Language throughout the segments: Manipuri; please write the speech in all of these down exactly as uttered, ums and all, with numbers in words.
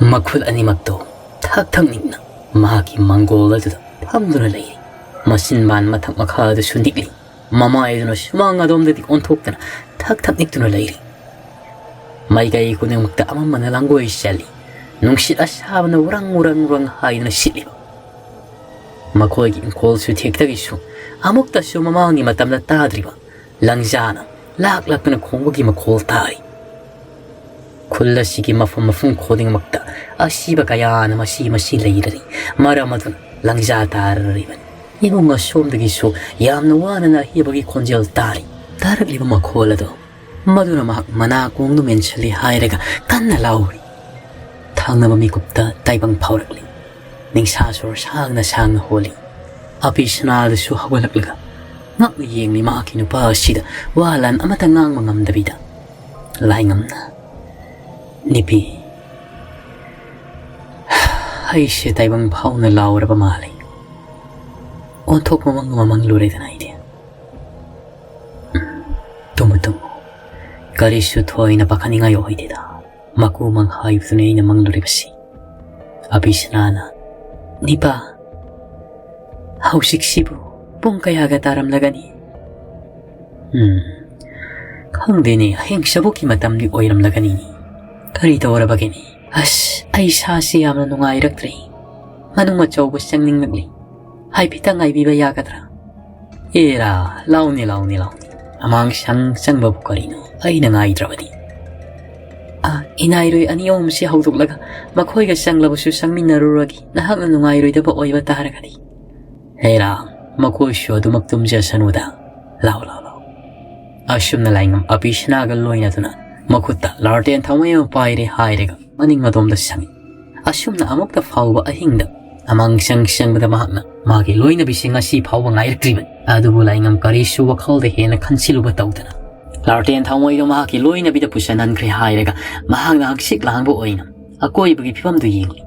ꯃꯈꯨꯜ ꯑꯅꯤꯃꯛꯇꯨ ꯊꯛ ꯊꯛ ꯅꯤꯛꯅ ꯃꯍꯥꯛꯀꯤ ꯃꯪꯒꯣꯜ ꯑꯗꯨꯗ ꯐꯝꯗꯨꯅ ꯂꯩꯔꯤ꯫ ꯃꯆꯤꯟꯕꯥꯟ ꯃꯊꯛ ꯃꯈꯥꯗꯁꯨ ꯅꯤꯛꯂꯤ꯫ ꯃꯃꯥꯏꯗꯨꯅ ꯁꯨꯃꯥꯡ ꯑꯗꯣꯝꯗꯗꯤ ꯑꯣꯟꯊꯣꯛꯇꯅ ꯊꯛ ꯊꯛ ꯅꯤꯛꯇꯨꯅ ꯂꯩꯔꯤ꯫ ꯃꯥꯏꯀꯩ ꯈꯨꯗꯤꯡꯃꯛꯇ ꯑꯃꯝꯕꯅ ꯂꯥꯡꯒꯣꯏ ꯆꯜꯂꯤ꯫ ꯅꯨꯡꯁꯤꯠ ꯑꯁꯥꯕꯅ ꯎꯔꯪ ꯎꯔꯪ ꯎꯔꯪ ꯍꯥꯏꯗꯨꯅ ꯁꯤꯠꯂꯤꯕ꯫ ꯃꯈꯣꯏꯒꯤ ꯏꯪꯈꯣꯜ ꯆꯨꯊꯦꯛꯇꯒꯤꯁꯨ ꯑꯃꯨꯛꯇꯁꯨ ꯃꯃꯥꯡꯒꯤ ꯃꯇꯝꯗ ꯇꯥꯗ꯭ꯔꯤꯕ ꯂꯪꯖꯥꯅ ꯂꯥꯛ ꯂꯥꯛꯇꯨꯅ ꯈꯣꯡꯕꯒꯤ ꯃꯈꯣꯜ ꯇꯥꯔꯤ꯫ ꯈꯨꯜ ꯑꯁꯤꯒꯤ ꯃꯐꯝ ꯃꯐꯝ ꯈꯨꯗꯤꯡꯃꯛꯇ ꯑꯁꯤꯕ ꯀꯌꯥꯅ ꯃꯁꯤ ꯃꯁꯤ ꯂꯩꯔꯔꯤ꯫ ꯃꯔꯝ ꯑꯗꯨꯅ ꯂꯪꯖꯥ ꯇꯥꯔꯔꯤꯕꯅꯤ꯫ ꯏꯃꯨꯡ ꯑꯁꯣꯝꯗꯒꯤꯁꯨ ꯌꯥꯝꯅ ꯋꯥꯅ ꯑꯍꯤꯕꯒꯤ ꯈꯣꯟꯖꯦꯜ ꯇꯥꯔꯤ꯫ ꯇꯥꯔꯛꯂꯤꯕ ꯃꯈꯣꯜ ꯑꯗꯨ ꯃꯗꯨꯅ ꯃꯍꯥꯛ ꯃꯅꯥ ꯀꯣꯡꯗꯨ ꯃꯦꯟꯁꯤꯜꯂꯤ ꯍꯥꯏꯔꯒ ꯀꯟꯅ ꯂꯥꯎꯔꯤ꯫ ꯊꯪꯅꯕ ꯃꯤꯀꯨꯞꯇ ꯇꯥꯏꯕꯪ ꯐꯥꯎꯔꯛꯂꯤ꯫ ꯅꯤꯡꯁꯥ ꯁꯣꯔ ꯁꯥꯡꯅ ꯁꯥꯡꯅ ꯍꯣꯜꯂꯤ꯫ ꯑꯕꯤꯁꯅꯥꯗꯨꯁꯨ ꯍꯧꯒꯠꯂꯛꯂꯒ ꯉꯛꯅ ꯌꯦꯡꯂꯤ ꯃꯍꯥꯛꯀꯤ ꯅꯨꯄꯥ ꯑꯁꯤꯗ ꯋꯥ ꯂꯥꯟ ꯑꯃꯠꯇ ꯉꯥꯡꯕ ꯉꯝꯗꯕꯤꯗ꯫ ꯂꯥꯏꯉꯝꯅ, "ꯅꯨꯄꯤ, ꯑꯩꯁꯦ ꯇꯥꯏꯕꯪ ꯐꯥꯎꯅ ꯂꯥꯎꯔꯕ ꯃꯥꯜꯂꯤ꯫ ꯑꯣꯟꯊꯣꯛꯄ ꯃꯪ ꯑꯃ ꯃꯪꯂꯨꯔꯦꯗꯅ ꯑꯩꯗꯤ꯫ ꯎꯝ, ꯇꯨꯝꯃꯨ, ꯇꯨꯝꯃꯨ꯫ ꯀꯔꯤꯁꯨ ꯊꯣꯏꯅ ꯄꯥꯈꯠꯅꯤꯡꯉꯥꯏ ꯑꯣꯏꯗꯦꯗ꯫ ꯃꯀꯨ ꯃꯪ ꯍꯥꯏꯕꯗꯨꯅꯤ ꯑꯩꯅ ꯃꯪꯂꯨꯔꯤꯕꯁꯤ꯫" ꯑꯕꯤꯁꯅꯥꯅ, "ꯅꯤꯄꯥ, ꯍꯧꯖꯤꯛꯁꯤꯕꯨ ꯄꯨꯡ ꯀꯌꯥꯒ ꯇꯥꯔꯝꯂꯒꯅꯤ?" "ꯎꯝ, ꯈꯪꯗꯦꯅꯦ, ꯑꯍꯤꯡ ꯆꯕꯨꯛꯀꯤ ꯃꯇꯝꯗꯤ ꯑꯣꯏꯔꯝꯂꯒꯅꯤꯅꯦ꯫ ꯀꯔꯤ ꯇꯧꯔꯕꯒꯦꯅꯦ? ꯑꯁ, ꯑꯩ ꯏꯁꯥꯁꯤ ꯌꯥꯝꯅ ꯅꯨꯡꯉꯥꯏꯔꯛꯇ꯭ꯔꯦ꯫ ꯃꯅꯨꯡ ꯑꯆꯧꯕ ꯆꯪꯅꯤꯡꯂꯛꯂꯤ꯫ ꯍꯥꯏꯐꯦꯠꯇ ꯉꯥꯏꯕꯤꯕ ꯌꯥꯒꯗ꯭ꯔꯥ?" "ꯑꯦꯔꯥ, ꯂꯥꯎꯅꯦ, ꯂꯥꯎꯅꯦ, ꯂꯥꯎꯅꯦ꯫ ꯑꯃꯥꯡ ꯁꯪ ꯆꯪꯕꯕꯨ ꯀꯔꯤꯅꯣ? ꯑꯩꯅ ꯉꯥꯏꯗ꯭ꯔꯕꯗꯤ꯫" "ꯑ, ꯏꯅꯥꯏꯔꯣꯏ ꯑꯅꯤ ꯑꯍꯨꯝꯁꯤ ꯍꯧꯗꯣꯛꯂꯒ ꯃꯈꯣꯏꯒ ꯆꯪꯂꯕꯁꯨ ꯆꯪꯃꯤꯟꯅꯔꯨꯔꯒꯦ, ꯅꯍꯥꯛꯅ ꯅꯨꯡꯉꯥꯏꯔꯣꯏꯗꯕ ꯑꯣꯏꯕ ꯇꯥꯔꯒꯗꯤ꯫" "ꯍꯦꯔꯥ, ꯃꯈꯣꯏꯁꯨ ꯑꯗꯨꯃꯛ ꯇꯨꯝꯖꯁꯅꯨꯗ꯫ ꯂꯥꯎ, ꯂꯥꯎ, ꯂꯥꯎ꯫" ꯑꯁꯨꯝꯅ ꯂꯥꯏꯉꯝ ꯑꯕꯤꯁꯅꯥꯒ ꯂꯣꯏꯅꯗꯨꯅ ꯃꯈꯨꯠꯇ ꯂꯥꯔꯇꯦꯟ ꯊꯥꯎꯃꯩ ꯑꯃ ꯄꯥꯏꯔꯦ ꯍꯥꯏꯔꯒ ꯃꯅꯤꯡ ꯃꯇꯣꯝꯗ ꯁꯪꯉꯤ꯫ ꯑꯁꯨꯝꯅ ꯑꯃꯨꯛꯇ ꯐꯥꯎꯕ ꯑꯍꯤꯡꯗ ꯑꯃꯥꯡ ꯁꯪ ꯁꯪꯕꯗ ꯃꯍꯥꯛꯅ ꯃꯥꯒꯤ ꯂꯣꯏꯅꯕꯤꯁꯤꯡ ꯑꯁꯤ ꯐꯥꯎꯕ ꯉꯥꯏꯔꯛꯇ꯭ꯔꯤꯕꯅꯤ꯫ ꯑꯗꯨꯕꯨ ꯂꯥꯏꯉꯝ ꯀꯔꯤꯁꯨ ꯋꯥꯈꯜꯗ ꯍꯦꯟꯅ ꯈꯟꯁꯤꯜꯂꯨꯕ ꯇꯧꯗꯅ ꯂꯥꯔꯇꯦꯟ ꯊꯥꯎꯃꯩꯗꯨ ꯃꯍꯥꯛꯀꯤ ꯂꯣꯏꯅꯕꯤꯗ ꯄꯨꯁꯟꯍꯟꯈ꯭ꯔꯦ ꯍꯥꯏꯔꯒ ꯃꯍꯥꯛꯅ ꯍꯪꯆꯤꯛ ꯂꯥꯡꯕ ꯑꯣꯏꯅ ꯑꯀꯣꯏꯕꯒꯤ ꯐꯤꯕꯝꯗꯨ ꯌꯦꯡꯂꯤ꯫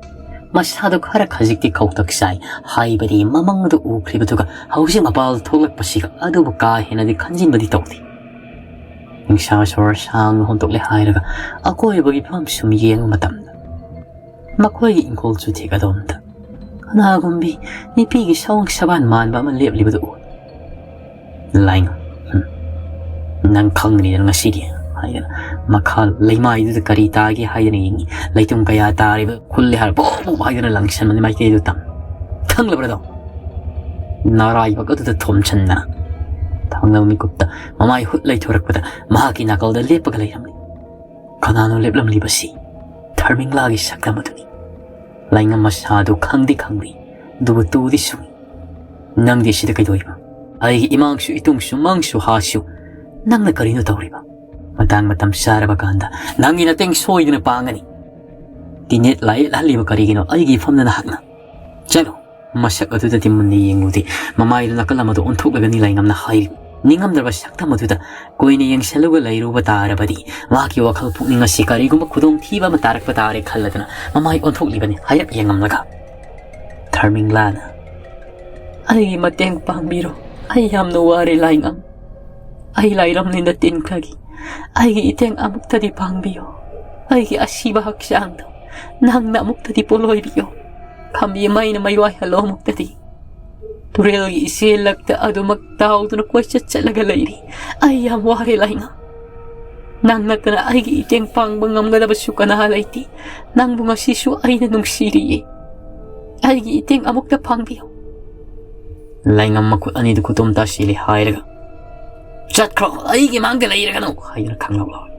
ꯃꯁꯥꯗꯨ ꯈꯔ ꯈꯖꯤꯛꯇꯤ ꯀꯧꯇꯛ ꯆꯥꯏ, ꯍꯥꯏꯕꯗꯤ ꯃꯃꯪ ꯑꯗꯨ ꯎꯈ꯭ꯔꯤꯕꯗꯨꯒ ꯍꯧꯖꯤꯛ ꯃꯄꯥꯜ ꯊꯣꯛꯂꯛꯄꯁꯤꯒ꯫ ꯑꯗꯨꯕꯨ ꯀꯥ ꯍꯦꯟꯅꯗꯤ ꯈꯟꯖꯤꯟꯕꯗꯤ ꯇꯧꯗꯦ꯫ ꯅꯤꯡꯁꯥ ꯁꯣꯔ ꯁꯥꯡꯅ ꯍꯣꯟꯗꯣꯛꯂꯦ ꯍꯥꯏꯔꯒ ꯑꯀꯣꯏꯕꯒꯤ ꯐꯤꯕꯝ ꯁꯨꯝ ꯌꯦꯡꯕ ꯃꯇꯝꯗ ꯃꯈꯣꯏꯒꯤ ꯏꯪꯈꯣꯜ ꯆꯨꯊꯦꯛ ꯑꯗꯣꯝꯗ ꯀꯅꯥꯒꯨꯝꯕꯤ ꯅꯨꯄꯤꯒꯤ ꯁꯑꯣꯡ ꯁꯕꯥꯟ ꯃꯥꯟꯕ ꯑꯃ ꯂꯦꯞꯂꯤꯕꯗꯨ ꯎꯏ꯫ ꯂꯥꯏꯉꯝ, "ꯍꯨꯝ, ꯅꯪ ꯈꯪꯒꯅꯤꯗꯅ ꯉꯁꯤꯗꯤ," ꯍꯥꯏꯗꯅ ꯃꯈꯥ ꯂꯩꯃꯥꯏꯗꯨꯗ ꯀꯔꯤ ꯇꯥꯒꯦ ꯍꯥꯏꯗꯅ ꯌꯦꯡꯉꯤ꯫ ꯂꯩꯇꯨꯝ ꯀꯌꯥ ꯇꯥꯔꯤꯕ ꯈꯨꯜꯂꯦ ꯍꯥꯏꯔ ꯕꯣꯛ ꯕꯣꯛ ꯍꯥꯏꯗꯅ ꯂꯪꯁꯟꯕꯅꯤ ꯃꯥꯏꯀꯩꯗꯨ ꯇꯝ꯫ "ꯈꯪꯂꯕ꯭ꯔꯗꯣ? ꯅꯔꯥꯏꯕꯛ ꯑꯗꯨꯗ ꯊꯣꯝꯁꯟꯗꯅ!" ꯊꯪꯅꯕ ꯃꯤꯀꯨꯞꯇ ꯃꯃꯥꯏ ꯍꯨꯠ ꯂꯩꯊꯣꯔꯛꯄꯗ ꯃꯍꯥꯛꯀꯤ ꯅꯥꯀꯜꯗ ꯂꯦꯞꯄꯒ ꯂꯩꯔꯝꯂꯤ꯫ ꯀꯅꯥꯅꯣ ꯂꯦꯞꯂꯝꯂꯤꯕꯁꯤ? ꯙꯔꯃꯤꯡꯂꯥꯒꯤ ꯁꯛꯇꯝ ꯑꯗꯨꯅꯤ꯫ ꯂꯥꯏꯉꯝ ꯃꯁꯥꯗꯨ ꯈꯪꯗꯤ ꯈꯪꯂꯤ, ꯑꯗꯨꯕꯨ ꯇꯨꯗꯤ ꯁꯨꯡꯏ꯫ "ꯅꯪꯗꯤ ꯁꯤꯗ ꯀꯩꯗꯧꯔꯤꯕ? ꯑꯩꯒꯤ ꯏꯃꯥꯡꯁꯨ ꯏꯇꯨꯡꯁꯨ ꯃꯥꯡꯁꯨ ꯍꯥꯁꯨ ꯅꯪꯅ ꯀꯔꯤꯅꯣ ꯇꯧꯔꯤꯕ? ꯃꯇꯥꯡ ꯃꯇꯝ ꯆꯥꯔꯕ ꯀꯥꯟꯗ ꯅꯪꯒꯤ ꯅꯇꯦꯡ ꯁꯣꯏꯗꯅ ꯄꯥꯡꯒꯅꯤ꯫ ꯇꯤꯅꯦꯠ ꯂꯥꯏꯌꯦꯠꯍꯜꯂꯤꯕ ꯀꯔꯤꯒꯤꯅꯣ ꯑꯩꯒꯤ ꯏꯐꯝꯗ ꯅꯍꯥꯛꯅ? ꯆꯠꯂꯣ!" ꯃꯁꯛ ꯑꯗꯨꯗꯗꯤ ꯃꯨꯟꯅ ꯌꯦꯡꯂꯨꯗꯦ꯫ ꯃꯃꯥꯏꯗꯨ ꯅꯥꯀꯜ ꯑꯃꯗ ꯑꯣꯟꯊꯣꯛꯂꯒꯅꯤ ꯂꯥꯏꯉꯝꯅ ꯍꯥꯏꯔꯤ꯫ ꯅꯤꯡꯉꯝꯗ꯭ꯔꯕ ꯁꯛꯇꯝ ꯑꯗꯨꯗ ꯀꯨꯏꯅ ꯌꯦꯡꯁꯤꯜꯂꯒ ꯂꯩꯔꯨꯕ ꯇꯥꯔꯕꯗꯤ ꯃꯍꯥꯛꯀꯤ ꯋꯥꯈꯜ ꯄꯨꯛꯅꯤꯡ ꯑꯁꯤ ꯀꯔꯤꯒꯨꯝꯕ ꯈꯨꯗꯣꯡꯊꯤꯕ ꯑꯃ ꯇꯥꯔꯛꯄ ꯇꯥꯔꯦ ꯈꯜꯂꯗꯅ ꯃꯃꯥꯏ ꯑꯣꯟꯊꯣꯛꯂꯤꯕꯅꯤ ꯍꯥꯏꯔꯞ ꯌꯦꯡꯉꯝꯂꯒ꯫ ꯙꯔꯃꯤꯡꯂꯥꯅ, "ꯑꯩꯒꯤ ꯃꯇꯦꯡ ꯄꯥꯡꯕꯤꯔꯣ, ꯑꯩ ꯌꯥꯝꯅ ꯋꯥꯔꯦ ꯂꯥꯏꯉꯝ꯫ ꯑꯩ ꯂꯥꯏꯔꯝꯂꯤꯅ ꯇꯤꯟꯈ꯭ꯔꯒꯤ ꯑꯩꯒꯤ ꯏꯇꯦꯡ ꯑꯃꯨꯛꯇꯗꯤ ꯄꯥꯡꯕꯤꯌꯣ꯫ ꯑꯩꯒꯤ ꯑꯁꯤꯕ ꯍꯛꯆꯥꯡꯗꯣ ꯅꯪꯅ ꯑꯃꯨꯛꯇꯗꯤ ꯄꯣꯂꯣꯏꯕꯤꯌꯣ꯫ ꯈꯝꯕꯤ ꯃꯩꯅ ꯃꯩꯋꯥꯏꯍꯜꯂꯣ ꯑꯃꯨꯛꯇꯗꯤ꯫ ꯇꯨꯔꯦꯜꯒꯤ ꯏꯆꯦꯜꯂꯛꯇ ꯑꯗꯨꯃꯛ ꯇꯥꯎꯗꯨꯅ ꯀꯣꯏꯆꯠ ꯆꯠꯂꯒ ꯂꯩꯔꯤ꯫ ꯑꯩ ꯌꯥꯝ ꯋꯥꯔꯦ ꯂꯥꯏꯉꯝ꯫ ꯅꯪ ꯅꯠꯇꯅ ꯑꯩꯒꯤ ꯏꯇꯦꯡ ꯄꯥꯡꯕ ꯉꯝꯒꯗꯕꯁꯨ ꯀꯅꯥ ꯂꯩꯇꯦ꯫ ꯅꯪꯕꯨ ꯉꯁꯤꯁꯨ ꯑꯩꯅ ꯅꯨꯡꯁꯤꯔꯤꯌꯦ꯫ ꯑꯩꯒꯤ ꯏꯇꯦꯡ ꯑꯃꯨꯛꯇ ꯄꯥꯡꯕꯤꯌꯨ꯫" ꯂꯥꯏꯉꯝ ꯃꯈꯨꯠ ꯑꯅꯤꯗꯨ ꯈꯨꯇꯨꯝ ꯇꯥꯁꯤꯜꯂꯤ ꯍꯥꯏꯔꯒ, "ꯆꯠꯈ꯭ꯔꯣ, ꯑꯩꯒꯤ ꯃꯥꯡꯗ ꯂꯩꯔꯒꯅꯨ!" ꯍꯥꯏꯗꯨꯅ ꯈꯪꯂꯧ ꯂꯧꯏ꯫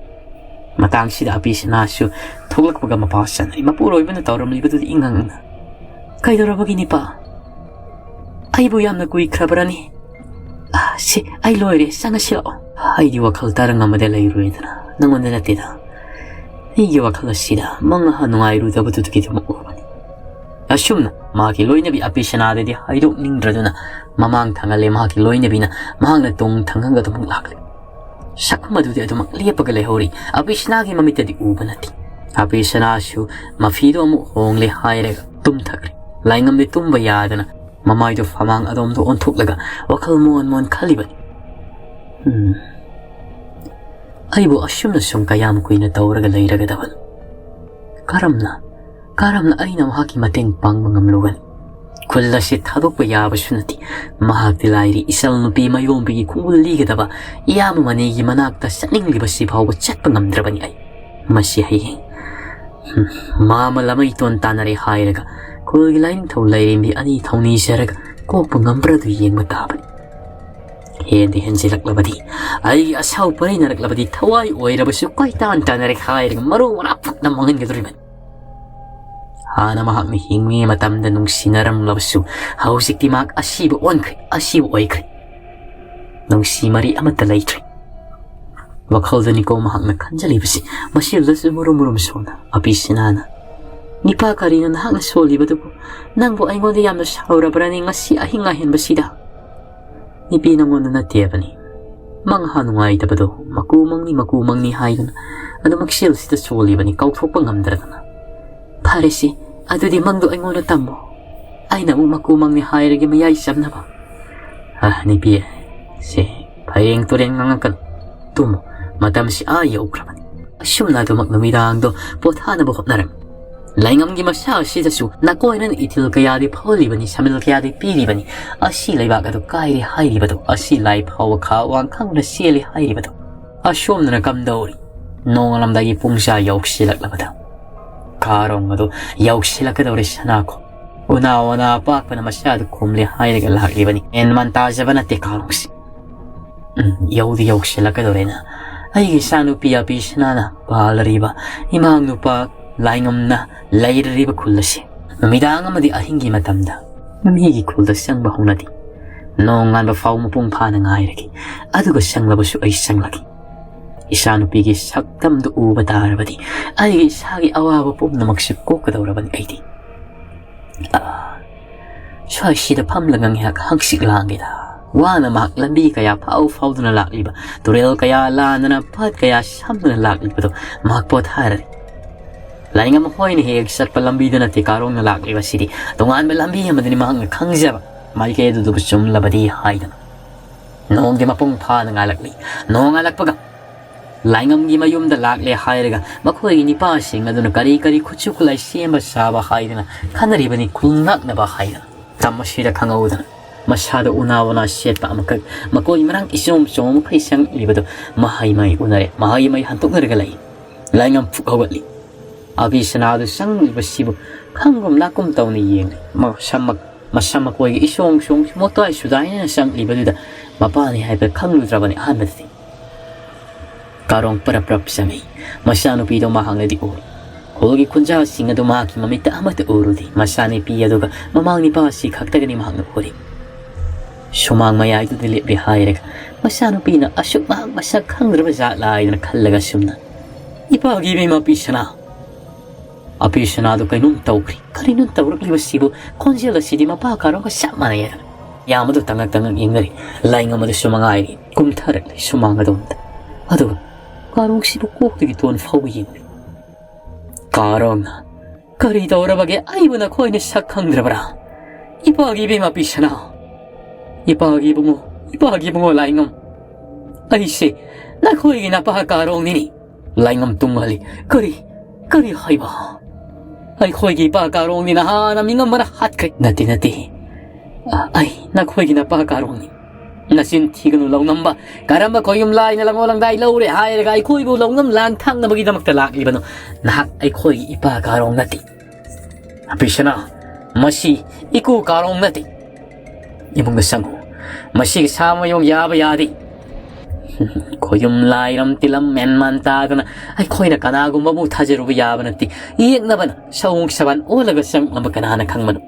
ꯃꯇꯥꯡꯁꯤꯗ ꯑꯄꯤꯁꯅꯥꯁꯨ ꯊꯣꯛꯂꯛꯄꯒ ꯃꯄꯥ ꯆꯅꯩ꯫ ꯃꯄꯨꯔꯣꯏꯕꯅ ꯇꯧꯔꯝꯂꯤꯕꯗꯨꯗꯤ ꯏꯉꯥꯡꯅ, "ꯀꯩꯗꯧꯔꯕꯒꯤꯅꯤꯄꯥ? ꯑꯩꯕꯨ ꯌꯥꯝꯅ ꯀꯨꯏꯈ꯭ꯔꯕ꯭ꯔꯅꯤ? ꯑꯥ, ꯁꯤ, ꯑꯩ ꯂꯣꯏꯔꯦ, ꯆꯪꯉꯁꯤ ꯂꯥꯛꯑꯣ꯫" "ꯑꯩꯗꯤ ꯋꯥꯈꯜ ꯇꯔꯪ ꯑꯃꯗ ꯂꯩꯔꯨꯔꯦꯗꯅ, ꯅꯪꯉꯣꯟꯗ ꯅꯠꯇꯦꯗ꯫ ꯑꯩꯒꯤ ꯋꯥꯈꯜ ꯑꯁꯤꯗ ꯃꯪ ꯑꯍꯥ ꯅꯨꯡꯉꯥꯏꯔꯨꯗꯕꯗꯨꯗꯒꯤ ꯑꯗꯨꯃꯛ ꯎꯕꯅꯤ꯫" ꯑꯁꯨꯝꯅ ꯃꯍꯥꯛꯀꯤ ꯂꯣꯏꯅꯕꯤ ꯑꯄꯤꯁꯅꯥꯗꯗꯤ ꯍꯥꯏꯗꯣꯛꯅꯤꯡꯗ꯭ꯔꯗꯨꯅ ꯃꯃꯥꯡ ꯊꯪꯍꯜꯂꯦ꯫ ꯃꯍꯥꯛꯀꯤ ꯂꯣꯏꯅꯕꯤꯅ ꯃꯍꯥꯛꯅ ꯇꯨꯡ ꯊꯪꯍꯒ ꯑꯗꯨꯃꯛ ꯂꯥꯛꯂꯦ꯫ ꯁꯛꯐꯝ ꯑꯗꯨꯗꯤ ꯑꯗꯨꯃꯛ ꯂꯦꯞꯄꯒ ꯂꯩꯍꯧꯔꯤ꯫ ꯑꯄꯤꯁꯅꯥꯒꯤ ꯃꯃꯤꯠꯇꯗꯤ ꯎꯕ ꯅꯠꯇꯦ꯫ ꯑꯄꯤꯁꯅꯥꯁꯨ ꯃꯐꯤꯗꯣ ꯑꯃꯨꯛ ꯍꯣꯡꯂꯦ ꯍꯥꯏꯔꯒ ꯇꯨꯝꯊꯈ꯭ꯔꯦ꯫ ꯂꯥꯏꯉꯝꯗꯤ ꯇꯨꯝꯕ ꯌꯥꯗꯅ ꯃꯃꯥꯏꯗꯨ ꯐꯃꯥꯡ ꯑꯗꯣꯝꯗ ꯑꯣꯟꯊꯣꯛꯂꯒ ꯋꯥꯈꯜ ꯃꯣꯟ ꯃꯣꯟ ꯈꯜꯂꯤꯕꯅꯤ꯫ "ꯎꯝ, ꯑꯩꯕꯨ ꯑꯁꯨꯝꯅ ꯁꯨꯝ ꯀꯌꯥꯝ ꯀꯨꯏꯅ ꯇꯧꯔꯒ ꯂꯩꯔꯒꯗꯕꯅꯣ? ꯀꯔꯝꯅ ꯀꯔꯝꯅ ꯑꯩꯅ ꯃꯍꯥꯛꯀꯤ ꯃꯇꯦꯡ ꯄꯥꯡꯕ ꯉꯝꯂꯨꯒꯅꯤ? ꯈꯨꯜ ꯑꯁꯤ ꯊꯥꯗꯣꯛꯄ ꯌꯥꯕꯁꯨ ꯅꯠꯇꯦ꯫ ꯃꯍꯥꯛꯇꯤ ꯂꯥꯏꯔꯤ, ꯏꯆꯜ ꯅꯨꯄꯤ ꯃꯌꯣꯝꯕꯤꯒꯤ ꯈꯣꯡꯒꯨꯜ ꯂꯤꯒꯗꯕ ꯏꯌꯥꯝꯕ ꯃꯅꯤꯒꯤ ꯃꯅꯥꯛꯇ ꯆꯠꯅꯤꯡꯂꯤꯕꯁꯤ ꯐꯥꯎꯕ ꯆꯠꯄ ꯉꯝꯗ꯭ꯔꯕꯅꯤ ꯑꯩ꯫ ꯃꯁꯤ ꯍꯌꯦꯡ, ꯍꯝ, ꯃꯥꯃ ꯂꯃꯩꯇꯣꯟ ꯇꯥꯟꯅꯔꯦ ꯍꯥꯏꯔꯒ ꯈꯨꯜꯒꯤ ꯂꯥꯏꯅꯤꯡꯊꯧ ꯂꯥꯏꯔꯦꯝꯕꯤ ꯑꯅꯤ ꯊꯧꯅꯤꯖꯔꯒ ꯀꯣꯛꯄ ꯉꯝꯕ꯭ꯔꯥ ꯑꯗꯨ ꯌꯦꯡꯕ ꯇꯥꯕꯅꯤ꯫ ꯍꯦꯟꯗꯤ ꯍꯦꯟꯖꯤꯜꯂꯛꯂꯕꯗꯤ, ꯑꯩꯒꯤ ꯑꯁꯥꯎ ꯄꯔꯩꯅꯔꯛꯂꯕꯗꯤ ꯊꯋꯥꯏ ꯑꯣꯏꯔꯕꯁꯨ ꯀꯣꯏꯇꯥꯟ ꯇꯥꯟꯅꯔꯦ ꯍꯥꯏꯔꯒ ꯃꯔꯨ ꯃꯔꯥꯡ ꯐꯠꯅ ꯃꯥꯡꯍꯟꯒꯗꯧꯔꯤꯕꯅꯤ꯫ ꯍꯥꯟꯅ ꯃꯍꯥꯛꯅ ꯍꯤꯡꯂꯤꯉꯩ ꯃꯇꯝꯗ ꯅꯨꯡꯁꯤꯅꯔꯝꯂꯕꯁꯨ ꯍꯧꯖꯤꯛꯇꯤ ꯃꯍꯥꯛ ꯑꯁꯤꯕ ꯑꯣꯟꯈ꯭ꯔꯦ, ꯑꯁꯤꯕ ꯑꯣꯏꯈ꯭ꯔꯦ꯫ ꯅꯨꯡꯁꯤ ꯃꯔꯤ ꯑꯃꯠꯇ ꯂꯩꯇ꯭ꯔꯦ꯫ ꯋꯥꯈꯜꯗꯅꯤꯀꯣ ꯃꯍꯥꯛꯅ ꯈꯟꯖꯜꯂꯤꯕꯁꯤ꯫ ꯃꯁꯤꯗꯁꯨ ꯃꯨꯔꯨꯝ ꯃꯨꯔꯨꯝ ꯁꯣꯟꯅ ꯑꯄꯤ ꯁꯤꯅꯥꯅ, "ꯅꯤꯄꯥ, ꯀꯔꯤꯅꯣ ꯅꯍꯥꯛꯅ ꯁꯣꯜꯂꯤꯕꯗꯨꯕꯨ? ꯅꯪꯕꯨ ꯑꯩꯉꯣꯟꯗ ꯌꯥꯝꯅ ꯁꯥꯎꯔꯕ꯭ꯔꯅꯦ ꯉꯁꯤ ꯑꯍꯤꯡ ꯉꯥꯏꯍꯦꯟꯕꯁꯤꯗ?" "ꯅꯨꯄꯤ, ꯅꯪꯉꯣꯟꯗ ꯅꯠꯇꯦꯕꯅꯤ꯫ ꯃꯪꯍꯥ ꯅꯨꯡꯉꯥꯏꯇꯕꯗꯣ ꯃꯀꯨ ꯃꯪꯅꯤ, ꯃꯀꯨ ꯃꯪꯅꯤ ꯍꯥꯏꯗꯨꯅ ꯑꯗꯨꯃꯛ ꯁꯦꯜꯁꯤꯗ ꯁꯣꯜꯂꯤꯕꯅꯤ, ꯀꯥꯎꯊꯣꯛꯄ ꯉꯝꯗ꯭ꯔꯗꯅ꯫ ꯐꯔꯦꯁꯦ, ꯑꯗꯨꯗꯤ ꯃꯪꯗꯣ ꯑꯩꯉꯣꯟꯗ ꯇꯝꯃꯣ꯫ ꯑꯩꯅ ꯑꯃꯨꯛ ꯃꯀꯨ ꯃꯪꯅꯤ ꯍꯥꯏꯔꯒꯦ ꯃꯌꯥꯏ ꯆꯝꯅꯕ꯫ ꯑ, ꯅꯨꯄꯤ, ꯁꯦ, ꯐꯌꯦꯡ ꯇꯨꯔꯦꯟ ꯉꯥꯡꯉꯛꯀꯅꯨ꯫ ꯇꯨꯝꯃꯣ, ꯃꯇꯝꯁꯤ ꯑꯥ ꯌꯧꯈ꯭ꯔꯕꯅꯤ꯫ ꯑꯁꯨꯝꯅ ꯑꯗꯨꯃꯛ ꯅꯨꯃꯤꯗꯥꯡꯗꯣ ꯄꯣꯊꯥꯅꯕ ꯍꯣꯠꯅꯔꯝꯃꯤ꯫ ꯂꯥꯏꯉꯝꯒꯤ ꯃꯁꯥ ꯑꯁꯤꯗꯁꯨ ꯅꯀꯣꯏꯅꯅ ꯏꯊꯤꯜ ꯀꯌꯥꯗꯤ ꯐꯥꯎꯍꯜꯂꯤꯕꯅꯤ, ꯁꯃꯤꯜ ꯀꯌꯥꯗꯤ ꯄꯤꯔꯤꯕꯅꯤ꯫ ꯑꯁꯤ ꯂꯩꯕꯥꯛ ꯑꯗꯨ ꯀꯥꯏꯔꯦ ꯍꯥꯏꯔꯤꯕꯗꯣ, ꯑꯁꯤ ꯂꯥꯏ ꯐꯥꯎꯕ ꯈꯥ ꯋꯥꯡ ꯈꯪꯅ ꯆꯦꯜꯂꯤ ꯍꯥꯏꯔꯤꯕꯗꯣ꯫ ꯑꯁꯣꯝꯗꯅ ꯀꯝꯗꯧꯔꯤ? ꯅꯣꯡꯉꯥꯜꯂꯝꯗꯥꯏꯒꯤ ꯄꯨꯡꯖꯥ ꯌꯧꯁꯤꯜꯂꯛꯂꯕꯗ ꯀꯥꯔꯣꯡ ꯑꯗꯨ ꯌꯧꯁꯤꯜꯂꯛꯀꯗꯧꯔꯦ ꯁꯅꯥꯈꯣ꯫ ꯎꯅꯥ ꯋꯥꯅꯥ ꯑꯄꯥꯛꯄꯅ ꯃꯁꯥꯗ ꯈꯨꯝꯂꯦ ꯍꯥꯏꯔꯒ ꯂꯥꯛꯂꯤꯕꯅꯤ꯫ ꯃꯦꯟ ꯃꯥꯟ ꯇꯥꯖꯕ ꯅꯠꯇꯦ ꯀꯥꯔꯣꯡꯁꯤ꯫ ꯎꯝ, ꯌꯧꯗꯤ ꯌꯧꯁꯤꯜꯂꯛꯀꯗꯧꯔꯦꯅ꯫ ꯑꯩꯒꯤ ꯏꯆꯥꯅꯨꯄꯤ ꯑꯄꯤ ꯁꯅꯥꯅ ꯄꯥꯜꯂꯔꯤꯕ ꯏꯃꯥ ꯅꯨꯄꯥ ꯂꯥꯏꯉꯝꯅ ꯂꯩꯔꯔꯤꯕ ꯈꯨꯜ ꯑꯁꯤ ꯅꯨꯃꯤꯗꯥꯡ ꯑꯃꯗꯤ ꯑꯍꯤꯡꯒꯤ ꯃꯇꯝꯗ ꯃꯤꯒꯤ ꯈꯨꯜꯗ ꯆꯪꯕ ꯍꯧꯅꯗꯦ꯫ ꯅꯣꯡꯉꯥꯟꯕ ꯐꯥꯎ ꯃꯄꯨꯡ ꯐꯥꯅ ꯉꯥꯏꯔꯒꯦ꯫ ꯑꯗꯨꯒ ꯆꯪꯂꯕꯁꯨ ꯑꯩ ꯆꯪꯂꯒꯦ꯫ ꯏꯆꯥꯅꯨꯄꯤꯒꯤ ꯁꯛꯇꯝꯗꯨ ꯎꯕ ꯇꯥꯔꯕꯗꯤ ꯑꯩꯒꯤ ꯏꯁꯥꯒꯤ ꯑꯋꯥꯕ ꯄꯨꯝꯅꯃꯛꯁꯨ ꯀꯣꯛꯀꯗꯧꯔꯕꯅꯤ ꯑꯩꯗꯤ꯫ ꯑꯥ, ꯁ꯭ꯋꯥꯏꯁꯤꯗ ꯐꯝꯂꯒ ꯉꯥꯏꯍꯥꯛ ꯍꯪꯆꯤꯠ ꯂꯥꯡꯒꯦꯗ꯫ ꯋꯥꯅ ꯃꯍꯥꯛ ꯂꯝꯕꯤ ꯀꯌꯥ ꯐꯥꯎ ꯐꯥꯎꯗꯨꯅ ꯂꯥꯛꯂꯤꯕ, ꯇꯨꯔꯦꯜ ꯀꯌꯥ ꯂꯥꯟꯗꯨꯅ, ꯄꯥꯠ ꯀꯌꯥ ꯁꯝꯗꯨꯅ ꯂꯥꯛꯂꯤꯕꯗꯣ ꯃꯍꯥꯛ ꯄꯣꯊꯥꯔꯔꯤ꯫ ꯂꯥꯏꯉꯝ ꯍꯣꯏꯅ ꯍꯦꯛ ꯆꯠꯄ ꯂꯝꯕꯤꯗ ꯅꯠꯇꯦ ꯀꯥꯔꯣꯡꯅ ꯂꯥꯛꯂꯤꯕꯁꯤꯗꯤ, ꯇꯣꯉꯥꯟꯕ ꯂꯝꯕꯤ ꯑꯃꯗꯅꯤ ꯃꯍꯥꯛꯅ ꯈꯪꯖꯕ꯫ ꯃꯥꯏꯀꯩ ꯑꯗꯨꯗꯕꯨ ꯆꯨꯝꯂꯕꯗꯤ ꯍꯥꯏꯗꯅ꯫ ꯅꯣꯡꯗꯤ ꯃꯄꯨꯡ ꯐꯥꯅ ꯉꯥꯜꯂꯛꯂꯤ꯫ ꯅꯣꯡ ꯉꯥꯜꯂꯛꯄꯒ ꯂꯥꯏꯉꯝꯒꯤ ꯃꯌꯨꯝꯗ ꯂꯥꯛꯂꯦ ꯍꯥꯏꯔꯒ ꯃꯈꯣꯏꯒꯤ ꯅꯤꯄꯥꯁꯤꯡ ꯑꯗꯨꯅ ꯀꯔꯤ ꯀꯔꯤ ꯈꯨꯠꯁꯨ ꯈꯨꯠꯂꯥꯏ ꯁꯦꯝꯕ ꯁꯥꯕ ꯍꯥꯏꯗꯅ ꯈꯟꯅꯔꯤꯕꯅꯤ, ꯈꯨꯜ ꯉꯥꯛꯅꯕ ꯍꯥꯏꯗꯅ꯫ ꯃꯇꯝ ꯑꯁꯤꯗ ꯈꯪꯍꯧꯗꯅ ꯃꯁꯥꯗ ꯎꯅꯥ ꯋꯥꯅꯥ ꯁꯦꯠꯄ ꯑꯃꯈꯛ, ꯃꯀꯣꯏ ꯃꯔꯥꯡ ꯏꯆꯣꯝ ꯆꯣꯝ ꯃꯈꯩ ꯆꯪꯂꯤꯕꯗꯨ ꯃꯍꯩ ꯃꯍꯩ ꯎꯅꯔꯦ꯫ ꯃꯍꯩ ꯃꯍꯩ ꯍꯟꯗꯣꯛꯅꯔꯒ ꯂꯩ꯫ ꯂꯥꯏꯉꯝ ꯐꯨꯛ ꯍꯧꯒꯠꯂꯤ꯫ ꯑꯕꯤ ꯁꯅꯥꯗꯨ ꯆꯪꯂꯤꯕꯁꯤꯕꯨ ꯈꯪꯒꯨꯝ ꯂꯥꯛꯀꯨꯝ ꯇꯧꯅ ꯌꯦꯡꯂꯤ꯫ ꯃꯁꯝ ꯃꯛ-, ꯃꯁꯝ ꯃꯀꯣꯏꯒ ꯏꯁꯣꯡ ꯁꯣꯡ ꯃꯣꯇꯥꯏ ꯁꯨꯗꯥꯏꯅ ꯆꯪꯂꯤꯕꯗꯨꯗ ꯃꯄꯥꯅꯤ ꯍꯥꯏꯕ ꯈꯪꯂꯨꯗ꯭ꯔꯕꯅꯤ ꯑꯍꯥꯟꯕꯗꯗꯤ꯫ ꯀꯥꯔꯣꯡ ꯄꯔꯞ ꯄꯔꯞ ꯆꯪꯉꯤ꯫ ꯃꯆꯥꯅꯨꯄꯤꯗꯣ ꯃꯍꯥꯛꯅꯗꯤ ꯎꯔꯤ꯫ ꯍꯣꯜꯒꯤ ꯈꯨꯟꯖꯥꯁꯤꯡ ꯑꯗꯨ ꯃꯍꯥꯛꯀꯤ ꯃꯃꯤꯠꯇ ꯑꯃꯠꯇ ꯎꯔꯨꯗꯦ꯫ ꯃꯆꯥꯅꯨꯄꯤ ꯑꯗꯨꯒ ꯃꯃꯥ ꯅꯤꯄꯥ ꯑꯁꯤ ꯈꯛꯇꯒꯅꯤ ꯃꯍꯥꯛꯅ ꯎꯔꯤ꯫ ꯁꯨꯃꯥꯡ ꯃꯌꯥꯏꯗꯨꯗ ꯂꯦꯞꯂꯦ ꯍꯥꯏꯔꯒ ꯃꯆꯥꯅꯨꯄꯤꯅ ꯑꯁꯨꯛ ꯃꯍꯥꯛ ꯃꯁꯛ ꯈꯪꯗ꯭ꯔꯕ ꯖꯥꯠꯂꯥ ꯍꯥꯏꯗꯅ ꯈꯜꯂꯒ ꯁꯨꯝꯅ, "ꯏꯄꯥꯒꯤ ꯏꯕꯦꯝꯃ ꯑꯄꯤ ꯁꯅꯥ!" ꯑꯄꯤ ꯁꯅꯥꯗꯨ ꯀꯩꯅꯣꯝ ꯇꯧꯈ꯭ꯔꯦ꯫ ꯀꯔꯤꯅꯣ ꯇꯧꯔꯛꯂꯤꯕꯁꯤꯕꯨ? ꯈꯣꯟꯖꯦꯜ ꯑꯁꯤꯗꯤ ꯃꯄꯥ ꯀꯥꯔꯣꯡꯒ ꯆꯞ ꯃꯥꯟꯅꯩ꯫ ꯌꯥꯝ ꯑꯗꯨ ꯇꯉꯛ ꯇꯉꯛ ꯌꯦꯡꯅꯔꯤ꯫ ꯂꯥꯏꯉꯝ ꯑꯗꯨꯁꯨ ꯃꯉꯥꯏꯔꯤ꯫ ꯀꯨꯝꯊꯔꯛꯂꯤ ꯁꯨꯃꯥꯡ ꯑꯗꯣꯝꯗ꯫ ꯑꯗꯨꯒ ꯀꯥꯔꯣꯡꯁꯤꯕꯨ ꯀꯣꯛꯇꯒꯤ ꯇꯣꯟ ꯐꯥꯎꯕ ꯌꯦꯡꯂꯤ꯫ ꯀꯥꯔꯣꯡꯅ, "ꯀꯔꯤ ꯇꯧꯔꯕꯒꯦ? ꯑꯩꯕꯨ ꯅꯈꯣꯏꯅ ꯁꯛ ꯈꯪꯗ꯭ꯔꯕ꯭ꯔꯥ? ꯏꯄꯥꯒꯤ ꯏꯕꯦꯝꯃ ꯑꯄꯤ ꯁꯅꯥ! ꯏꯄꯥꯒꯤ ꯏꯕꯨꯡꯉꯣ, ꯏꯄꯥꯒꯤ ꯏꯕꯨꯡꯉꯣ ꯂꯥꯏꯉꯝ! ꯑꯩꯁꯦ ꯅꯈꯣꯏꯒꯤ ꯅꯄꯥ ꯀꯥꯔꯣꯡꯅꯤꯅꯤ!" ꯂꯥꯏꯉꯝ ꯇꯨꯡꯍꯜꯂꯤ꯫ "ꯀꯔꯤ? ꯀꯔꯤ ꯍꯥꯏꯕ? ꯑꯩꯈꯣꯏꯒꯤ ꯏꯄꯥ ꯀꯥꯔꯣꯡꯅꯤ ꯅꯍꯥꯟꯅ ꯃꯤꯉꯝꯕꯅ ꯍꯥꯠꯈ꯭ꯔꯦ!" "ꯅꯠꯇꯦ, ꯅꯠꯇꯦ꯫ ꯑ, ꯑꯩ ꯅꯈꯣꯏꯒꯤ ꯅꯄꯥ ꯀꯥꯔꯣꯡꯅꯤ꯫ ꯅꯆꯤꯟ ꯊꯤꯒꯅꯨ ꯂꯧꯅꯝꯕ꯫ ꯀꯔꯝꯕ ꯈꯣꯌꯨꯝ ꯂꯥꯏꯅ ꯂꯪꯉꯣ ꯂꯪꯗꯥꯏ ꯂꯧꯔꯦ ꯍꯥꯏꯔꯒ ꯑꯩꯈꯣꯏꯕꯨ ꯂꯧꯅꯝ ꯂꯥꯡ ꯊꯥꯛꯅꯕꯒꯤꯗꯃꯛꯇ ꯂꯥꯛꯂꯤꯕꯅꯣ? ꯅꯍꯥꯛ ꯑꯩꯈꯣꯏꯒꯤ ꯏꯄꯥ ꯀꯥꯔꯣꯡ ꯅꯠꯇꯦ꯫ ꯑꯄꯤ ꯁꯅꯥ, ꯃꯁꯤ ꯏꯀꯨ ꯀꯥꯔꯣꯡ ꯅꯠꯇꯦ꯫ ꯏꯃꯨꯡꯗ ꯆꯪꯉꯨ꯫ ꯃꯁꯤꯒꯤ ꯁꯥ ꯃꯌꯣꯡ ꯌꯥꯕ ꯌꯥꯗꯦ꯫ ꯈꯣꯌꯨꯝ ꯂꯥꯏꯔꯝ ꯇꯤꯂꯝ ꯃꯦꯟꯃꯥꯟ ꯇꯥꯗꯅ ꯑꯩꯈꯣꯏꯅ ꯀꯅꯥꯒꯨꯝꯕꯕꯨ ꯊꯥꯖꯔꯨꯕ ꯌꯥꯕ ꯅꯠꯇꯦ꯫ ꯌꯦꯛꯅꯕꯅ ꯁꯑꯣꯡ ꯁꯕꯥꯟ ꯑꯣꯜꯂꯒ ꯆꯪꯂꯝꯕ ꯀꯅꯥꯅ ꯈꯪꯕꯅꯣ?"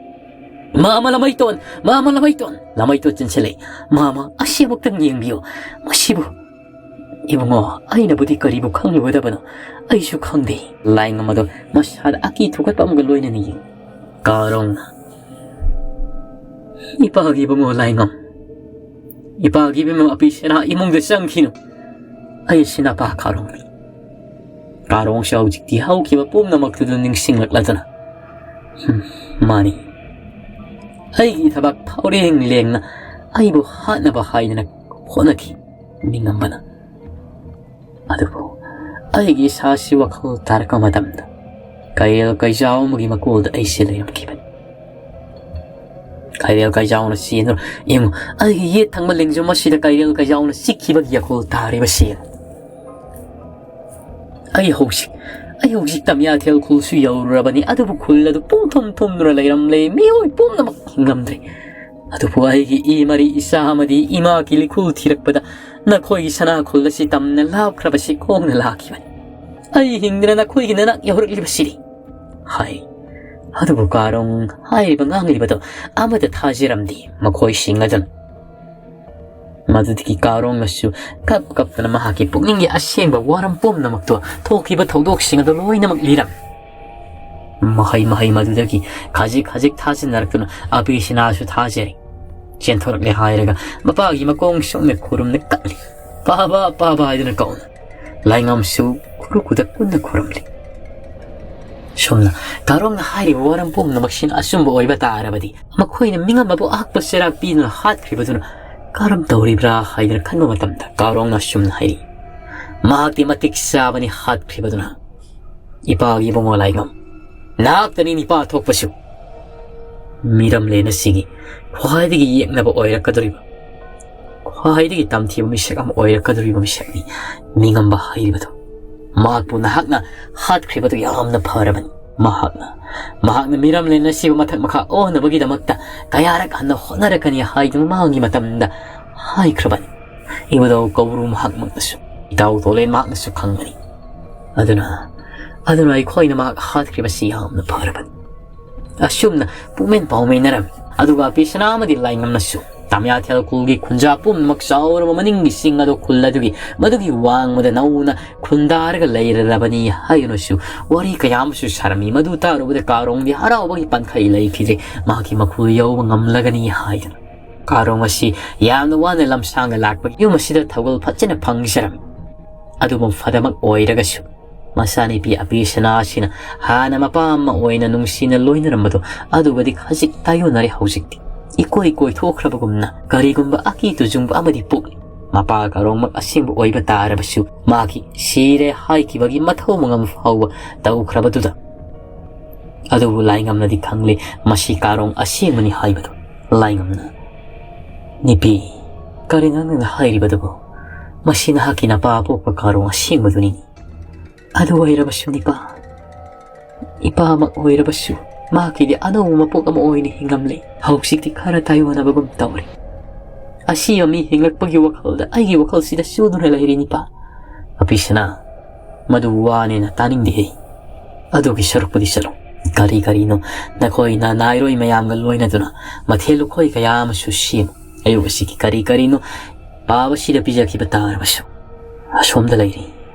"ꯃꯥꯃ ꯂꯃꯩꯇꯣꯟ! ꯃꯥꯃ ꯂꯃꯩꯇꯣꯟ!" ꯂꯃꯩꯇꯣꯟ ꯆꯦꯟꯁꯤꯜꯂꯛꯏ꯫ "ꯃꯥꯃ, ꯑꯁꯤ ꯑꯃꯨꯛꯇꯪ ꯌꯦꯡꯕꯤꯌꯨ꯫ ꯃꯁꯤꯕꯨ, ꯏꯕꯨꯡꯉꯣ, ꯑꯩꯅꯕꯨꯗꯤ ꯀꯔꯤꯕꯨ ꯈꯪꯂꯨꯒꯗꯕꯅꯣ? ꯑꯩꯁꯨ ꯈꯪꯗꯦ꯫" ꯂꯥꯏꯉꯝ ꯑꯗꯣ ꯃꯁꯥꯗ ꯑꯀꯤ ꯊꯨꯒꯠꯄ ꯑꯃꯒ ꯂꯣꯏꯅꯅ ꯌꯦꯡꯉꯤ꯫ ꯀꯥꯔꯣꯡꯅ, "ꯏꯄꯥꯒꯤ ꯏꯕꯨꯡꯉꯣ ꯂꯥꯏꯉꯝ, ꯏꯄꯥꯒꯤ ꯏꯕꯦꯝꯃ ꯑꯄꯤ ꯁꯅꯥ ꯏꯃꯨꯡꯗ ꯆꯪꯈꯤꯅꯨ꯫ ꯑꯩ ꯁꯤꯅꯄꯥ ꯀꯥꯔꯣꯡꯅꯤ꯫" ꯀꯥꯔꯣꯡꯁꯨ ꯍꯧꯖꯤꯛꯇꯤ ꯍꯧꯈꯤꯕ ꯄꯨꯝꯅꯃꯛꯇꯨꯗ ꯅꯤꯡꯁꯤꯡꯂꯛꯂꯗꯨꯅ, "ꯍꯨꯝ, ꯃꯥꯅꯤ꯫ ꯑꯩꯒꯤ ꯊꯕꯛ ꯐꯥꯎꯔꯦꯡ ꯂꯦꯡꯅ ꯑꯩꯕꯨ ꯍꯥꯠꯅꯕ ꯍꯥꯏꯗꯅ ꯍꯣꯠꯅꯈꯤ ꯃꯤꯉꯝꯕꯅ꯫ ꯑꯗꯨꯕꯨ ꯑꯩꯒꯤ ꯏꯁꯥꯁꯤ ꯋꯥꯈꯜ ꯇꯥꯔꯛꯄ ꯃꯇꯝꯗ ꯀꯩꯔꯦꯜ ꯀꯩꯖꯥꯎ ꯑꯃꯒꯤ ꯃꯀꯣꯜꯗ ꯑꯩꯁꯦ ꯂꯩꯔꯝꯈꯤꯕꯅꯤ꯫ ꯀꯩꯔꯦꯜ ꯀꯩꯖꯥꯎꯅ ꯆꯦꯟꯗꯨꯅ, ꯌꯦꯡꯉꯨ, ꯑꯩꯒꯤ ꯌꯦꯠ ꯊꯪꯕ ꯂꯦꯡꯖꯨꯝ ꯑꯁꯤꯗ ꯀꯩꯔꯦꯜ ꯀꯩꯖꯥꯎꯅ ꯆꯤꯛꯈꯤꯕꯒꯤ ꯑꯀꯣꯜ ꯇꯥꯔꯤꯕꯁꯤ ꯌꯦꯡꯉꯨ꯫ ꯑꯩ ꯍꯧꯖꯤꯛ, ꯑꯩ ꯍꯧꯖꯤꯛ ꯇꯝꯌꯥꯊꯦꯜ ꯈꯨꯜꯁꯨ ꯌꯧꯔꯨꯔꯕꯅꯤ, ꯑꯗꯨꯕꯨ ꯈꯨꯜ ꯑꯗꯨ ꯄꯨꯡꯊꯨꯝ ꯊꯨꯝꯗꯨꯅ ꯂꯩꯔꯝꯂꯦ꯫ ꯃꯤꯑꯣꯏ ꯄꯨꯝꯅꯃꯛ ꯍꯤꯡꯂꯝꯗ꯭ꯔꯦ꯫ ꯑꯗꯨꯕꯨ ꯑꯩꯒꯤ ꯏ ꯃꯔꯤ ꯏꯆꯥ ꯑꯃꯗꯤ ꯏꯃꯥꯒꯤ ꯂꯤꯈꯨꯜ ꯊꯤꯔꯛꯄꯗ ꯅꯈꯣꯏꯒꯤ ꯁꯅꯥ ꯈꯨꯜ ꯑꯁꯤ ꯇꯝꯅ ꯂꯥꯞꯈ꯭ꯔꯕꯁꯤ ꯈꯣꯡꯅ ꯂꯥꯛꯈꯤꯕꯅꯤ꯫ ꯑꯩ ꯍꯤꯡꯗꯨꯅ ꯅꯈꯣꯏꯒꯤ ꯅꯅꯥꯛ ꯌꯧꯔꯛꯂꯤꯕꯁꯤꯗꯤ, ꯍꯥꯏ꯫ ꯑꯗꯨꯕꯨ ꯀꯥꯔꯣꯡ ꯍꯥꯏꯔꯤꯕ ꯉꯥꯡꯂꯤꯕꯗꯣ ꯑꯃꯠꯇ ꯊꯥꯖꯔꯝꯗꯦ ꯃꯈꯣꯏꯁꯤꯡ ꯑꯗꯨꯅ꯫ ꯃꯗꯨꯗꯒꯤ ꯀꯥꯔꯣꯡꯅꯁꯨ ꯀꯞ ꯀꯞꯇꯅ ꯃꯍꯥꯛꯀꯤ ꯄꯨꯛꯅꯤꯡꯒꯤ ꯑꯁꯦꯡꯕ ꯋꯥꯔꯝ ꯄꯨꯝꯅꯃꯛꯇꯣ, ꯊꯣꯛꯈꯤꯕ ꯊꯧꯗꯣꯛꯁꯤꯡ ꯑꯗꯨ ꯂꯣꯏꯅꯃꯛ ꯂꯤꯔꯝꯃꯤ꯫ ꯃꯍꯩ ꯃꯍꯩ ꯃꯗꯨꯗꯒꯤ ꯈꯖꯤꯛ ꯈꯖꯤꯛ ꯊꯥꯖꯅꯔꯛꯇꯨꯅ ꯑꯕꯤꯁꯤꯅꯥꯁꯨ ꯊꯥꯖꯔꯦ꯫ ꯆꯦꯟꯊꯣꯔꯛꯂꯦ ꯍꯥꯏꯔꯒ ꯃꯄꯥꯒꯤ ꯃꯀꯣꯡ ꯁꯣꯛꯅ ꯈꯨꯔꯨꯝꯅ ꯀꯞꯂꯤ꯫ "ꯄꯥꯕ, ꯄꯥꯕ" ꯍꯥꯏꯗꯨꯅ ꯀꯧꯅ ꯂꯥꯏꯉꯝꯁꯨ ꯈꯨꯔꯨ ꯈꯨꯗꯛ ꯄꯨꯟꯅ ꯈꯨꯔꯨꯝꯂꯤ꯫ ꯁꯣꯝꯅ ꯀꯥꯔꯣꯡꯅ ꯍꯥꯏꯔꯤꯕ ꯋꯥꯔꯝ ꯄꯨꯝꯅꯃꯛꯁꯤꯅ ꯑꯆꯨꯝꯕ ꯑꯣꯏꯕ ꯇꯥꯔꯕꯗꯤ, ꯃꯈꯣꯏꯅ ꯃꯤꯉꯝ ꯑꯃꯕꯨ ꯑꯍꯛꯄ ꯆꯩꯔꯥꯛ ꯄꯤꯗꯨꯅ ꯍꯥꯠꯈ꯭ꯔꯤꯕꯗꯨꯅ ꯀꯔꯝ ꯇꯧꯔꯤꯕ꯭ꯔꯥ ꯍꯥꯏꯗꯨꯅ ꯈꯟꯕ ꯃꯇꯝꯗ, ꯀꯥꯔꯣꯡꯅ ꯑꯁꯨꯝꯅ ꯍꯥꯏꯔꯤ, "ꯃꯍꯥꯛꯇꯤ ꯃꯇꯤꯛ ꯆꯥꯕꯅꯤ ꯍꯥꯠꯈ꯭ꯔꯤꯕꯗꯨꯅ꯫ ꯏꯄꯥꯒꯤ ꯏꯕꯨꯡꯉꯣ ꯂꯥꯏꯉꯝ, ꯅꯍꯥꯛꯇꯅꯤ ꯅꯤꯄꯥ ꯊꯣꯛꯄꯁꯨ꯫ ꯃꯤꯔꯝꯂꯦꯟ ꯑꯁꯤꯒꯤ ꯈ꯭ꯋꯥꯏꯗꯒꯤ ꯌꯦꯛꯅꯕ ꯑꯣꯏꯔꯛꯀꯗꯧꯔꯤꯕ, ꯈ꯭ꯋꯥꯏꯗꯒꯤ ꯇꯝꯊꯤꯕ ꯃꯤꯁꯛ ꯑꯃ ꯑꯣꯏꯔꯛꯀꯗꯧꯔꯤꯕ ꯃꯤꯁꯛꯅꯤ ꯃꯤꯉꯝꯕ ꯍꯥꯏꯔꯤꯕꯗꯨ꯫ ꯃꯍꯥꯛꯄꯨ ꯅꯍꯥꯛꯅ ꯍꯥꯠꯈ꯭ꯔꯤꯕꯗꯨ ꯌꯥꯝꯅ ꯐꯔꯕꯅꯤ꯫ ꯃꯍꯥꯛꯅ, ꯃꯍꯥꯛꯅ ꯃꯤꯔꯝꯂꯦꯟ ꯑꯁꯤꯕꯨ ꯃꯊꯛ ꯃꯈꯥ ꯑꯣꯟꯅꯕꯒꯤꯗꯃꯛꯇ ꯀꯌꯥꯔꯛ ꯍꯟꯅ ꯍꯣꯠꯅꯔꯛꯀꯅꯤ ꯍꯥꯏꯗꯨꯅ ꯃꯃꯥꯡꯒꯤ ꯃꯇꯝꯗ ꯍꯥꯏꯈ꯭ꯔꯕꯅꯤ꯫ ꯏꯕꯨꯙꯧ ꯀꯧꯕ꯭ꯔꯨ ꯃꯍꯥꯛꯃꯛꯅꯁꯨ, ꯏꯇꯥꯎ ꯇꯣꯂꯦꯟ ꯃꯍꯥꯛꯅꯁꯨ ꯈꯪꯒꯅꯤ꯫ ꯑꯗꯨꯅ, ꯑꯗꯨꯅ ꯑꯩꯈꯣꯏꯅ ꯃꯍꯥꯛ ꯍꯥꯠꯈ꯭ꯔꯤꯕꯁꯤ ꯌꯥꯝꯅ ꯐꯔꯕꯅꯤ"꯫ ꯑꯁꯨꯝꯅ ꯄꯨꯛꯃꯦꯟ ꯄꯥꯎꯃꯦꯟꯅꯔꯝꯃꯤ꯫ ꯑꯗꯨꯒ ꯄꯤꯁꯅꯥ ꯑꯃꯗꯤ ꯂꯥꯏꯉꯝꯅꯁꯨ ꯇꯥꯃꯤꯌꯥꯊꯦꯜ ꯈꯨꯜꯒꯤ ꯈꯨꯟꯖꯥ ꯄꯨꯝꯅꯃꯛ ꯆꯥꯎꯔꯕ ꯃꯅꯤꯡꯒꯤ ꯆꯤꯡ ꯑꯗꯨ ꯈꯨꯜ ꯑꯗꯨꯒꯤ ꯃꯗꯨꯒꯤ ꯋꯥꯡꯃꯗ ꯅꯧꯅ ꯈꯨꯟꯗꯥꯔꯒ ꯂꯩꯔꯔꯕꯅꯤ ꯍꯥꯏꯗꯨꯅꯁꯨ ꯋꯥꯔꯤ ꯀꯌꯥ ꯑꯃꯁꯨ ꯁꯥꯔꯝꯃꯤ꯫ ꯃꯗꯨ ꯇꯥꯔꯨꯕꯗ ꯀꯥꯔꯣꯡꯗꯤ ꯍꯔꯥꯎꯕꯒꯤ ꯄꯟꯈꯩ ꯂꯩꯈꯤꯗ꯭ꯔꯦ꯫ ꯃꯍꯥꯛꯀꯤ ꯃꯈꯨꯜ ꯌꯧꯕ ꯉꯝꯂꯒꯅꯤ ꯍꯥꯏꯗꯨꯅ꯫ ꯀꯥꯔꯣꯡ ꯑꯁꯤ ꯌꯥꯝꯅ ꯋꯥꯅ ꯂꯝꯁꯥꯡꯗ ꯂꯥꯛꯄꯒꯤ ꯌꯨꯝ ꯑꯁꯤꯗ ꯊꯧꯒꯜ ꯐꯖꯅ ꯐꯪꯖꯔꯝꯃꯤ꯫ ꯑꯗꯨꯕꯨ ꯐꯗꯃꯛ ꯑꯣꯏꯔꯒꯁꯨ, ꯃꯆꯥꯅꯨꯄꯤ ꯑꯄꯤꯁꯅꯥ ꯑꯁꯤꯅ ꯍꯥꯟꯅ ꯃꯄꯥ ꯑꯃ ꯑꯣꯏꯅ ꯅꯨꯡꯁꯤꯅ ꯂꯣꯏꯅꯔꯝꯕꯗꯣ, ꯑꯗꯨꯒꯗꯤ ꯈꯖꯤꯛ ꯇꯥꯏꯌꯣꯟꯅꯔꯦ ꯍꯧꯖꯤꯛꯇꯤ꯫ ꯏꯀꯣꯏ ꯀꯣꯏꯊꯣꯛꯈ꯭ꯔꯕꯒꯨꯝꯅ ꯀꯔꯤꯒꯨꯝꯕ ꯑꯀꯤ ꯇꯨꯖꯨꯡꯕ ꯑꯃꯗꯤ ꯄꯣꯛꯂꯤ꯫ ꯃꯄꯥ ꯀꯥꯔꯣꯡꯃꯛ ꯑꯁꯦꯡꯕ ꯑꯣꯏꯕ ꯇꯥꯔꯕꯁꯨ, ꯃꯥꯒꯤ ꯁꯤꯔꯦ ꯍꯥꯏꯈꯤꯕꯒꯤ ꯃꯊꯧ ꯃꯉꯝ ꯐꯥꯎꯕ ꯇꯧꯈ꯭ꯔꯕꯗꯨꯗ꯫ ꯑꯗꯨꯕꯨ ꯂꯥꯏꯉꯝꯅꯗꯤ ꯈꯪꯂꯦ, ꯃꯁꯤ ꯀꯥꯔꯣꯡ ꯑꯁꯦꯡꯕꯅꯤ ꯍꯥꯏꯕꯗꯨ꯫ ꯂꯥꯏꯉꯝꯅ, "ꯅꯨꯄꯤ, ꯀꯔꯤꯅꯣ ꯅꯪꯅ ꯍꯥꯏꯔꯤꯕꯗꯨꯕꯨ? ꯃꯁꯤ ꯅꯍꯥꯛꯀꯤ ꯅꯄꯥ ꯄꯣꯛꯄ ꯀꯥꯔꯣꯡ ꯑꯁꯦꯡꯕꯗꯨꯅꯤ꯫ ꯑꯗꯨ ꯑꯣꯏꯔꯕꯁꯨ ꯅꯨꯄꯥ, ꯏꯄꯥꯃꯛ ꯑꯣꯏꯔꯕꯁꯨ ꯃꯍꯥꯛꯀꯤꯗꯤ ꯑꯅꯧꯕ ꯃꯄꯣꯛ ꯑꯃ ꯑꯣꯏꯅ ꯍꯤꯡꯂꯝꯂꯦ꯫ ꯍꯧꯖꯤꯛꯇꯤ ꯈꯔ ꯇꯥꯏꯑꯣꯟꯅꯕꯒꯨꯝ ꯇꯧꯔꯦ꯫ ꯑꯁꯤꯕ ꯃꯤ ꯍꯤꯡꯂꯛꯄꯒꯤ ꯋꯥꯈꯜꯗ ꯑꯩꯒꯤ ꯋꯥꯈꯜꯁꯤꯗ ꯆꯨꯗꯨꯅ ꯂꯩꯔꯤ ꯅꯨꯄꯥ꯫" "ꯑꯄꯤꯁꯅꯥ, ꯃꯗꯨ ꯋꯥꯅꯦꯅ ꯇꯥꯅꯤꯡꯗꯦꯍꯦ꯫ ꯑꯗꯨꯒꯤ ꯁꯔꯨꯛꯄꯨꯗꯤ ꯆꯠꯂꯣ꯫ ꯀꯔꯤ ꯀꯔꯤꯅꯣ ꯅꯈꯣꯏꯅ ꯅꯥꯏꯔꯣꯏ ꯃꯌꯥꯝꯒ ꯂꯣꯏꯅꯗꯨꯅ ꯃꯊꯦꯜ ꯂꯨꯀꯣꯏ ꯀꯌꯥ ꯑꯃꯁꯨ ꯁꯦꯝꯃꯨ꯫ ꯑꯌꯨꯛ ꯑꯁꯤꯒꯤ ꯀꯔꯤ ꯀꯔꯤꯅꯣ ꯄꯥꯕꯁꯤꯗ ꯄꯤꯖꯈꯤꯕ ꯇꯥꯔꯕꯁꯨ꯫ ꯑꯁꯣꯝꯗ ꯂꯩꯔꯤ꯫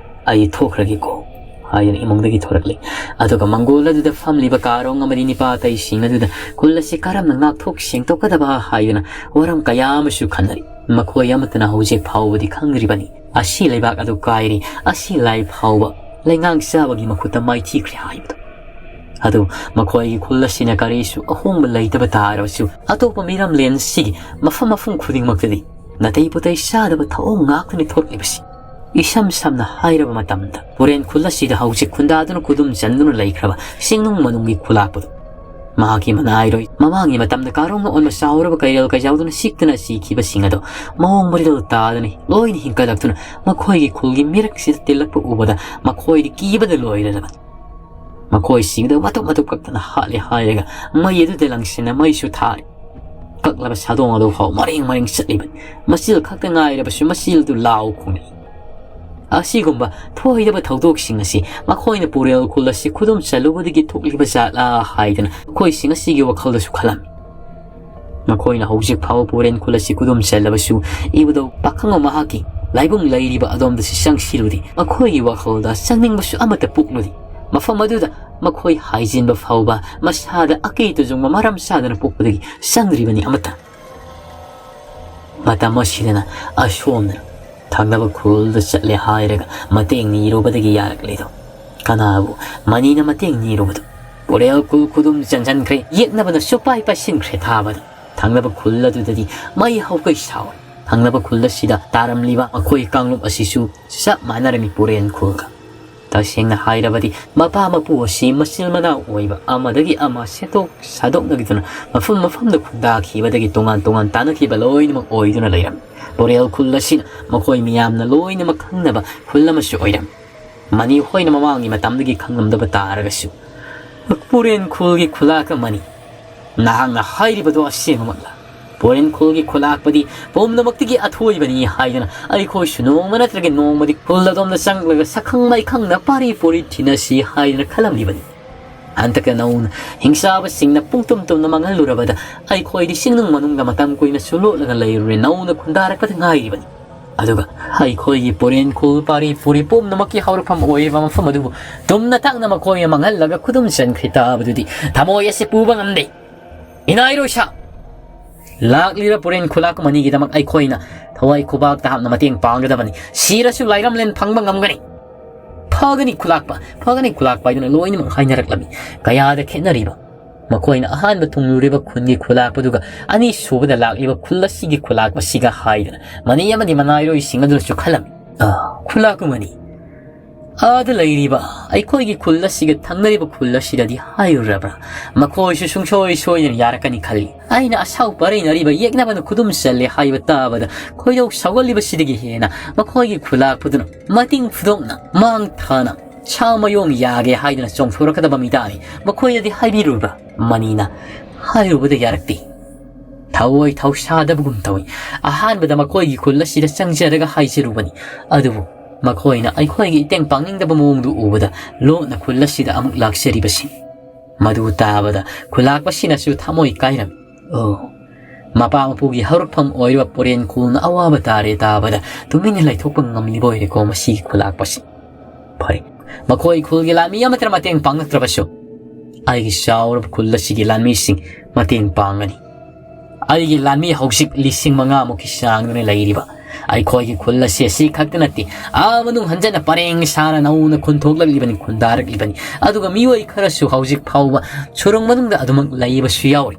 ꯑꯩ ꯊꯣꯛꯈ꯭ꯔꯒꯦꯀꯣ" ꯍꯥꯏꯗꯨꯅ ꯏꯃꯨꯡꯗꯒꯤ ꯊꯣꯔꯛꯂꯦ꯫ ꯑꯗꯨꯒ ꯃꯪꯒꯣꯜ ꯑꯗꯨꯗ ꯐꯝꯂꯤꯕ ꯀꯥꯔꯣꯡ ꯑꯃꯗꯤ ꯅꯤꯄꯥ ꯑꯇꯩꯁꯤꯡ ꯑꯗꯨꯗ ꯈꯨꯜ ꯑꯁꯤ ꯀꯔꯝꯅ ꯉꯥꯛꯊꯣꯛ ꯁꯦꯡꯗꯣꯛꯀꯗꯕ ꯍꯥꯏꯗꯨꯅ ꯋꯥꯔꯝ ꯀꯌꯥ ꯑꯃꯁꯨ ꯈꯟꯅꯔꯤ꯫ ꯃꯈꯣꯏ ꯑꯃꯠꯇꯅ ꯍꯧꯖꯤꯛ ꯐꯥꯎꯕꯗꯤ ꯈꯪꯗ꯭ꯔꯤꯕꯅꯤ꯫ ꯑꯁꯤ ꯂꯩꯕꯥꯛ ꯑꯗꯨ ꯀꯥꯏꯔꯤ, ꯑꯁꯤ ꯂꯥꯏ ꯐꯥꯎꯕ ꯂꯩꯉꯥꯛ ꯆꯥꯕꯒꯤ ꯃꯈꯨꯠꯇ ꯃꯥꯏꯊꯤꯈ꯭ꯔꯦ ꯍꯥꯏꯕꯗꯨ꯫ ꯑꯗꯨ ꯃꯈꯣꯏꯒꯤ ꯈꯨꯜ ꯑꯁꯤꯅ ꯀꯔꯤꯁꯨ ꯑꯍꯣꯡꯕ ꯂꯩꯇꯕ ꯇꯥꯔꯕꯁꯨ, ꯑꯇꯣꯞꯄ ꯃꯤꯔꯝꯂꯦꯟꯁꯤꯒꯤ ꯃꯐꯝ ꯃꯐꯝ ꯈꯨꯗꯤꯡꯃꯛꯇꯗꯤ ꯅꯥꯇꯩ ꯄꯣꯇꯩ ꯆꯥꯗꯕ ꯊꯧꯑꯣꯡ ꯉꯥꯛꯇꯅꯤ ꯊꯣꯛꯂꯤꯕꯁꯤ꯫ ꯏꯁꯝ ꯁꯝꯅ ꯍꯥꯏꯔꯕ ꯃꯇꯝꯗ, ꯄꯨꯔꯦꯟ ꯈꯨꯜ ꯑꯁꯤꯗ ꯍꯧꯖꯤꯛ ꯈꯨꯟꯗꯥꯗꯨꯅ ꯈꯨꯗꯨꯝ ꯆꯟꯗꯨꯅ ꯂꯩꯈ꯭ꯔꯕ ꯆꯤꯡꯅꯨꯡ ꯃꯅꯨꯡꯒꯤ ꯈꯨꯂꯥꯛꯄꯗꯨ, ꯃꯍꯥꯛꯀꯤ ꯃꯅꯥꯏꯔꯣꯏ ꯃꯃꯥꯡꯒꯤ ꯃꯇꯝꯗ ꯀꯥꯔꯣꯡꯅ ꯑꯣꯟꯕ ꯆꯥꯎꯔꯕ ꯀꯩꯔꯦꯜ ꯀꯩꯖꯥꯎꯗꯨꯅ ꯁꯤꯛꯇꯨꯅ ꯁꯤꯈꯤꯕꯁꯤꯡ ꯑꯗꯣ ꯃꯑꯣꯡ ꯃꯔꯤꯜ ꯇꯥꯗꯅ ꯂꯣꯏꯅ ꯍꯤꯡꯀꯠꯂꯛꯇꯨꯅ ꯃꯈꯣꯏꯒꯤ ꯈꯨꯜꯒꯤ ꯃꯤꯔꯛꯁꯤꯗ ꯇꯤꯜꯂꯛꯄ ꯎꯕꯗ ꯃꯈꯣꯏꯗꯤ ꯀꯤꯕꯗ ꯂꯣꯏꯔꯔꯕꯅꯤ꯫ ꯃꯈꯣꯏꯁꯤꯡꯗꯨ ꯃꯇꯨꯞ ꯃꯇꯨꯞ ꯀꯛꯇꯅ ꯍꯥꯠꯂꯦ ꯍꯥꯏꯔꯒ ꯃꯩ ꯑꯗꯨꯗ ꯂꯪꯁꯤꯟꯅ ꯃꯩꯁꯨ ꯊꯥꯔꯤ꯫ ꯀꯛꯂꯕ ꯁꯥꯗꯣꯡ ꯑꯗꯨ ꯐꯥꯎ ꯃꯔꯦꯡ ꯃꯔꯦꯡ ꯆꯠꯂꯤꯕꯅꯤ꯫ ꯃꯆꯤꯜ ꯈꯛꯇ ꯉꯥꯏꯔꯕꯁꯨ ꯃꯆꯤꯜꯗꯨ ꯂꯥꯎ ꯈꯣꯡꯂꯛꯏ꯫ ꯑꯁꯤꯒꯨꯝꯕ ꯊꯣꯏꯗꯕ ꯊꯧꯗꯣꯛꯁꯤꯡ ꯑꯁꯤ ꯃꯈꯣꯏꯅ ꯄꯨꯔꯦꯜ ꯈꯨꯜ ꯑꯁꯤ ꯈꯨꯗꯨꯝ ꯆꯜꯂꯨꯕꯗꯒꯤ ꯊꯣꯛꯂꯤꯕ ꯖꯥꯠꯂꯥ ꯍꯥꯏꯗꯅ ꯃꯈꯣꯏꯁꯤꯡ ꯑꯁꯤꯒꯤ ꯋꯥꯈꯜꯗꯁꯨ ꯈꯜꯂꯝꯃꯤ꯫ ꯃꯈꯣꯏꯅ ꯍꯧꯖꯤꯛ ꯐꯥꯎꯕ ꯄꯨꯔꯦꯟ ꯈꯨꯜ ꯑꯁꯤ ꯈꯨꯗꯨꯝ ꯆꯜꯂꯕꯁꯨ, ꯏꯕꯨꯙꯧ ꯄꯥꯈꯪꯕ ꯃꯍꯥꯛꯀꯤ ꯂꯥꯏꯕꯨꯡ ꯂꯩꯔꯤꯕ ꯑꯗꯣꯝꯗꯁꯨ ꯆꯪꯁꯤꯜꯂꯨꯗꯦ꯫ ꯃꯈꯣꯏꯒꯤ ꯋꯥꯈꯜꯗ ꯆꯪꯅꯤꯡꯕꯁꯨ ꯑꯃꯠꯇ ꯄꯣꯛꯂꯨꯗꯦ꯫ ꯃꯐꯝ ꯑꯗꯨꯗ ꯃꯈꯣꯏ ꯍꯥꯏꯖꯤꯟꯕ ꯐꯥꯎꯕ ꯃꯁꯥꯗ ꯑꯀꯤ ꯇꯨꯖꯨꯡꯕ ꯃꯔꯝ ꯆꯥꯗꯅ ꯄꯣꯛꯄꯗꯒꯤ ꯆꯪꯗ꯭ꯔꯤꯕꯅꯤ ꯑꯃꯠꯇ꯫ ꯃꯇꯝ ꯑꯁꯤꯗꯅ ꯑꯁꯣꯝꯗꯅ ꯊꯪꯅꯕ ꯈꯨꯜꯗ ꯆꯠꯂꯦ ꯍꯥꯏꯔꯒ ꯃꯇꯦꯡ ꯅꯤꯔꯨꯕꯗꯒꯤ ꯌꯥꯔꯛꯂꯤꯗꯣ ꯀꯅꯥꯕꯨ ꯃꯅꯤꯅ ꯃꯇꯦꯡ ꯅꯤꯔꯨꯕꯗꯣ? ꯄꯨꯔꯦꯜ ꯈꯨꯜ ꯈꯨꯗꯨꯝ ꯆꯟꯁꯤꯟꯈ꯭ꯔꯦ, ꯌꯦꯛꯅꯕꯅ ꯁꯨꯄꯥꯏ ꯄꯥꯏꯁꯤꯟꯈ꯭ꯔꯦ ꯊꯥꯕꯗ꯫ ꯊꯪꯅꯕ ꯈꯨꯜ ꯑꯗꯨꯗꯗꯤ ꯃꯩ ꯍꯧꯒꯩ ꯁꯥꯎꯔꯦ꯫ ꯊꯪꯅꯕ ꯈꯨꯜ ꯑꯁꯤꯗ ꯇꯥꯔꯝꯂꯤꯕ ꯃꯈꯣꯏ ꯀꯥꯡꯂꯨꯞ ꯑꯁꯤꯁꯨ ꯆꯞ ꯃꯥꯟꯅꯔꯝꯃꯤ ꯄꯨꯔꯦꯟ ꯈꯨꯜꯒ꯫ ꯇꯁꯦꯡꯅ ꯍꯥꯏꯔꯕꯗꯤ ꯃꯄꯥ ꯃꯄꯨ ꯑꯁꯤ ꯃꯆꯤꯜ ꯃꯅꯥꯎ ꯑꯣꯏꯕ ꯑꯃꯗꯒꯤ ꯑꯃ ꯁꯦꯠꯇꯣꯛ ꯁꯥꯗꯣꯛꯅꯈꯤꯗꯨꯅ ꯃꯐꯝ ꯃꯐꯝꯗ ꯈꯨꯟꯗꯥꯈꯤꯕꯗꯒꯤ ꯇꯣꯉꯥꯟ ꯇꯣꯉꯥꯟ ꯇꯥꯟꯅꯈꯤꯕ ꯂꯣꯏꯅꯃꯛ ꯑꯣꯏꯗꯨꯅ ꯂꯩꯔꯝꯃꯤ꯫ ꯄꯨꯔꯦꯜ ꯈꯨꯜ ꯑꯁꯤꯅ ꯃꯈꯣꯏ ꯃꯤꯌꯥꯝꯅ ꯂꯣꯏꯅꯃꯛ ꯈꯪꯅꯕ ꯈꯨꯜ ꯑꯃꯁꯨ ꯑꯣꯏꯔꯝꯃꯤ꯫ ꯃꯅꯤ ꯍꯣꯏꯅ ꯃꯃꯥꯡꯒꯤ ꯃꯇꯝꯗꯒꯤ ꯈꯪꯂꯝꯗꯕ ꯇꯥꯔꯒꯁꯨ, ꯄꯨꯔꯦꯟ ꯈꯨꯜꯒꯤ ꯈꯨꯂꯥꯛ ꯑꯃꯅꯤ꯫ ꯅꯍꯥꯛꯅ ꯍꯥꯏꯔꯤꯕꯗꯨ ꯑꯁꯦꯡꯕꯃꯛꯂꯥ? ꯄꯨꯔꯦꯟ ꯈꯨꯜꯒꯤ ꯈꯨꯂꯥꯛꯄꯗꯤ ꯄꯨꯝꯅꯃꯛꯇꯒꯤ ꯑꯊꯣꯏꯕꯅꯤ ꯍꯥꯏꯗꯨꯅ ꯑꯩꯈꯣꯏꯁꯨ ꯅꯣꯡꯃ ꯅꯠꯇ꯭ꯔꯒ ꯅꯣꯡꯃꯗꯤ ꯈꯨꯜ ꯑꯗꯣꯝꯗ ꯆꯪꯂꯒ ꯁꯛꯈꯪ ꯃꯥꯏꯈꯪꯅ ꯄꯥꯔꯤ ꯄꯨꯔꯤ ꯊꯤꯅꯁꯤ ꯍꯥꯏꯗꯨꯅ ꯈꯜꯂꯝꯂꯤꯕꯅꯤ꯫ ꯍꯟꯗꯛꯇ ꯅꯧꯅ ꯍꯤꯡꯆꯥꯕꯁꯤꯡꯅ ꯄꯨꯡꯇꯨꯝ ꯇꯨꯝꯅ ꯃꯥꯡꯍꯜꯂꯨꯔꯕꯗ ꯑꯩꯈꯣꯏꯗꯤ ꯆꯤꯡꯅꯨꯡ ꯃꯅꯨꯡꯗ ꯃꯇꯝ ꯀꯨꯏꯅꯁꯨ ꯂꯣꯠꯂꯒ ꯂꯩꯔꯨꯔꯦ, ꯅꯧꯅ ꯈꯨꯟꯗꯥꯔꯛꯄꯗ ꯉꯥꯏꯔꯤꯕꯅꯤ꯫ ꯑꯗꯨꯒ ꯑꯩꯈꯣꯏꯒꯤ ꯄꯨꯔꯦꯟ ꯈꯨꯜ ꯄꯥꯔꯤ ꯄꯨꯔꯤ ꯄꯨꯝꯅꯃꯛꯀꯤ ꯍꯧꯔꯛꯐꯝ ꯑꯣꯏꯔꯤꯕ ꯃꯐꯝ ꯑꯗꯨꯕꯨ ꯇꯨꯝꯅ ꯇꯥꯛꯅ ꯃꯈꯣꯏꯅ ꯃꯥꯡꯍꯜꯂꯒ ꯈꯨꯗꯨꯝ ꯆꯟꯈ꯭ꯔꯤ ꯇꯥꯕꯗꯨꯗꯤ ꯊꯃꯣꯏ ꯑꯁꯤ ꯄꯨꯕ ꯉꯝꯗꯦ꯫ ꯏꯅꯥꯏꯔꯣꯏꯁꯥ! ꯂꯥꯛꯂꯤꯕ ꯄꯨꯔꯦꯟ ꯈꯨꯂꯥꯛ ꯑꯅꯤꯒꯤꯗꯃꯛ ꯑꯩꯈꯣꯏꯅ ꯊꯋꯥꯏ ꯈꯨꯕꯥꯛꯇ ꯍꯥꯞꯅ ꯃꯇꯦꯡ ꯄꯥꯡꯒꯗꯕꯅꯤ꯫ ꯁꯤꯔꯁꯨ ꯂꯥꯏꯔꯝꯂꯦꯟ ꯐꯪꯕ ꯉꯝꯒꯅꯤ꯫ "ꯐꯒꯅꯤ ꯈꯨꯂꯥꯛꯄ, ꯐꯒꯅꯤ ꯈꯨꯂꯥꯛꯄ" ꯍꯥꯏꯗꯨꯅ ꯂꯣꯏꯅꯃꯛ ꯍꯥꯏꯅꯔꯛꯂꯝꯃꯤ꯫ ꯀꯌꯥꯗ ꯈꯦꯠꯅꯔꯤꯕ! ꯃꯈꯣꯏꯅ ꯑꯍꯥꯟꯕ ꯊꯨꯡꯂꯨꯔꯤꯕ ꯈꯨꯟꯒꯤ ꯈꯨꯂꯥꯛꯄꯗꯨꯒ ꯑꯅꯤꯁꯨꯕꯗ ꯂꯥꯛꯂꯤꯕ ꯈꯨꯜ ꯑꯁꯤꯒꯤ ꯈꯨꯂꯥꯛꯄꯁꯤꯒ ꯍꯥꯏꯗꯨꯅ ꯃꯅꯤ ꯑꯃꯗꯤ ꯃꯅꯥꯏꯔꯣꯏꯁꯤꯡ ꯑꯗꯨꯅꯁꯨ ꯈꯜꯂꯝꯃꯤ꯫ "ꯑꯥ, ꯈꯨꯂꯥꯛꯄ ꯃꯅꯤ꯫ ꯑꯥꯗ ꯂꯩꯔꯤꯕ ꯑꯩꯈꯣꯏꯒꯤ ꯈꯨꯜ ꯑꯁꯤꯒ ꯊꯪꯅꯔꯤꯕ ꯈꯨꯜ ꯑꯁꯤꯗꯗꯤ ꯍꯥꯏꯔꯨꯔꯕ꯭ꯔꯥ? ꯃꯈꯣꯏꯁꯨ ꯁꯨꯡꯁꯣꯏ ꯁꯣꯏꯗꯅ ꯌꯥꯔꯛꯀꯅꯤ ꯈꯜꯂꯤ꯫ ꯑꯩꯅ ꯑꯁꯥꯎ ꯄꯔꯩꯅꯔꯤꯕ ꯌꯦꯛꯅꯕꯅ ꯈꯨꯗꯨꯝ ꯆꯜꯂꯦ ꯍꯥꯏꯕ ꯇꯥꯕꯗ ꯈꯣꯏꯗꯧ ꯁꯥꯎꯒꯠꯂꯤꯕꯁꯤꯗꯒꯤ ꯍꯦꯟꯅ ꯃꯈꯣꯏꯒꯤ ꯈꯨꯂꯥꯛꯄꯗꯨꯅ ꯃꯇꯤꯡ ꯐꯨꯗꯣꯛꯅ ꯃꯥꯡ ꯊꯥꯅ ꯁꯥ ꯃꯌꯣꯡ ꯌꯥꯒꯦ ꯍꯥꯏꯗꯨꯅ ꯆꯣꯡꯊꯣꯔꯛꯀꯗꯕ ꯃꯤꯇꯥꯅꯤ꯫ ꯃꯈꯣꯏꯗꯗꯤ ꯍꯥꯏꯕꯤꯔꯨꯔꯕ꯭ꯔꯥ?" ꯃꯅꯤꯅ ꯍꯥꯏꯔꯨꯕꯗ ꯌꯥꯔꯛꯇꯦ꯫ ꯊꯑꯣꯏ ꯊꯧꯁꯥꯗꯕꯒꯨꯝ ꯇꯧꯏ꯫ ꯑꯍꯥꯟꯕꯗ ꯃꯈꯣꯏꯒꯤ ꯈꯨꯜ ꯑꯁꯤꯗ ꯆꯪꯖꯔꯒ ꯍꯥꯏꯖꯔꯨꯕꯅꯤ, ꯑꯗꯨꯕꯨ ꯃꯈꯣꯏꯅ ꯑꯩꯈꯣꯏꯒꯤ ꯏꯇꯦꯡ ꯄꯥꯡꯅꯤꯡꯗꯕ ꯃꯑꯣꯡꯗꯨ ꯎꯕꯗ ꯂꯣꯟꯅ ꯈꯨꯜ ꯑꯁꯤꯗ ꯑꯃꯨꯛ ꯂꯥꯛꯆꯔꯤꯕꯁꯤꯅꯤ꯫ ꯃꯗꯨ ꯇꯥꯕꯗ ꯈꯨꯂꯥꯛꯄꯁꯤꯅꯁꯨ ꯊꯃꯣꯏ ꯀꯥꯏꯔꯝꯃꯤ꯫ ꯑꯣ, ꯃꯄꯥ ꯃꯄꯨꯒꯤ ꯍꯧꯔꯛꯐꯝ ꯑꯣꯏꯔꯤꯕ ꯄꯣꯔꯦꯟ ꯈꯨꯜꯅ ꯑꯋꯥꯕ ꯇꯥꯔꯦ ꯇꯥꯕꯗ ꯇꯨꯃꯤꯟꯅ ꯂꯩꯊꯣꯛꯄ ꯉꯝꯂꯤꯕ ꯑꯣꯏꯔꯦꯀꯣ ꯃꯁꯤꯒꯤ ꯈꯨꯂꯥꯛꯄꯁꯤ꯫ ꯐꯔꯦ, ꯃꯈꯣꯏ ꯈꯨꯜꯒꯤ ꯂꯥꯟꯃꯤ ꯑꯃꯠꯇꯅ ꯃꯇꯦꯡ ꯄꯥꯡꯂꯛꯇ꯭ꯔꯕꯁꯨ, ꯑꯩꯒꯤ ꯆꯥꯎꯔꯕ ꯈꯨꯜ ꯑꯁꯤꯒꯤ ꯂꯥꯟꯃꯤꯁꯤꯡ ꯃꯇꯦꯡ ꯄꯥꯡꯒꯅꯤ꯫ ꯑꯩꯒꯤ ꯂꯥꯟꯃꯤ ꯍꯧꯖꯤꯛ ꯂꯤꯁꯤꯡ ꯃꯉꯥꯃꯨꯛꯀꯤ ꯆꯥꯡꯗꯨꯅ ꯂꯩꯔꯤꯕ ꯑꯩꯈꯣꯏꯒꯤ ꯈꯨꯜ ꯑꯁꯤ ꯑꯁꯤ ꯈꯛꯇ ꯅꯠꯇꯦ, ꯑꯥ ꯃꯅꯨꯡ ꯍꯟꯖꯟꯅ ꯄꯔꯦꯡ ꯁꯥꯅ ꯅꯧꯅ ꯈꯨꯟꯊꯣꯛꯂꯛꯂꯤꯕꯅꯤ, ꯈꯨꯟꯗꯥꯔꯛꯂꯤꯕꯅꯤ꯫ ꯑꯗꯨꯒ ꯃꯤꯑꯣꯏ ꯈꯔꯁꯨ ꯍꯧꯖꯤꯛ ꯐꯥꯎꯕ ꯁꯨꯔꯨꯡ ꯃꯅꯨꯡꯗ ꯑꯗꯨꯃꯛ ꯂꯩꯕꯁꯨ ꯌꯥꯎꯔꯤ꯫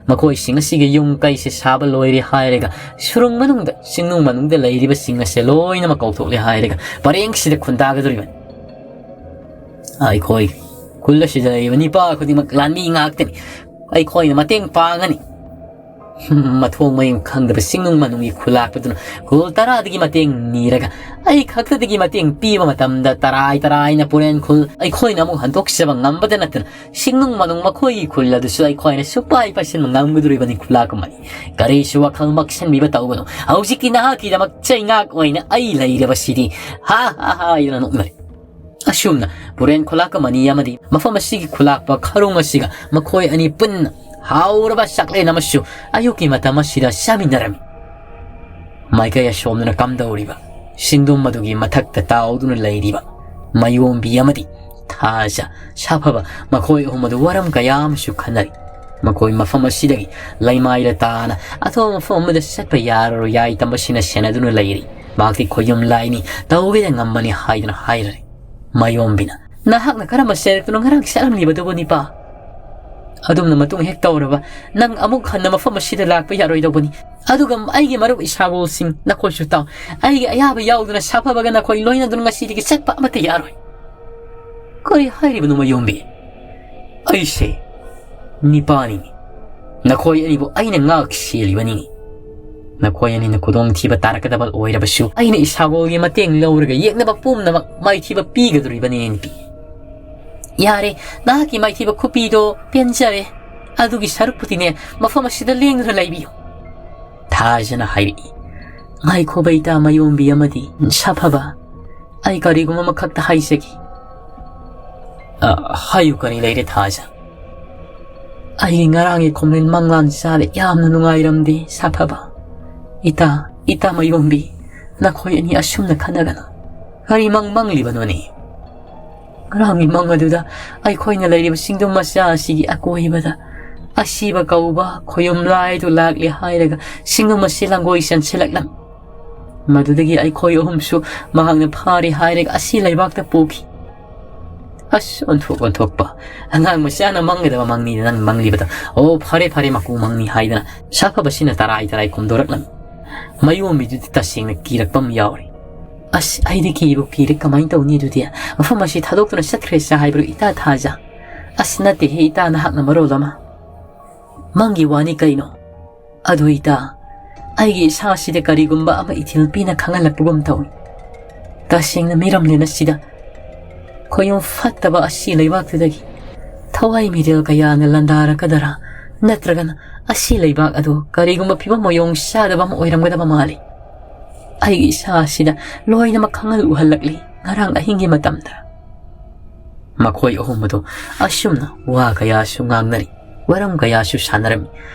ꯃꯈꯣꯏꯁꯤꯡ ꯑꯁꯤꯒꯤ ꯌꯨꯝ ꯀꯩꯁꯦ ꯁꯥꯕ ꯂꯣꯏꯔꯦ ꯍꯥꯏꯔꯒ, ꯁꯨꯔꯨꯡ ꯃꯅꯨꯡꯗ, ꯆꯤꯡꯅꯨꯡ ꯃꯅꯨꯡꯗ ꯂꯩꯔꯤꯕꯁꯤꯡ ꯑꯁꯦ ꯂꯣꯏꯅꯃꯛ ꯀꯧꯊꯣꯛꯂꯦ ꯍꯥꯏꯔꯒ ꯄꯔꯦꯡꯁꯤꯗ ꯈꯨꯟꯗꯥꯒꯗꯧꯔꯤꯕꯅꯤ꯫ ꯑꯩꯈꯣꯏ ꯈꯨꯜ ꯑꯁꯤꯗ ꯂꯩꯔꯤꯕ ꯅꯤꯄꯥ ꯈꯨꯗꯤꯡꯃꯛ ꯂꯥꯟꯃꯤ ꯉꯥꯛꯇꯅꯤ꯫ ꯑꯩꯈꯣꯏꯅ ꯃꯇꯦꯡ ꯄꯥꯡꯒꯅꯤ꯫ ꯃꯊꯣꯡ ꯃꯌꯨꯝ ꯈꯪꯗꯕ ꯆꯤꯡꯅꯨꯡ ꯃꯅꯨꯡꯒꯤ ꯈꯨꯂꯥꯛꯄꯗꯨꯅ ꯈꯨꯜ ꯇꯔꯥꯗꯒꯤ ꯃꯇꯦꯡ ꯅꯤꯔꯒ, ꯑꯩ ꯈꯛꯇꯗꯒꯤ ꯃꯇꯦꯡ ꯄꯤꯕ ꯃꯇꯝꯗ, ꯇꯔꯥꯏ ꯇꯔꯥꯏꯅ ꯄꯨꯔꯦꯟ ꯈꯨꯜ ꯑꯩꯈꯣꯏꯅ ꯑꯃꯨꯛ ꯍꯟꯗꯣꯛꯆꯕ ꯉꯝꯕꯗ ꯅꯠꯇꯅ, ꯆꯤꯡꯅꯨꯡ ꯃꯅꯨꯡ ꯃꯈꯣꯏꯒꯤ ꯈꯨꯜ ꯑꯗꯨꯁꯨ ꯑꯩꯈꯣꯏꯅ ꯁꯨꯛꯄꯥꯏ ꯄꯥꯏꯁꯤꯟꯕ ꯉꯝꯒꯗꯧꯔꯤꯕꯅꯤ꯫ ꯈꯨꯂꯥꯛꯄ ꯑꯃꯅꯤ꯫ ꯀꯔꯤꯁꯨ ꯋꯥꯈꯜ ꯃꯛꯁꯟꯕꯤꯕ ꯇꯧꯒꯅꯨ꯫ ꯍꯧꯖꯤꯛꯀꯤ ꯅꯍꯥꯛꯀꯤꯗꯃꯛ ꯆꯩꯉꯥꯛ ꯑꯣꯏꯅ ꯑꯩ ꯂꯩꯔꯕꯁꯤꯗꯤ꯫ ꯍꯥ ꯍꯥ ꯍꯥ ꯍꯥꯏꯗꯨꯅ ꯅꯣꯛꯅꯔꯦ꯫ ꯑꯁꯨꯝꯅ ꯄꯨꯔꯦꯟ ꯈꯨꯂꯥꯛꯄ ꯑꯃꯅꯤ ꯑꯃꯗꯤ ꯃꯐꯝ ꯑꯁꯤꯒꯤ ꯈꯨꯂꯥꯛꯄ ꯈꯔꯨꯡ ꯑꯁꯤꯒ ꯃꯈꯣꯏ ꯑꯅꯤ ꯄꯨꯟꯅ ꯍꯥꯎꯔꯕ ꯆꯥꯛꯂꯦꯟ ꯑꯃꯁꯨ ꯑꯌꯨꯛꯀꯤ ꯃꯇꯝ ꯑꯁꯤꯗ ꯆꯥꯃꯤꯟꯅꯔꯝꯃꯤ꯫ ꯃꯥꯏꯀꯩ ꯑꯁꯣꯝꯗꯅ ꯀꯝꯗꯧꯔꯤꯕ ꯆꯤꯡꯗꯨꯝ ꯑꯗꯨꯒꯤ ꯃꯊꯛꯇ ꯇꯥꯎꯗꯨꯅ ꯂꯩꯔꯤꯕ ꯃꯌꯣꯝꯕꯤ ꯑꯃꯗꯤ ꯊꯥꯖ, ꯁꯥꯐꯕ, ꯃꯈꯣꯏ ꯑꯍꯨꯝ ꯑꯗꯨ ꯋꯥꯔꯝ ꯀꯌꯥ ꯑꯃꯁꯨ ꯈꯟꯅꯔꯤ꯫ ꯃꯈꯣꯏ ꯃꯐꯝ ꯑꯁꯤꯗꯒꯤ ꯂꯩꯃꯥꯏꯗ ꯇꯥꯅ ꯑꯇꯣꯞꯄ ꯃꯐꯝ ꯑꯃꯗ ꯆꯠꯄ ꯌꯥꯔꯔꯣꯏ, ꯌꯥꯏ ꯇꯝꯕꯁꯤꯡꯅ ꯁꯦꯟꯅꯗꯨꯅ ꯂꯩꯔꯤ꯫ ꯃꯍꯥꯛꯇꯤ ꯈꯣꯌꯨꯝ ꯂꯥꯏꯅꯤ, ꯇꯧꯒꯦꯗ ꯉꯝꯕꯅꯤ ꯍꯥꯏꯗꯨꯅ ꯍꯥꯏꯔꯔꯤ꯫ ꯃꯌꯣꯝꯕꯤꯅ, "ꯅꯍꯥꯛꯅ ꯀꯔꯝꯕ ꯆꯩꯔꯛꯇꯨꯅ ꯉꯔꯥꯡ ꯆꯠꯂꯝꯂꯤꯕꯗꯨꯕꯨ, ꯅꯤꯄꯥ? ꯑꯗꯨꯝꯅ ꯃꯇꯨꯡ ꯍꯦꯛ ꯇꯧꯔꯕ, ꯅꯪ ꯑꯃꯨꯛ ꯍꯟꯅ ꯃꯐꯝ ꯑꯁꯤꯗ ꯂꯥꯛꯄ ꯌꯥꯔꯣꯏꯗꯧꯕꯅꯤ꯫ ꯑꯗꯨꯒ ꯑꯩꯒꯤ ꯃꯔꯨꯞ ꯏꯁꯥꯒꯣꯜꯁꯤꯡ, ꯅꯈꯣꯏꯁꯨ ꯇꯥꯎ꯫ ꯑꯩꯒꯤ ꯑꯌꯥꯕ ꯌꯥꯎꯗꯅ ꯁꯥꯐꯕꯒ ꯅꯈꯣꯏ ꯂꯣꯏꯅꯗꯨꯅ ꯉꯁꯤꯗꯒꯤ ꯆꯠꯄ ꯑꯃꯠꯇ ꯌꯥꯔꯣꯏ꯫" "ꯀꯔꯤ ꯍꯥꯏꯔꯤꯕꯅꯣ, ꯃꯌꯣꯝꯕꯤ? ꯑꯩꯁꯦ ꯅꯤꯄꯥꯅꯤꯅꯤ꯫ ꯅꯈꯣꯏ ꯑꯅꯤꯕꯨ ꯑꯩꯅ ꯉꯥꯛ ꯁꯦꯜꯂꯤꯕꯅꯤꯅꯦ꯫ ꯅꯈꯣꯏ ꯑꯅꯤꯅ ꯈꯨꯗꯣꯡꯊꯤꯕ ꯇꯥꯔꯛꯀꯗꯕ ꯑꯣꯏꯔꯕꯁꯨ, ꯑꯩꯅ ꯏꯁꯥꯒꯣꯜꯒꯤ ꯃꯇꯦꯡ ꯂꯧꯔꯒ ꯌꯦꯛꯅꯕ ꯄꯨꯝꯅꯃꯛ ꯃꯥꯏꯊꯤꯕ ꯄꯤꯒꯗꯧꯔꯤꯕꯅꯤ, ꯅꯨꯄꯤ꯫ ꯌꯥꯔꯦ, ꯅꯍꯥꯛꯀꯤ ꯃꯥꯏꯊꯤꯕ ꯈꯨꯄꯤꯗꯣ ꯄꯦꯟꯖꯔꯦ꯫ ꯑꯗꯨꯒꯤ ꯁꯔꯨꯛꯄꯨꯗꯤꯅꯦ, ꯃꯐꯝ ꯑꯁꯤꯗ ꯂꯦꯡꯗꯨꯅ ꯂꯩꯕꯤꯌꯨ꯫" ꯊꯥꯖꯅ ꯍꯥꯏꯔꯛꯏ꯫ "ꯉꯥꯏꯈꯣ ꯕꯩꯇꯥ ꯃꯌꯣꯝꯕꯤ ꯑꯃꯗꯤ ꯁꯥꯐꯕ, ꯑꯩ ꯀꯔꯤꯒꯨꯝꯕ ꯑꯃꯈꯛꯇ ꯍꯥꯏꯖꯒꯦ꯫" "ꯑ, ꯍꯥꯏꯌꯨ, ꯀꯔꯤ ꯂꯩꯔꯦ ꯊꯥꯖ?" "ꯑꯩꯒꯤ ꯉꯔꯥꯡꯒꯤ ꯈꯣꯝꯂꯦꯟ ꯃꯪꯂꯥꯟ ꯆꯥꯗ ꯌꯥꯝꯅ ꯅꯨꯡꯉꯥꯏꯔꯝꯗꯦ ꯁꯥꯐꯕ꯫ ꯏꯇꯥ, ꯏꯇꯥ ꯃꯌꯣꯝꯕꯤ, ꯅꯈꯣꯏ ꯑꯅꯤ ꯑꯁꯨꯝꯅ ꯈꯟꯅꯒꯅꯨ꯫ ꯀꯔꯤ ꯃꯪ ꯃꯪꯂꯤꯕꯅꯣꯅꯦ?" "ꯉꯔꯥꯡꯒꯤ ꯃꯪ ꯑꯗꯨꯗ ꯑꯩꯈꯣꯏꯅ ꯂꯩꯔꯤꯕ ꯆꯤꯡꯗꯨꯝ ꯃꯆꯥ ꯑꯁꯤꯒꯤ ꯑꯀꯣꯏꯕꯗ ꯑꯁꯤꯕ ꯀꯧꯕ ꯈꯣꯌꯨꯝ ꯂꯥꯏꯗꯨ ꯂꯥꯛꯂꯦ ꯍꯥꯏꯔꯒ ꯆꯤꯡꯗꯨꯝ ꯑꯁꯤ ꯂꯥꯡꯒꯣꯏ ꯆꯦꯟꯁꯤꯜꯂꯛꯂꯝꯃꯤ꯫ ꯃꯗꯨꯗꯒꯤ ꯑꯩꯈꯣꯏ ꯑꯍꯨꯝꯁꯨ ꯃꯍꯥꯛꯅ ꯐꯥꯔꯦ ꯍꯥꯏꯔꯒ ꯑꯁꯤ ꯂꯩꯕꯥꯛꯇ ꯄꯨꯈꯤ꯫ "ꯑꯁ, ꯑꯣꯟꯊꯣꯛ ꯑꯣꯟꯊꯣꯛꯄ꯫ ꯑꯉꯥꯡ ꯃꯆꯥꯅ ꯃꯪꯒꯗꯕ ꯃꯪꯅꯤꯅ ꯅꯪ ꯃꯪꯂꯤꯕꯗꯣ꯫ ꯑꯣ, ꯐꯔꯦ ꯐꯔꯦ, ꯃꯀꯨ ꯃꯪꯅꯤ" ꯍꯥꯏꯗꯅ ꯁꯥꯐꯕꯁꯤꯅ ꯇꯔꯥꯏ ꯇꯔꯥꯏ ꯈꯨꯝꯗꯣꯔꯛꯂꯝꯃꯤ꯫ ꯃꯌꯣꯝꯕꯤꯗꯨꯗꯤ ꯇꯁꯦꯡꯅ ꯀꯤꯔꯛꯄ ꯑꯃ ꯌꯥꯎꯔꯤ꯫ "ꯑꯁ, ꯑꯩꯗꯤ ꯀꯤꯕꯨ ꯀꯤꯔꯦ꯫ ꯀꯃꯥꯏꯅ ꯇꯧꯅꯤ ꯑꯗꯨꯗꯤ? ꯃꯐꯝ ꯑꯁꯤ ꯊꯥꯗꯣꯛꯇꯨꯅ ꯆꯠꯈ꯭ꯔꯦꯁꯦ ꯍꯥꯏꯕ꯭ꯔꯣ, ꯏꯇꯥ ꯊꯥꯖ?" "ꯑꯁ, ꯅꯠꯇꯦꯍꯦ, ꯏꯇꯥ ꯅꯍꯥꯛꯅ ꯃꯔꯣꯜ ꯑꯃ꯫ ꯃꯪꯒꯤ ꯋꯥꯅꯤ ꯀꯩꯅꯣ?" "ꯑꯗꯨ ꯏꯇꯥ, ꯑꯩꯒꯤ ꯏꯁꯥꯁꯤꯗ ꯀꯔꯤꯒꯨꯝꯕ ꯑꯃ ꯏꯊꯤꯜ ꯄꯤꯅ ꯈꯪꯍꯜꯂꯛꯄꯒꯨꯝ ꯇꯧꯏ꯫ ꯇꯁꯦꯡꯅ ꯃꯤꯔꯝꯂꯦꯟ ꯑꯁꯤꯗ ꯈꯣꯌꯨꯝ ꯐꯠꯇꯕ ꯑꯁꯤ ꯂꯩꯕꯥꯛꯇꯨꯗꯒꯤ ꯊꯋꯥꯏ ꯃꯤꯔꯦꯜ ꯀꯌꯥꯅ ꯂꯥꯟꯗꯥꯔꯛꯀꯗꯔꯥ, ꯅꯠꯇ꯭ꯔꯒꯅ ꯑꯁꯤ ꯂꯩꯕꯥꯛ ꯑꯗꯨ ꯀꯔꯤꯒꯨꯝꯕ ꯐꯤꯕꯝ ꯃꯑꯣꯡ ꯆꯥꯗꯕ ꯑꯃ ꯑꯣꯏꯔꯝꯒꯗꯕ ꯃꯥꯜꯂꯤ꯫ ꯑꯩꯒꯤ ꯏꯁꯥ ꯑꯁꯤꯗ ꯂꯣꯏꯅꯃꯛ ꯈꯪꯍꯜ ꯎꯍꯜꯂꯛꯂꯤ ꯉꯔꯥꯡ ꯑꯍꯤꯡꯒꯤ ꯃꯇꯝꯗ꯫" ꯃꯈꯣꯏ ꯑꯍꯨꯝ ꯑꯗꯨ ꯑꯁꯨꯝꯅ ꯋꯥ ꯀꯌꯥꯁꯨ ꯉꯥꯡꯅꯔꯤ, ꯋꯥꯔꯝ ꯀꯌꯥꯁꯨ ꯁꯥꯟꯅꯔꯝꯃꯤ꯫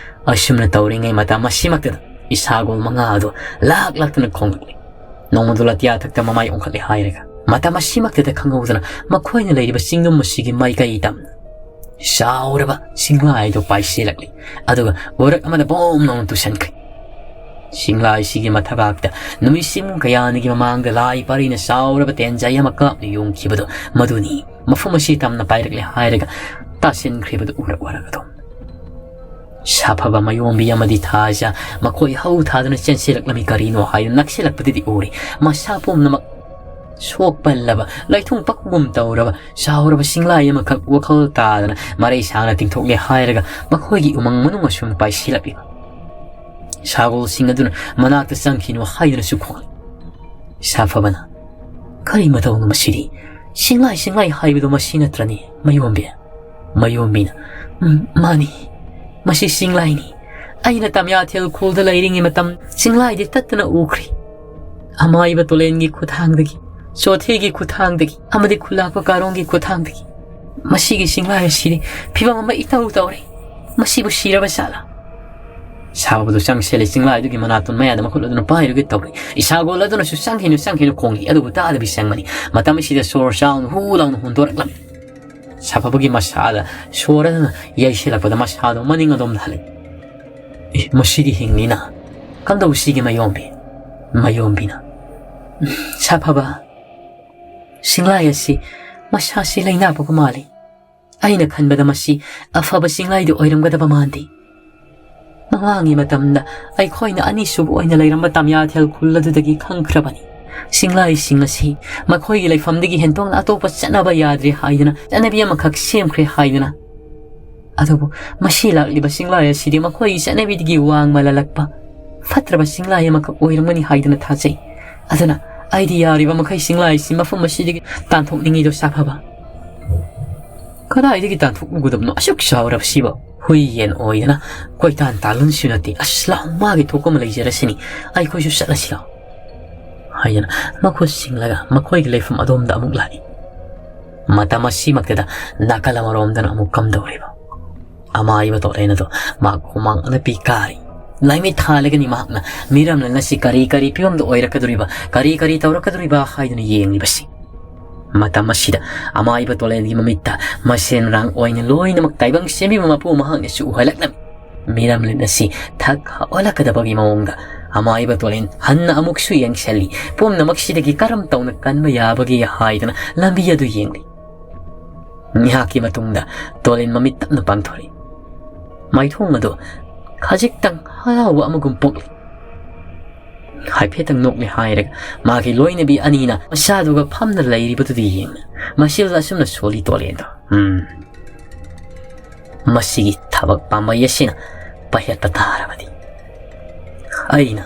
ꯑꯁꯨꯝꯅ ꯇꯧꯔꯤꯉꯩ ꯃꯇꯝ ꯑꯁꯤꯃꯛꯇꯗ ꯏꯁꯥꯒꯣꯜ ꯃꯉꯥ ꯑꯗꯨ ꯂꯥꯛ ꯂꯥꯛꯇꯨꯅ ꯈꯣꯡꯂꯛꯂꯤ꯫ ꯅꯣꯡꯃꯗꯨ ꯑꯇꯤꯌꯥ ꯊꯛꯇ ꯃꯃꯥꯏ ꯑꯣꯟꯈꯠꯂꯦ ꯍꯥꯏꯔꯒ ꯃꯇꯝ ꯑꯁꯤꯃꯛꯇꯗ ꯈꯪꯍꯧꯗꯅ ꯃꯈꯣꯏꯅ ꯂꯩꯔꯤꯕ ꯆꯤꯡꯗꯨꯝ ꯑꯁꯤꯒꯤ ꯃꯥꯏꯀꯩ ꯇꯝꯅ ꯆꯥꯎꯔꯕ ꯆꯤꯡꯂꯥꯏꯗꯨ ꯄꯥꯏꯁꯤꯜꯂꯛꯂꯤ꯫ ꯑꯗꯨꯒ ꯎꯔꯛ ꯑꯃꯗ ꯕꯣꯝ ꯂꯥꯎꯅ ꯇꯨꯁꯟꯈ꯭ꯔꯦ꯫ ꯆꯤꯡꯂꯥꯏꯁꯤꯒꯤ ꯃꯊꯕꯥꯛꯇ ꯅꯨꯃꯤꯠ ꯁꯤꯝ ꯀꯌꯥꯅꯤꯒꯤ ꯃꯃꯥꯡꯗ ꯂꯥꯏ ꯄꯥꯔꯤꯅ ꯆꯥꯎꯔꯕ ꯇꯦꯟꯖꯥꯏ ꯑꯃ ꯀꯥꯞꯅ ꯌꯣꯡꯈꯤꯕꯗꯨ ꯃꯗꯨꯅꯤ꯫ ꯃꯐꯝ ꯑꯁꯤ ꯇꯝꯅ ꯄꯥꯏꯔꯛꯂꯦ ꯍꯥꯏꯔꯒ ꯇꯥꯁꯤꯟꯈ꯭ꯔꯤꯕꯗꯨ ꯎꯔꯛ ꯎꯔꯛ ꯑꯗꯨꯝ ꯁꯥꯐꯕ ꯃꯌꯣꯝꯕꯤ ꯑꯃꯗꯤ ꯊꯥꯖ ꯃꯈꯣꯏ ꯍꯧ ꯊꯥꯗꯨꯅ ꯆꯦꯟꯁꯤꯜꯂꯛꯂꯝꯃꯤ꯫ ꯀꯔꯤꯅꯣ ꯍꯥꯏꯗꯨꯅ ꯅꯛꯁꯤꯜꯂꯛꯄꯗꯨꯗꯤ ꯎꯔꯤ꯫ ꯃꯁꯥ ꯄꯨꯝꯅꯃꯛ ꯁꯣꯛꯄꯜꯂꯕ, ꯂꯩꯊꯨꯡ ꯄꯛꯄꯒꯨꯝ ꯇꯧꯔꯕ ꯆꯥꯎꯔꯕ ꯆꯤꯡꯂꯥꯏ ꯑꯃꯈꯛ ꯋꯥꯈꯜ ꯇꯥꯗꯅ ꯃꯔꯩ ꯁꯥꯡꯅ ꯇꯤꯡꯊꯣꯛꯂꯦ ꯍꯥꯏꯔꯒ ꯃꯈꯣꯏꯒꯤ ꯎꯃꯪ ꯃꯅꯨꯡ ꯑꯁꯨꯝ ꯄꯥꯏꯁꯤꯜꯂꯛꯂꯤꯕ ꯁꯥꯒꯣꯜꯁꯤꯡ ꯑꯗꯨꯅ ꯃꯅꯥꯛꯇ ꯆꯪꯈꯤꯅꯨ ꯍꯥꯏꯗꯨꯅꯁꯨ ꯈꯣꯡꯂꯤ꯫ ꯁꯥꯐꯕꯅ, "ꯀꯔꯤ ꯃꯇꯧꯅꯣ ꯃꯁꯤꯗꯤ? ꯆꯤꯡꯂꯥꯏ, ꯆꯤꯡꯂꯥꯏ ꯍꯥꯏꯕꯗꯣ ꯃꯁꯤ ꯅꯠꯇ꯭ꯔꯅꯤ, ꯃꯌꯣꯝꯕꯤ?" ꯃꯌꯣꯝꯕꯤꯅ, "ꯎꯝ, ꯃꯥꯅꯤ꯫ ꯃꯁꯤ ꯆꯤꯡꯂꯥꯏꯅꯤ꯫ ꯑꯩꯅ ꯇꯝꯌꯥꯊꯦꯜ ꯈꯨꯜꯗ ꯂꯩꯔꯤꯉꯩ ꯃꯇꯝ ꯆꯤꯡꯂꯥꯏꯗꯤ ꯇꯠꯇꯅ ꯎꯈ꯭ꯔꯤ꯫ ꯑꯃꯥꯏꯕ ꯇꯨꯂꯦꯟꯒꯤ ꯈꯨꯠꯊꯥꯡꯗꯒꯤ, ꯆꯣꯊꯤꯒꯤ ꯈꯨꯠꯊꯥꯡꯗꯒꯤ ꯑꯃꯗꯤ ꯈꯨꯂꯥꯛꯄ ꯀꯥꯔꯣꯡꯒꯤ ꯈꯨꯠꯊꯥꯡꯗꯒꯤ꯫ ꯃꯁꯤꯒꯤ ꯆꯤꯡꯂꯥꯏ ꯑꯁꯤꯗꯤ ꯐꯤꯕꯝ ꯑꯃ ꯏꯇꯧ ꯇꯧꯔꯦ꯫ ꯃꯁꯤꯕꯨ ꯁꯤꯔꯕ ꯖꯥꯠꯂꯥ?" ꯁꯥꯐꯕꯗꯨ ꯆꯪꯁꯤꯜꯂꯤ꯫ ꯆꯤꯡꯂꯥꯏꯗꯨꯒꯤ ꯃꯅꯥꯇꯣꯟ ꯃꯌꯥꯗ ꯃꯈꯨꯠ ꯑꯗꯨꯅ ꯄꯥꯏꯔꯨꯒꯦ ꯇꯧꯔꯤ꯫ ꯏꯁꯥꯒꯣꯜ ꯑꯗꯨꯅꯁꯨ, "ꯆꯪꯈꯤꯅꯨ, ꯆꯪꯈꯤꯅꯨ" ꯈꯣꯡꯂꯤ꯫ ꯑꯗꯨꯕꯨ ꯇꯥꯗꯕꯤ ꯆꯪꯕꯅꯤ꯫ ꯃꯇꯝ ꯑꯁꯤꯗ ꯁꯣꯔ ꯆꯥꯎꯅ ꯍꯨ ꯂꯥꯎꯅ ꯍꯣꯟꯗꯣꯔꯛꯂꯝꯃꯤ꯫ ꯁꯥꯐꯕꯒꯤ ꯃꯁꯥꯗ ꯁꯣꯔ ꯑꯗꯨꯅ ꯌꯩꯁꯤꯜꯂꯛꯄꯗ ꯃꯁꯥꯗꯣ ꯃꯅꯤꯡ ꯑꯗꯣꯝꯗ ꯍꯜꯂꯛꯏ꯫ "ꯑꯦ, ꯃꯁꯤꯗꯤ ꯍꯤꯡꯂꯤꯅ꯫ ꯀꯝꯗꯧꯁꯤꯒꯦ ꯃꯌꯣꯝꯕꯤ?" ꯃꯌꯣꯝꯕꯤꯅ, "ꯁꯥꯐꯕ, ꯆꯤꯡꯂꯥꯏ ꯑꯁꯤ ꯃꯁꯥꯁꯤ ꯂꯩꯅꯥ ꯄꯣꯛꯄ ꯃꯥꯜꯂꯤ꯫ ꯑꯩꯅ ꯈꯟꯕꯗ ꯃꯁꯤ ꯑꯐꯕ ꯆꯤꯡꯂꯥꯏꯗꯤ ꯑꯣꯏꯔꯝꯒꯗꯕ ꯃꯥꯟꯗꯦ꯫ ꯃꯃꯥꯡꯒꯤ ꯃꯇꯝꯗ ꯑꯩꯈꯣꯏꯅ ꯑꯅꯤꯁꯨꯕ ꯑꯣꯏꯅ ꯂꯩꯔꯝꯕ ꯇꯥꯃꯤꯌꯥꯊꯦꯜ ꯈꯨꯜ ꯑꯗꯨꯗꯒꯤ ꯈꯪꯈ꯭ꯔꯕꯅꯤ꯫ ꯆꯤꯡꯂꯥꯏꯁꯤꯡ ꯑꯁꯤ ꯃꯈꯣꯏꯒꯤ ꯂꯩꯐꯝꯗꯒꯤ ꯍꯦꯟꯗꯣꯛꯅ ꯑꯇꯣꯞꯄ ꯆꯠꯅꯕ ꯌꯥꯗ꯭ꯔꯦ ꯍꯥꯏꯗꯨꯅ ꯆꯠꯅꯕꯤ ꯑꯃꯈꯛ ꯁꯦꯝꯈ꯭ꯔꯦ ꯍꯥꯏꯗꯨꯅ꯫ ꯑꯗꯨꯕꯨ ꯃꯁꯤ ꯂꯥꯛꯂꯤꯕ ꯆꯤꯡꯂꯥꯏ ꯑꯁꯤꯗꯤ ꯃꯈꯣꯏꯒꯤ ꯆꯠꯅꯕꯤꯗꯒꯤ ꯋꯥꯡꯃ ꯂꯥꯜꯂꯛꯄ ꯐꯠꯇ꯭ꯔꯕ ꯆꯤꯡꯂꯥꯏ ꯑꯃꯈꯛ ꯑꯣꯏꯔꯝꯒꯅꯤ ꯍꯥꯏꯗꯨꯅ ꯊꯥꯖꯩ꯫ ꯑꯗꯨꯅ ꯑꯩꯗꯤ ꯌꯥꯔꯤꯕ ꯃꯈꯩ ꯆꯤꯡꯂꯥꯏ ꯑꯁꯤ ꯃꯐꯝ ꯑꯁꯤꯗꯒꯤ ꯇꯥꯟꯊꯣꯛꯅꯤꯡꯉꯤꯗꯣ ꯁꯥꯐꯕ꯫ "ꯀꯗꯥꯏꯗꯒꯤ ꯇꯥꯟꯊꯣꯛꯂꯨꯒꯗꯕꯅꯣ? ꯑꯁꯨꯛ ꯆꯥꯎꯔꯕꯁꯤꯕꯨ ꯍꯨꯏ ꯌꯦꯟ ꯑꯣꯏꯗꯅ ꯀꯣꯏꯇꯥꯟ ꯇꯥꯜꯂꯨꯟꯁꯨ ꯅꯠꯇꯦ꯫ ꯑꯁ, ꯂꯥꯎ, ꯃꯥꯒꯤ ꯊꯣꯛꯄ ꯑꯃ ꯂꯩꯖꯔꯁꯤꯅꯤ, ꯑꯩꯈꯣꯏꯁꯨ ꯆꯠꯂꯁꯤ ꯂꯥꯎ" ꯍꯥꯏꯗꯅ ꯃꯈꯨꯠ ꯁꯤꯡꯂꯒ ꯃꯈꯣꯏꯒꯤ ꯂꯩꯐꯝ ꯑꯗꯣꯝꯗ ꯑꯃꯨꯛ ꯂꯥꯛꯏ꯫ ꯃꯇꯝ ꯑꯁꯤꯃꯛꯇꯗ ꯅꯥꯀꯜ ꯑꯃꯔꯣꯝꯗꯅ ꯑꯃꯨꯛ ꯀꯝꯗꯧꯔꯤꯕ? ꯑꯃꯥꯏꯕ ꯇꯣꯔꯦꯟ ꯑꯗꯣ ꯃꯍꯥꯛ ꯍꯨꯃꯥꯡ ꯑꯅꯞꯄꯤ ꯀꯥꯔꯤ꯫ ꯂꯥꯏꯃꯤꯠ ꯊꯥꯜꯂꯒꯅꯤ ꯃꯍꯥꯛꯅ ꯃꯤꯔꯝꯂꯦꯟ ꯑꯁꯤ ꯀꯔꯤ ꯀꯔꯤ ꯐꯤꯕꯝꯗ ꯑꯣꯏꯔꯛꯀꯗꯧꯔꯤꯕ, ꯀꯔꯤ ꯀꯔꯤ ꯇꯧꯔꯛꯀꯗꯧꯔꯤꯕ ꯍꯥꯏꯗꯨꯅ ꯌꯦꯡꯂꯤꯕꯁꯤ꯫ ꯃꯇꯝ ꯑꯁꯤꯗ ꯑꯃꯥꯏꯕ ꯇꯣꯂꯦꯟꯒꯤ ꯃꯃꯤꯠꯇ ꯃꯁꯦꯟ ꯃꯔꯥꯡ ꯑꯣꯏꯅ ꯂꯣꯏꯅꯃꯛ ꯇꯥꯏꯕꯪ ꯁꯦꯝꯕꯤꯕ ꯃꯄꯨ ꯃꯍꯥꯛꯅꯁꯨ ꯎꯍꯜꯂꯛꯂꯝꯃꯤ꯫ ꯃꯤꯔꯝꯂꯦꯟ ꯑꯁꯤ ꯊꯛ ꯑꯣꯜꯂꯛꯀꯗꯕꯒꯤ ꯃꯑꯣꯡꯗ ꯑꯃꯥꯏꯕ ꯇꯣꯂꯦꯟ ꯍꯟꯅ ꯑꯃꯨꯛꯁꯨ ꯌꯦꯡꯁꯤꯜꯂꯤ꯫ ꯄꯨꯝꯅꯃꯛꯁꯤꯗꯒꯤ ꯀꯔꯝ ꯇꯧꯅ ꯀꯟꯕ ꯌꯥꯕꯒꯦ ꯍꯥꯏꯗꯅ ꯂꯝꯕꯤ ꯑꯗꯨ ꯌꯦꯡꯂꯤ꯫ ꯉꯥꯏꯍꯥꯛꯀꯤ ꯃꯇꯨꯡꯗ ꯇꯣꯂꯦꯟ ꯃꯃꯤꯠ ꯇꯞꯅ ꯄꯥꯡꯊꯣꯔꯛꯏ꯫ ꯃꯥꯏꯊꯣꯡ ꯑꯗꯨ ꯈꯖꯤꯛꯇꯪ ꯍꯔꯥꯎꯕ ꯑꯃꯒꯨꯝ ꯄꯣꯛꯂꯤ꯫ ꯍꯥꯏꯐꯦꯠꯇꯪ ꯅꯣꯛꯂꯦ ꯍꯥꯏꯔꯒ ꯃꯥꯒꯤ ꯂꯣꯏꯅꯕꯤ ꯑꯅꯤꯅ ꯃꯆꯥꯗꯨꯒ ꯐꯝꯅ ꯂꯩꯔꯤꯕꯗꯨꯗ ꯌꯦꯡꯅ ꯃꯁꯤꯜꯗ ꯑꯁꯨꯝꯅ ꯁꯣꯜꯂꯤ ꯇꯣꯂꯦꯟꯗꯣ꯫ "ꯎꯝ, ꯃꯁꯤꯒꯤ ꯊꯕꯛ ꯄꯥꯝꯕꯩ ꯑꯁꯤꯅ ꯄꯥꯏꯍꯠꯄ ꯇꯥꯔꯕꯗꯤ꯫ ꯑꯩꯅ,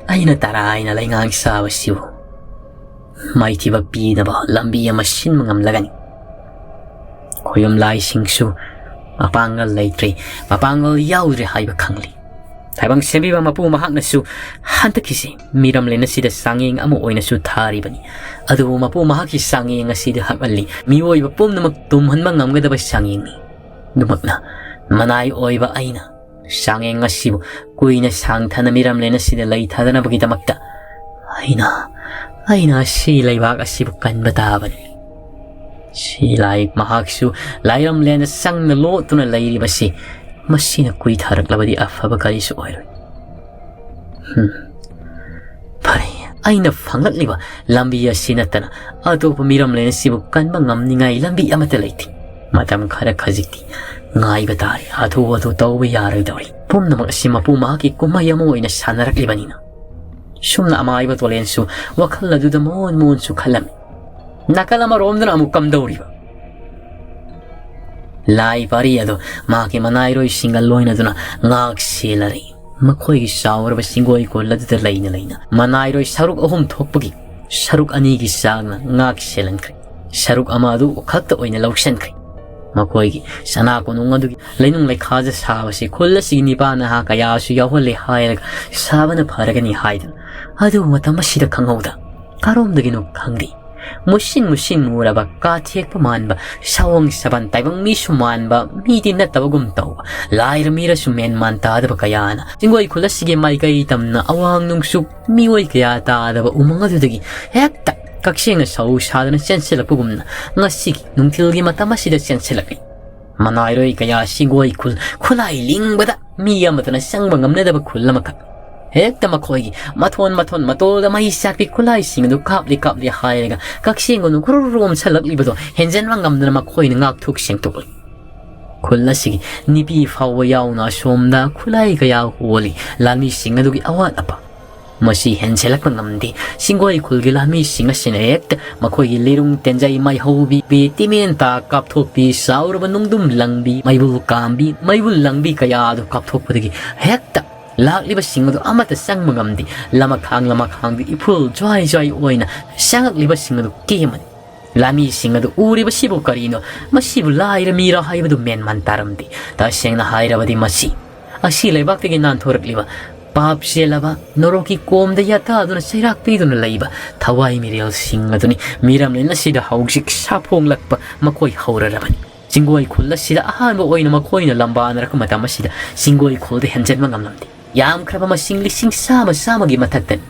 ꯑꯩꯅ ꯇꯔꯥꯏꯅ ꯂꯩꯉꯥꯡ ꯆꯥꯕꯁꯤꯕꯨ ꯃꯥꯏꯊꯤꯕ ꯄꯤꯅꯕ ꯂꯝꯕꯤ ꯑꯃ ꯁꯤꯟꯕ ꯉꯝꯂꯒꯅꯤ꯫ ꯈꯣꯏꯌꯨꯝ ꯂꯥꯏꯁꯤꯡꯁꯨ ꯃꯄꯥꯡꯒꯜ ꯂꯩꯇ꯭ꯔꯦ, ꯃꯄꯥꯡꯒꯜ ꯌꯥꯎꯗ꯭ꯔꯦ ꯍꯥꯏꯕ ꯈꯪꯂꯤ꯫ ꯇꯥꯏꯕꯪ ꯁꯦꯝꯕꯤꯕ ꯃꯄꯨ ꯃꯍꯥꯛꯅꯁꯨ ꯍꯟꯗꯛꯀꯤꯁꯦ ꯃꯤꯔꯝꯂꯦꯟ ꯑꯁꯤꯗ ꯆꯥꯡꯌꯦꯡ ꯑꯃ ꯑꯣꯏꯅꯁꯨ ꯊꯥꯔꯤꯕꯅꯤ꯫ ꯑꯗꯨꯕꯨ ꯃꯄꯨ ꯃꯍꯥꯛꯀꯤ ꯆꯥꯡꯌꯦꯡ ꯑꯁꯤꯗ ꯍꯛꯍꯜꯂꯤ꯫ ꯃꯤꯑꯣꯏꯕ ꯄꯨꯝꯅꯃꯛ ꯇꯨꯝꯍꯟꯕ ꯉꯝꯒꯗꯕ ꯆꯥꯡꯌꯦꯡꯅꯤ꯫ ꯑꯗꯨꯃꯛꯅ ꯃꯅꯥꯏ ꯑꯣꯏꯕ ꯑꯩꯅ ꯆꯥꯡꯌꯦꯡ ꯑꯁꯤꯕꯨ ꯀꯨꯏꯅ ꯁꯥꯡꯊꯅ ꯃꯤꯔꯝꯂꯦꯟ ꯑꯁꯤꯗ ꯂꯩꯊꯗꯅꯕꯒꯤꯗꯃꯛꯇ ꯑꯩꯅ, ꯑꯩꯅ ꯑꯁꯤ ꯂꯩꯕꯥꯛ ꯑꯁꯤꯕꯨ ꯀꯟꯕ ꯇꯥꯕꯅꯤ꯫ ꯁꯤ ꯂꯥꯏ ꯃꯍꯥꯛꯁꯨ ꯂꯥꯏꯔꯝꯂꯦꯟꯗ ꯆꯪꯅ ꯂꯣꯠꯇꯨꯅ ꯂꯩꯔꯤꯕꯁꯤ ꯃꯁꯤꯅ ꯀꯨꯏꯊꯔꯛꯂꯕꯗꯤ ꯑꯐꯕ ꯀꯔꯤꯁꯨ ꯑꯣꯏꯔꯣꯏ꯫ ꯍꯨꯝ꯫ ꯐꯔꯦ, ꯑꯩꯅ ꯐꯪꯂꯛꯂꯤꯕ ꯂꯝꯕꯤ ꯑꯁꯤ ꯅꯠꯇꯅ ꯑꯇꯣꯞꯄ ꯃꯤꯔꯝꯂꯦꯟ ꯑꯁꯤꯕꯨ ꯀꯟꯕ ꯉꯝꯅꯤꯡꯉꯥꯏ ꯂꯝꯕꯤ ꯑꯃꯠꯇ ꯂꯩꯇꯦ꯫ ꯃꯇꯝ ꯈꯔ ꯈꯖꯤꯛꯇꯤ ꯉꯥꯏꯕ ꯇꯥꯔꯦ꯫ ꯍꯥꯊꯨ ꯍꯥꯊꯨ ꯇꯧꯕ ꯌꯥꯔꯣꯏꯗꯧꯔꯤ꯫ ꯄꯨꯝꯅꯃꯛ ꯑꯁꯤ ꯃꯄꯨ ꯃꯍꯥꯛꯀꯤ ꯀꯨꯝꯍꯩ ꯑꯃ ꯑꯣꯏꯅ ꯁꯥꯟꯅꯔꯛꯂꯤꯕꯅꯤꯅ꯫ ꯁꯨꯝꯅ ꯑꯃꯥꯏꯕ ꯇꯣꯂꯦꯟꯁꯨ ꯋꯥꯈꯜ ꯑꯗꯨꯗ ꯃꯣꯟ ꯃꯣꯟꯁꯨ ꯈꯜꯂꯝꯃꯤ꯫ ꯅꯥꯀꯜ ꯑꯃꯔꯣꯝꯗꯅ ꯑꯃꯨꯛ ꯀꯝꯗꯧꯔꯤꯕ? ꯂꯥꯏ ꯄꯥꯔꯤ ꯑꯗꯨ ꯃꯍꯥꯛꯀꯤ ꯃꯅꯥꯏꯔꯣꯏꯁꯤꯡꯒ ꯂꯣꯏꯅꯗꯨꯅ ꯉꯥꯛ ꯁꯦꯜꯂꯔꯤ꯫ ꯃꯈꯣꯏꯒꯤ ꯆꯥꯎꯔꯕ ꯆꯤꯡꯒꯣꯏ ꯈꯨꯜ ꯑꯗꯨꯗ ꯂꯩꯅ ꯂꯩꯅ ꯃꯅꯥꯏꯔꯣꯏ ꯁꯔꯨꯛ ꯑꯍꯨꯝ ꯊꯣꯛꯄꯒꯤ ꯁꯔꯨꯛ ꯑꯅꯤꯒꯤ ꯆꯥꯡꯅ ꯉꯥꯛ ꯁꯦꯜꯍꯟꯈ꯭ꯔꯦ꯫ ꯁꯔꯨꯛ ꯑꯃ ꯑꯗꯨ ꯈꯛꯇ ꯑꯣꯏꯅ ꯂꯧꯁꯤꯟꯈ꯭ꯔꯦ꯫ ꯃꯈꯣꯏꯒꯤ ꯁꯅꯥ ꯀꯣꯅꯨꯡ ꯑꯗꯨꯒꯤ ꯂꯩꯅꯨꯡ ꯂꯩꯈꯥꯗ ꯁꯥꯕꯁꯤ ꯈꯨꯜ ꯑꯁꯤꯒꯤ ꯅꯤꯄꯥ ꯅꯍꯥ ꯀꯌꯥꯁꯨ ꯌꯥꯎꯍꯜꯂꯦ ꯍꯥꯏꯔꯒ ꯁꯥꯕꯅ ꯐꯔꯒꯅꯤ ꯍꯥꯏꯗꯨꯅ꯫ ꯑꯗꯨꯕꯨ ꯃꯇꯝ ꯑꯁꯤꯗ ꯈꯪꯍꯧꯗ ꯀꯔꯣꯝꯗꯒꯤꯅꯣ ꯈꯪꯗꯦ, ꯃꯨꯁꯤꯟ ꯃꯨꯁꯤꯟ ꯃꯨꯔꯕ, ꯀꯥꯊꯦꯛꯄ ꯃꯥꯟꯕ, ꯁꯑꯣꯡ ꯁꯥꯕꯟ ꯇꯥꯏꯕꯪ ꯃꯤꯁꯨ ꯃꯥꯟꯕ, ꯃꯤꯗꯤ ꯅꯠꯇꯕꯒꯨꯝ ꯇꯧꯕ, ꯂꯥꯏꯔ ꯃꯤꯔꯁꯨ ꯃꯦꯟ ꯃꯥꯟ ꯇꯥꯗꯕ ꯀꯌꯥꯅ ꯆꯤꯡꯒꯣꯏ ꯈꯨꯜ ꯑꯁꯤꯒꯤ ꯃꯥꯏꯀꯩ ꯇꯝꯅ ꯑꯋꯥꯡ ꯅꯣꯡꯆꯨꯞ ꯃꯤꯑꯣꯏ ꯀꯌꯥ ꯇꯥꯗꯕ ꯎꯃꯪ ꯑꯗꯨꯗꯒꯤ ꯍꯦꯛꯇ ꯀꯛꯆꯦꯡꯅ ꯁꯧ ꯁꯥꯗꯅ ꯆꯦꯟꯁꯤꯜꯂꯛꯄꯒꯨꯝꯅ ꯉꯁꯤꯒꯤ ꯅꯨꯡꯊꯤꯜꯒꯤ ꯃꯇꯝ ꯑꯁꯤꯗ ꯆꯦꯟꯁꯤꯜꯂꯛꯂꯤ꯫ ꯃꯅꯥꯏꯔꯣꯏ ꯀꯌꯥ ꯆꯤꯡꯒꯣꯏ ꯈꯨꯜ ꯈꯨꯠꯂꯥꯏ ꯂꯤꯡꯕꯗ ꯃꯤ ꯑꯃꯠꯇꯅ ꯆꯪꯕ ꯉꯝꯅꯗꯕ ꯈꯨꯜ ꯑꯃꯈꯛ꯫ ꯍꯦꯛꯇ ꯃꯈꯣꯏꯒꯤ ꯃꯊꯣꯟ ꯃꯊꯣꯟ ꯃꯇꯣꯜꯗ ꯃꯩ ꯆꯥꯛꯄꯤ ꯈꯨꯠꯂꯥꯏꯁꯤꯡ ꯑꯗꯨ ꯀꯥꯞꯂꯤ ꯀꯥꯞꯂꯤ ꯍꯥꯏꯔꯒ ꯀꯛꯆꯦꯡ ꯑꯗꯨ ꯈꯨꯔꯨꯝꯁꯜꯂꯛꯂꯤꯕꯗꯣ ꯍꯦꯟꯖꯟꯕ ꯉꯝꯗꯅ ꯃꯈꯣꯏꯅ ꯉꯥꯛꯊꯣꯛ ꯁꯦꯡꯗꯣꯛꯂꯤ꯫ ꯈꯨꯜ ꯑꯁꯤꯒꯤ ꯅꯨꯄꯤ ꯐꯥꯎꯕ ꯌꯥꯎꯅ ꯑꯁꯣꯝꯗ ꯈꯨꯠꯂꯥꯏ ꯀꯌꯥ ꯍꯣꯜꯂꯤ꯫ ꯂꯥꯟꯃꯤꯁꯤꯡ ꯑꯗꯨꯒꯤ ꯑꯋꯥꯠ ꯑꯄꯥ ꯃꯁꯤ ꯍꯦꯟꯖꯜꯂꯛꯄ ꯉꯝꯗꯦ꯫ ꯆꯤꯡꯒꯣꯏ ꯈꯨꯜꯒꯤ ꯂꯥꯟꯃꯤꯁꯤꯡ ꯑꯁꯤꯅ ꯍꯦꯛꯇ ꯃꯈꯣꯏꯒꯤ ꯂꯤꯔꯨꯡ ꯇꯦꯟꯖꯩ ꯃꯥꯏꯍꯧꯕꯤ, ꯇꯤꯃꯦꯟꯇꯥ ꯀꯥꯞꯊꯣꯛꯄꯤ, ꯆꯥꯎꯔꯕ ꯅꯨꯡꯗꯨꯝ ꯂꯪꯕꯤ, ꯃꯩꯕꯨꯜ ꯀꯥꯝꯕꯤ, ꯃꯩꯕꯨꯜ ꯂꯪꯕꯤ ꯀꯌꯥ ꯑꯗꯨ ꯀꯥꯞꯊꯣꯛꯄꯗꯒꯤ ꯍꯦꯛꯇ ꯂꯥꯛꯂꯤꯕꯁꯤꯡ ꯑꯗꯨ ꯑꯃꯠꯇ ꯆꯪꯕ ꯉꯝꯗꯦ꯫ ꯂꯃꯈꯥꯡ ꯂꯃꯈꯥꯡꯗꯨ ꯏꯐꯨꯜ ꯖ꯭ꯋꯥꯏ ꯖ꯭ꯋꯥꯏ ꯑꯣꯏꯅ ꯆꯪꯉꯛꯂꯤꯕꯁꯤꯡ ꯑꯗꯨ ꯀꯦꯝꯃꯅꯤ꯫ ꯂꯥꯟꯃꯤꯁꯤꯡ ꯑꯗꯨ ꯎꯔꯤꯕꯁꯤꯕꯨ ꯀꯔꯤꯅꯣ? ꯃꯁꯤꯕꯨ ꯂꯥꯏꯔ ꯃꯤꯔ ꯍꯥꯏꯕꯗꯨ ꯃꯦꯟ ꯃꯥꯟ ꯇꯥꯔꯝꯗꯦ꯫ ꯇꯁꯦꯡꯅ ꯍꯥꯏꯔꯕꯗꯤ ꯃꯁꯤ ꯑꯁꯤ ꯂꯩꯕꯥꯛꯇꯒꯤ ꯅꯥꯟꯊꯣꯔꯛꯂꯤꯕ ꯄꯥꯞ ꯆꯦꯜꯂꯕ ꯅꯣꯔꯣꯛꯀꯤ ꯀꯣꯝꯗ ꯌꯥꯇꯥꯗꯨꯅ ꯆꯩꯔꯥꯛ ꯄꯤꯗꯨꯅ ꯂꯩꯕ ꯊꯋꯥꯏ ꯃꯤꯔꯦꯜꯁꯤꯡ ꯑꯗꯨꯅꯤ꯫ ꯃꯤꯔꯝꯂꯦꯟ ꯑꯁꯤꯗ ꯍꯧꯖꯤꯛ ꯁꯥꯐꯣꯡꯂꯛꯄ ꯃꯈꯣꯏ ꯍꯧꯔꯔꯕꯅꯤ꯫ ꯆꯤꯡꯒꯣꯏ ꯈꯨꯜ ꯑꯁꯤꯗ ꯑꯍꯥꯟꯕ ꯑꯣꯏꯅ ꯃꯈꯣꯏꯅ ꯂꯝꯕꯥꯅꯔꯛꯄ ꯃꯇꯝ ꯑꯁꯤꯗ ꯆꯤꯡꯒꯣꯏ ꯈꯨꯜꯗ ꯍꯦꯟꯖꯟꯕ ꯉꯝꯂꯝꯗꯦ꯫ ꯌꯥꯝꯈ꯭ꯔꯕ ꯃꯁꯤꯡ ꯂꯤꯁꯤꯡ ꯆꯥꯝꯃ ꯆꯥꯝꯃꯒꯤ ꯃꯊꯛꯇꯅꯤ꯫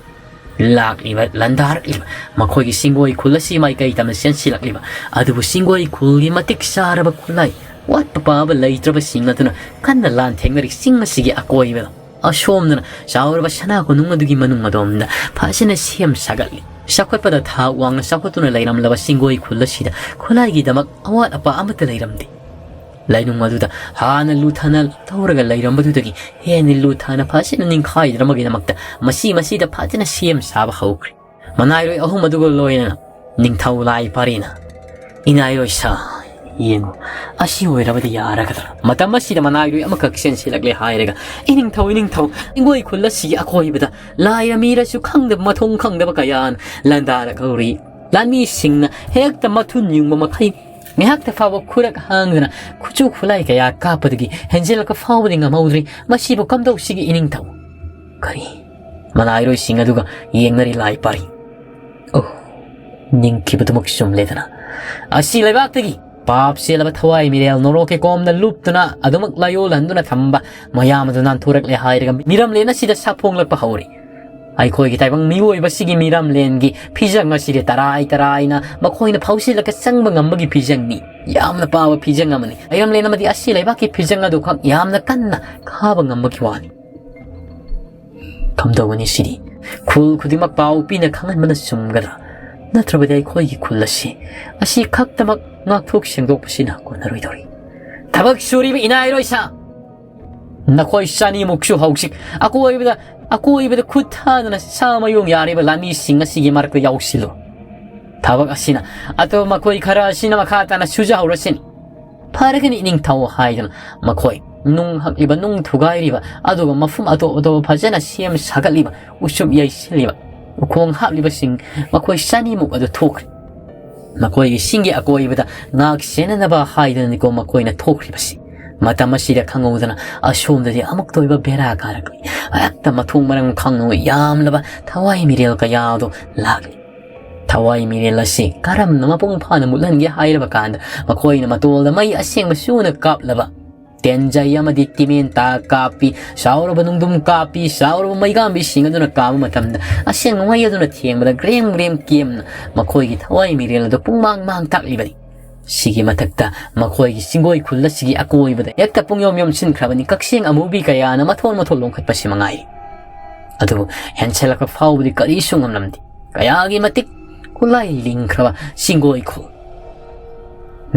ꯂꯥꯛꯂꯤꯕ, ꯂꯥꯟꯗꯥꯔꯛꯂꯤꯕ, ꯃꯈꯣꯏꯒꯤ ꯆꯤꯡꯒꯣꯏ ꯈꯨꯜ ꯑꯁꯤ ꯃꯥꯏꯀꯩ ꯇꯝꯅ ꯆꯦꯟꯁꯤꯜꯂꯛꯂꯤꯕ, ꯑꯗꯨꯕꯨ ꯆꯤꯡꯒꯣꯏ ꯈꯨꯜꯒꯤ ꯃꯇꯤꯛ ꯆꯥꯔꯕ ꯈꯨꯠꯂꯥꯏ, ꯋꯥꯠꯄ ꯄꯥꯕ ꯂꯩꯇ꯭ꯔꯕꯁꯤꯡ ꯑꯗꯨꯅ ꯀꯟꯅ ꯂꯥꯟꯊꯦꯡꯅꯔꯤ꯫ ꯆꯤꯡ ꯑꯁꯤꯒꯤ ꯑꯀꯣꯏꯕꯗ ꯑꯁꯣꯝꯗꯅ ꯆꯥꯎꯔꯕ ꯁꯅꯥ ꯀꯣꯅꯨꯡ ꯑꯗꯨꯒꯤ ꯃꯅꯨꯡ ꯑꯗꯣꯝꯗ ꯐꯖꯅ ꯁꯦꯝ ꯁꯥꯒꯠꯂꯤ꯫ ꯆꯥꯎꯈꯠꯄꯗ ꯊꯥꯛ ꯋꯥꯡꯅ ꯆꯥꯎꯈꯠꯇꯨꯅ ꯂꯩꯔꯝꯂꯕ ꯆꯤꯡꯒꯣꯏ ꯈꯨꯜ ꯑꯁꯤꯗ ꯈꯨꯠꯂꯥꯏꯒꯤꯗꯃꯛ ꯑꯋꯥꯠ ꯑꯄꯥ ꯑꯃꯠꯇ ꯂꯩꯔꯝꯗꯦ꯫ ꯂꯥꯏꯅꯨꯡ ꯑꯗꯨꯗ ꯍꯥꯟꯅ ꯂꯨꯊꯅ ꯇꯧꯔꯒ ꯂꯩꯔꯝꯕꯗꯨꯗꯒꯤ ꯍꯦꯟꯅ ꯂꯨꯊꯅ ꯐꯖꯅ ꯅꯤꯡꯈꯥꯏꯗꯅꯕꯒꯤꯗꯃꯛꯇ ꯃꯁꯤ ꯃꯁꯤꯗ ꯐꯖꯅ ꯁꯦꯝ ꯁꯥꯕ ꯍꯧꯈ꯭ꯔꯦ꯫ ꯃꯅꯥꯏꯔꯣꯏ ꯑꯍꯨꯝ ꯑꯗꯨꯒ ꯂꯣꯏꯅꯅ ꯅꯤꯡꯊꯧ ꯂꯥꯏ ꯄꯥꯔꯤꯅ, "ꯏꯅꯥꯏꯔꯣꯏ ꯁꯥ, ꯌꯦꯡꯉꯨ, ꯑꯁꯤ ꯑꯣꯏꯔꯕꯗꯤ ꯌꯥꯔꯒꯗ꯭ꯔꯥ?" ꯃꯇꯝ ꯑꯁꯤꯗ ꯃꯅꯥꯏꯔꯣꯏ ꯑꯃꯈꯛ ꯆꯦꯟꯁꯤꯜꯂꯛꯂꯦ ꯍꯥꯏꯔꯒ, "ꯏꯅꯤꯡꯊꯧ, ꯏꯅꯤꯡꯊꯧ, ꯏꯪꯒꯣꯏ ꯈꯨꯜ ꯑꯁꯤꯒꯤ ꯑꯀꯣꯏꯕꯗ ꯂꯥꯏꯔ ꯃꯤꯔꯁꯨ ꯈꯪꯗꯕ, ꯃꯊꯣꯡ ꯈꯪꯗꯕ ꯀꯌꯥꯅ ꯂꯥꯟꯗꯥꯔꯛꯍꯧꯔꯤ꯫ ꯂꯥꯟꯃꯤꯁꯤꯡꯅ ꯍꯦꯛꯇ ꯃꯊꯨꯟ ꯌꯨꯡꯕ ꯃꯈꯩ ꯉꯥꯏꯍꯥꯛꯇ ꯐꯥꯎꯕ ꯈꯨꯔꯛ ꯍꯥꯡꯗꯅ ꯈꯨꯠꯁꯨ ꯈꯨꯠꯂꯥꯏ ꯀꯌꯥ ꯀꯥꯞꯄꯗꯒꯤ ꯍꯦꯟꯖꯤꯜꯂꯛꯄ ꯐꯥꯎꯕꯗꯤ ꯉꯝꯍꯧꯗ꯭ꯔꯤ꯫ ꯃꯁꯤꯕꯨ ꯀꯝꯗꯧꯁꯤꯒꯤ, ꯏꯅꯤꯡꯊꯧ?" ꯀꯔꯤ? ꯃꯅꯥꯏꯔꯣꯏꯁꯤꯡ ꯑꯗꯨꯒ ꯌꯦꯡꯅꯔꯤ ꯂꯥꯏ ꯄꯥꯔꯤ꯫ ꯑꯣ, ꯅꯤꯡꯈꯤꯕꯗꯨꯃꯛ ꯆꯨꯝꯂꯦꯗꯅ꯫ ꯑꯁꯤ ꯂꯩꯕꯥꯛꯇꯒꯤ ꯄꯥꯞ ꯆꯦꯜꯂꯕ ꯊꯋꯥꯏ ꯃꯤꯔꯦꯜ ꯅꯣꯔꯣꯛꯀꯤ ꯀꯣꯝꯗ ꯂꯨꯞꯇꯨꯅ ꯑꯗꯨꯃꯛ ꯂꯥꯏꯑꯣꯜꯍꯟꯗꯨꯅ ꯊꯝꯕ ꯃꯌꯥꯝ ꯑꯗꯨ ꯅꯥꯟꯊꯣꯔꯛꯂꯦ ꯍꯥꯏꯔꯒ ꯃꯤꯔꯝꯂꯦꯟ ꯑꯁꯤꯗ ꯁꯥꯐꯣꯡꯂꯛꯄ ꯍꯧꯔꯤ꯫ ꯑꯩꯈꯣꯏꯒꯤ ꯇꯥꯏꯕꯪ ꯃꯤꯑꯣꯏꯕꯁꯤꯒꯤ ꯃꯤꯔꯝꯂꯦꯟꯒꯤ ꯐꯤꯖꯪ ꯑꯁꯤꯗꯤ ꯇꯔꯥꯏ ꯇꯔꯥꯏꯅ ꯃꯈꯣꯏꯅ ꯐꯥꯎꯁꯤꯜꯂꯒ ꯆꯪꯕ ꯉꯝꯕꯒꯤ ꯐꯤꯖꯪꯅꯤ꯫ ꯌꯥꯝꯅ ꯄꯥꯕ ꯐꯤꯖꯪ ꯑꯃꯅꯤ꯫ ꯃꯤꯔꯝꯂꯦꯟ ꯑꯃꯗꯤ ꯑꯁꯤ ꯂꯩꯕꯥꯛꯀꯤ ꯐꯤꯖꯪ ꯑꯗꯨꯈꯛ ꯌꯥꯝꯅ ꯀꯟꯅ ꯈꯥꯕ ꯉꯝꯕꯒꯤ ꯋꯥꯅꯤ꯫ ꯀꯝꯗꯧꯒꯅꯤ ꯁꯤꯗꯤ? ꯈꯨꯜ ꯈꯨꯗꯤꯡꯃꯛ ꯄꯥꯎ ꯄꯤꯅ ꯈꯪꯍꯟꯕꯅ ꯆꯨꯝꯒꯗ꯭ꯔꯥ? ꯅꯠꯇ꯭ꯔꯕꯗꯤ ꯑꯩꯈꯣꯏꯒꯤ ꯈꯨꯜ ꯑꯁꯤ, ꯑꯁꯤ ꯈꯛꯇꯃꯛ ꯉꯥꯛꯊꯣꯛ ꯁꯦꯡꯗꯣꯛꯄꯁꯤꯅ ꯀꯣꯟꯅꯔꯣꯏꯗꯧꯔꯤ꯫ ꯊꯕꯛ ꯁꯨꯔꯤꯕ ꯏꯅꯥꯏꯔꯣꯏ ꯁꯥ, ꯅꯈꯣꯏ ꯆꯅꯤꯃꯨꯛꯁꯨ ꯍꯧꯖꯤꯛ ꯑꯀꯣꯏꯕꯗ, ꯑꯀꯣꯏꯕꯗ ꯈꯨꯠ ꯊꯥꯗꯨꯅ ꯁꯥ ꯃꯌꯣꯡ ꯌꯥꯔꯤꯕ ꯂꯥꯟꯃꯤꯁꯤꯡ ꯑꯁꯤꯒꯤ ꯃꯔꯛꯇ ꯌꯥꯎꯁꯤꯜꯂꯨ꯫ ꯊꯕꯛ ꯑꯁꯤꯅ ꯑꯇꯣꯞꯄ ꯃꯈꯣꯏ ꯈꯔ ꯑꯁꯤꯅ ꯃꯈꯥ ꯇꯥꯅ ꯁꯨꯖꯍꯧꯔꯁꯤꯅꯤ꯫ "ꯐꯔꯒꯅꯤ, ꯏꯅꯤꯡꯊꯧ" ꯍꯥꯏꯗꯨꯅ ꯃꯈꯣꯏ ꯅꯨꯡ ꯍꯛꯂꯤꯕ, ꯅꯨꯡ ꯊꯨꯒꯥꯏꯔꯤꯕ, ꯑꯗꯨꯒ ꯃꯐꯝ ꯑꯇꯣꯞ ꯑꯇꯣꯞꯄ ꯐꯖꯅ ꯁꯦꯝ ꯁꯥꯒꯠꯂꯤꯕ, ꯎꯁꯨꯞ ꯌꯩꯁꯤꯜꯂꯤꯕ, ꯎꯈꯣꯡ ꯍꯥꯞꯂꯤꯕꯁꯤꯡ ꯃꯈꯣꯏ ꯆꯅꯤꯃꯨꯛ ꯑꯗꯨ ꯊꯣꯛꯈ꯭ꯔꯦ꯫ ꯃꯈꯣꯏꯒꯤ ꯁꯤꯡꯒꯤ ꯑꯀꯣꯏꯕꯗ ꯉꯥꯛ ꯁꯦꯟꯅꯅꯕ ꯍꯥꯏꯗꯨꯅꯅꯤꯀꯣ ꯃꯈꯣꯏꯅ ꯊꯣꯛꯈ꯭ꯔꯤꯕꯁꯤ꯫ ꯃꯇꯝ ꯑꯁꯤꯗ ꯈꯪꯍꯧꯗꯅ ꯑꯁꯣꯝꯗꯗꯤ ꯑꯃꯨꯛꯇ ꯑꯣꯏꯕ ꯕꯦꯔꯥ ꯀꯥꯔꯛꯂꯤ꯫ ꯍꯦꯛꯇ ꯃꯊꯣꯡ ꯃꯔꯝ ꯈꯪꯗꯅ ꯌꯥꯝꯂꯕ ꯊꯋꯥꯏ ꯃꯤꯔꯦꯜ ꯀꯌꯥ ꯑꯗꯨ ꯂꯥꯛꯂꯤ꯫ ꯊꯋꯥꯏ ꯃꯤꯔꯦꯜ ꯑꯁꯤ ꯀꯔꯝꯅ ꯃꯄꯨꯡ ꯐꯥꯅ ꯃꯨꯠꯍꯟꯒꯦ ꯍꯥꯏꯔꯕ ꯀꯥꯟꯗ, ꯃꯈꯣꯏꯅ ꯃꯇꯣꯜꯗ ꯃꯩ ꯑꯁꯦꯡꯕ ꯆꯨꯅ ꯀꯥꯞꯂꯕ ꯇꯦꯟꯖꯩ ꯑꯃꯗꯤ ꯇꯤꯃꯦꯟꯇꯥ ꯀꯥꯞꯄꯤ, ꯆꯥꯎꯔꯕ ꯅꯨꯡꯗꯨꯝ ꯀꯥꯞꯄꯤ, ꯆꯥꯎꯔꯕ ꯃꯩꯒꯥꯝꯕꯤꯁꯤꯡ ꯑꯗꯨꯅ ꯀꯥꯕ ꯃꯇꯝꯗ, ꯑꯁꯦꯡꯕ ꯃꯩ ꯑꯗꯨꯅ ꯊꯦꯡꯕꯗ ꯒ꯭ꯔꯦꯝ ꯒ꯭ꯔꯦꯝ ꯀꯦꯝꯅ ꯃꯈꯣꯏꯒꯤ ꯊꯋꯥꯏ ꯃꯤꯔꯦꯜ ꯑꯗꯨ ꯄꯨꯡꯃꯥꯡ ꯃꯥꯡ ꯇꯥꯛꯂꯤꯕꯅꯤ꯫ ꯁꯤꯒꯤ ꯃꯊꯛꯇ ꯃꯈꯣꯏꯒꯤ ꯆꯤꯡꯒꯣꯏ ꯈꯨꯜ ꯑꯁꯤꯒꯤ ꯑꯀꯣꯏꯕꯗ ꯍꯦꯛꯇ ꯄꯨꯡꯌꯣꯝ ꯌꯣꯝꯁꯤꯟꯈ꯭ꯔꯕꯅꯤ ꯀꯛꯆꯦꯡ ꯑꯃꯨꯕꯤ ꯀꯌꯥꯅ ꯃꯊꯣꯟ ꯃꯊꯣꯟ ꯂꯣꯡꯈꯠꯄꯁꯤ ꯃꯉꯥꯏꯔꯦ꯫ ꯑꯗꯨꯕꯨ ꯍꯦꯟꯁꯦꯜꯂꯛꯄ ꯐꯥꯎꯕꯗꯤ ꯀꯔꯤꯁꯨ ꯉꯝꯂꯝꯗꯦ꯫ ꯀꯌꯥꯒꯤ ꯃꯇꯤꯛ ꯈꯨꯠꯂꯥꯏ ꯂꯤꯡꯈ꯭ꯔꯕ ꯆꯤꯡꯒꯣꯏ ꯈꯨꯜ꯫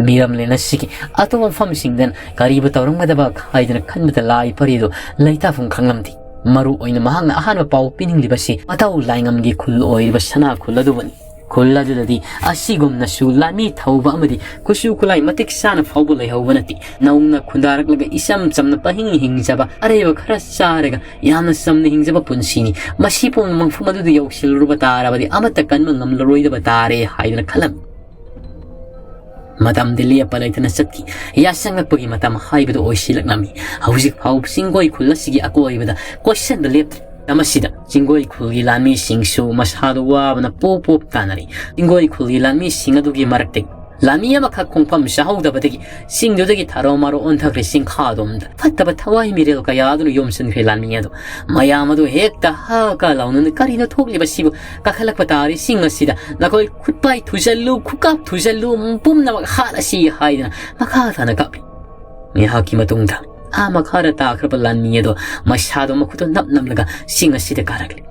ꯃꯤꯔꯝꯂꯦꯟ ꯑꯁꯤꯒꯤ ꯑꯇꯣꯞꯄ ꯃꯐꯝꯁꯤꯡꯗꯅ ꯀꯔꯤꯕꯨ ꯇꯧꯔꯝꯒꯗꯕ ꯍꯥꯏꯗꯅ ꯈꯟꯕꯗ ꯂꯥꯏ ꯄꯔꯤꯗꯨ ꯂꯩꯇꯥꯐꯝ ꯈꯪꯂꯝꯗꯦ꯫ ꯃꯔꯨ ꯑꯣꯏꯅ ꯃꯍꯥꯛꯅ ꯑꯍꯥꯟꯕ ꯄꯥꯎ ꯄꯤꯅꯤꯡꯂꯤꯕꯁꯤ ꯃꯇꯧ ꯂꯥꯏꯉꯝꯒꯤ ꯈꯨꯜ ꯑꯣꯏꯔꯤꯕ ꯁꯅꯥ ꯈꯨꯜ ꯑꯗꯨꯕꯨꯅꯤ꯫ ꯈꯨꯜ ꯑꯗꯨꯗꯗꯤ ꯑꯁꯤꯒꯨꯝꯅꯁꯨ ꯂꯥꯟꯃꯤ ꯊꯧꯕ ꯑꯃꯗꯤ ꯈꯨꯠꯁꯨ ꯈꯨꯠꯂꯥꯏ ꯃꯇꯤꯛ ꯆꯥꯅ ꯐꯥꯎꯕ ꯂꯩꯍꯧꯕ ꯅꯠꯇꯦ꯫ ꯅꯧꯅ ꯈꯨꯟꯗꯥꯔꯛꯂꯒ ꯏꯆꯝ ꯆꯝꯅ ꯄꯍꯤꯡ ꯍꯤꯡꯖꯕ, ꯑꯔꯩꯕ ꯈꯔ ꯆꯥꯔꯒ ꯌꯥꯝꯅ ꯆꯝꯅ ꯍꯤꯡꯖꯕ ꯄꯨꯟꯁꯤꯅꯤ꯫ ꯃꯁꯤ ꯄꯨꯝꯅꯃꯛ ꯃꯐꯝ ꯑꯗꯨꯗ ꯌꯧꯁꯤꯜꯂꯨꯔꯕ ꯇꯥꯔꯕꯗꯤ ꯑꯃꯠꯇ ꯀꯟꯕ ꯉꯝꯂꯔꯣꯏꯗꯕ ꯇꯥꯔꯦ ꯍꯥꯏꯗꯅ ꯈꯜꯂꯝꯃꯤ꯫ ꯃꯇꯝꯗꯤ ꯂꯦꯞꯄ ꯂꯩꯇꯅ ꯆꯠꯈꯤ꯫ ꯌꯥꯁꯪꯂꯛꯄꯒꯤ ꯃꯇꯝ ꯍꯥꯏꯕꯗꯨ ꯑꯣꯏꯁꯤꯜꯂꯛꯂꯝꯃꯤ꯫ ꯍꯧꯖꯤꯛ ꯐꯥꯎꯕ ꯆꯤꯡꯒꯣꯏ ꯈꯨꯜ ꯑꯁꯤꯒꯤ ꯑꯀꯣꯏꯕꯗ ꯀꯣꯏꯁꯟꯕ ꯂꯦꯞꯇ꯭ꯔꯤ꯫ ꯃꯇꯝ ꯑꯁꯤꯗ ꯆꯤꯡꯒꯣꯏ ꯈꯨꯜꯒꯤ ꯂꯥꯟꯃꯤꯁꯤꯡꯁꯨ ꯃꯁꯥꯗꯨ ꯋꯥꯕꯅ ꯄꯣꯞ ꯄꯣꯞ ꯇꯥꯅꯔꯤ꯫ ꯆꯤꯡꯒꯣꯏ ꯈꯨꯜꯒꯤ ꯂꯥꯟꯃꯤꯁꯤꯡ ꯑꯗꯨꯒꯤ ꯃꯔꯛꯇꯒꯤ ꯂꯥꯟꯃꯤ ꯑꯃꯈꯛ ꯈꯣꯡꯐꯝ ꯆꯥꯍꯧꯗꯕꯗꯒꯤ ꯆꯤꯡꯗꯨꯗꯒꯤ ꯊꯥꯔꯣ ꯃꯥꯔꯣ ꯑꯣꯟꯊꯈ꯭ꯔꯦ꯫ ꯆꯤꯡꯈꯥꯗꯣꯝꯗ ꯐꯠꯇꯕ ꯊꯋꯥꯏ ꯃꯤꯔꯦꯜ ꯀꯌꯥ ꯑꯗꯨꯅ ꯌꯣꯝꯁꯤꯟꯈ꯭ꯔꯦ ꯂꯥꯟꯃꯤ ꯑꯗꯨ꯫ ꯃꯌꯥꯝ ꯑꯗꯨ ꯍꯦꯛꯇ ꯍꯥ ꯀꯥ ꯂꯥꯎꯅꯅ, "ꯀꯔꯤꯅꯣ ꯊꯣꯛꯂꯤꯕꯁꯤꯕꯨ? ꯀꯥꯈꯠꯂꯛꯄ ꯇꯥꯔꯤ ꯆꯤꯡ ꯑꯁꯤꯗ꯫ ꯅꯈꯣꯏ ꯈꯨꯠꯄꯥꯏ ꯊꯨꯖꯜꯂꯨ, ꯈꯨꯀꯥꯞ ꯊꯨꯖꯜꯂꯨ, ꯄꯨꯝꯅꯃꯛ ꯍꯥꯠꯂꯁꯤ" ꯍꯥꯏꯗꯅ ꯃꯈꯥ ꯇꯥꯅ ꯀꯥꯞꯂꯤ꯫ ꯉꯥꯏꯍꯥꯛꯀꯤ ꯃꯇꯨꯡꯗ ꯑꯥ ꯃꯈꯥꯗ ꯇꯥꯈ꯭ꯔꯕ ꯂꯥꯟꯃꯤ ꯑꯗꯣ ꯃꯁꯥꯗꯣ ꯃꯈꯨꯠꯇꯣ ꯅꯞ ꯅꯞꯂꯒ ꯆꯤꯡ ꯑꯁꯤꯗ ꯀꯥꯔꯛꯂꯤ꯫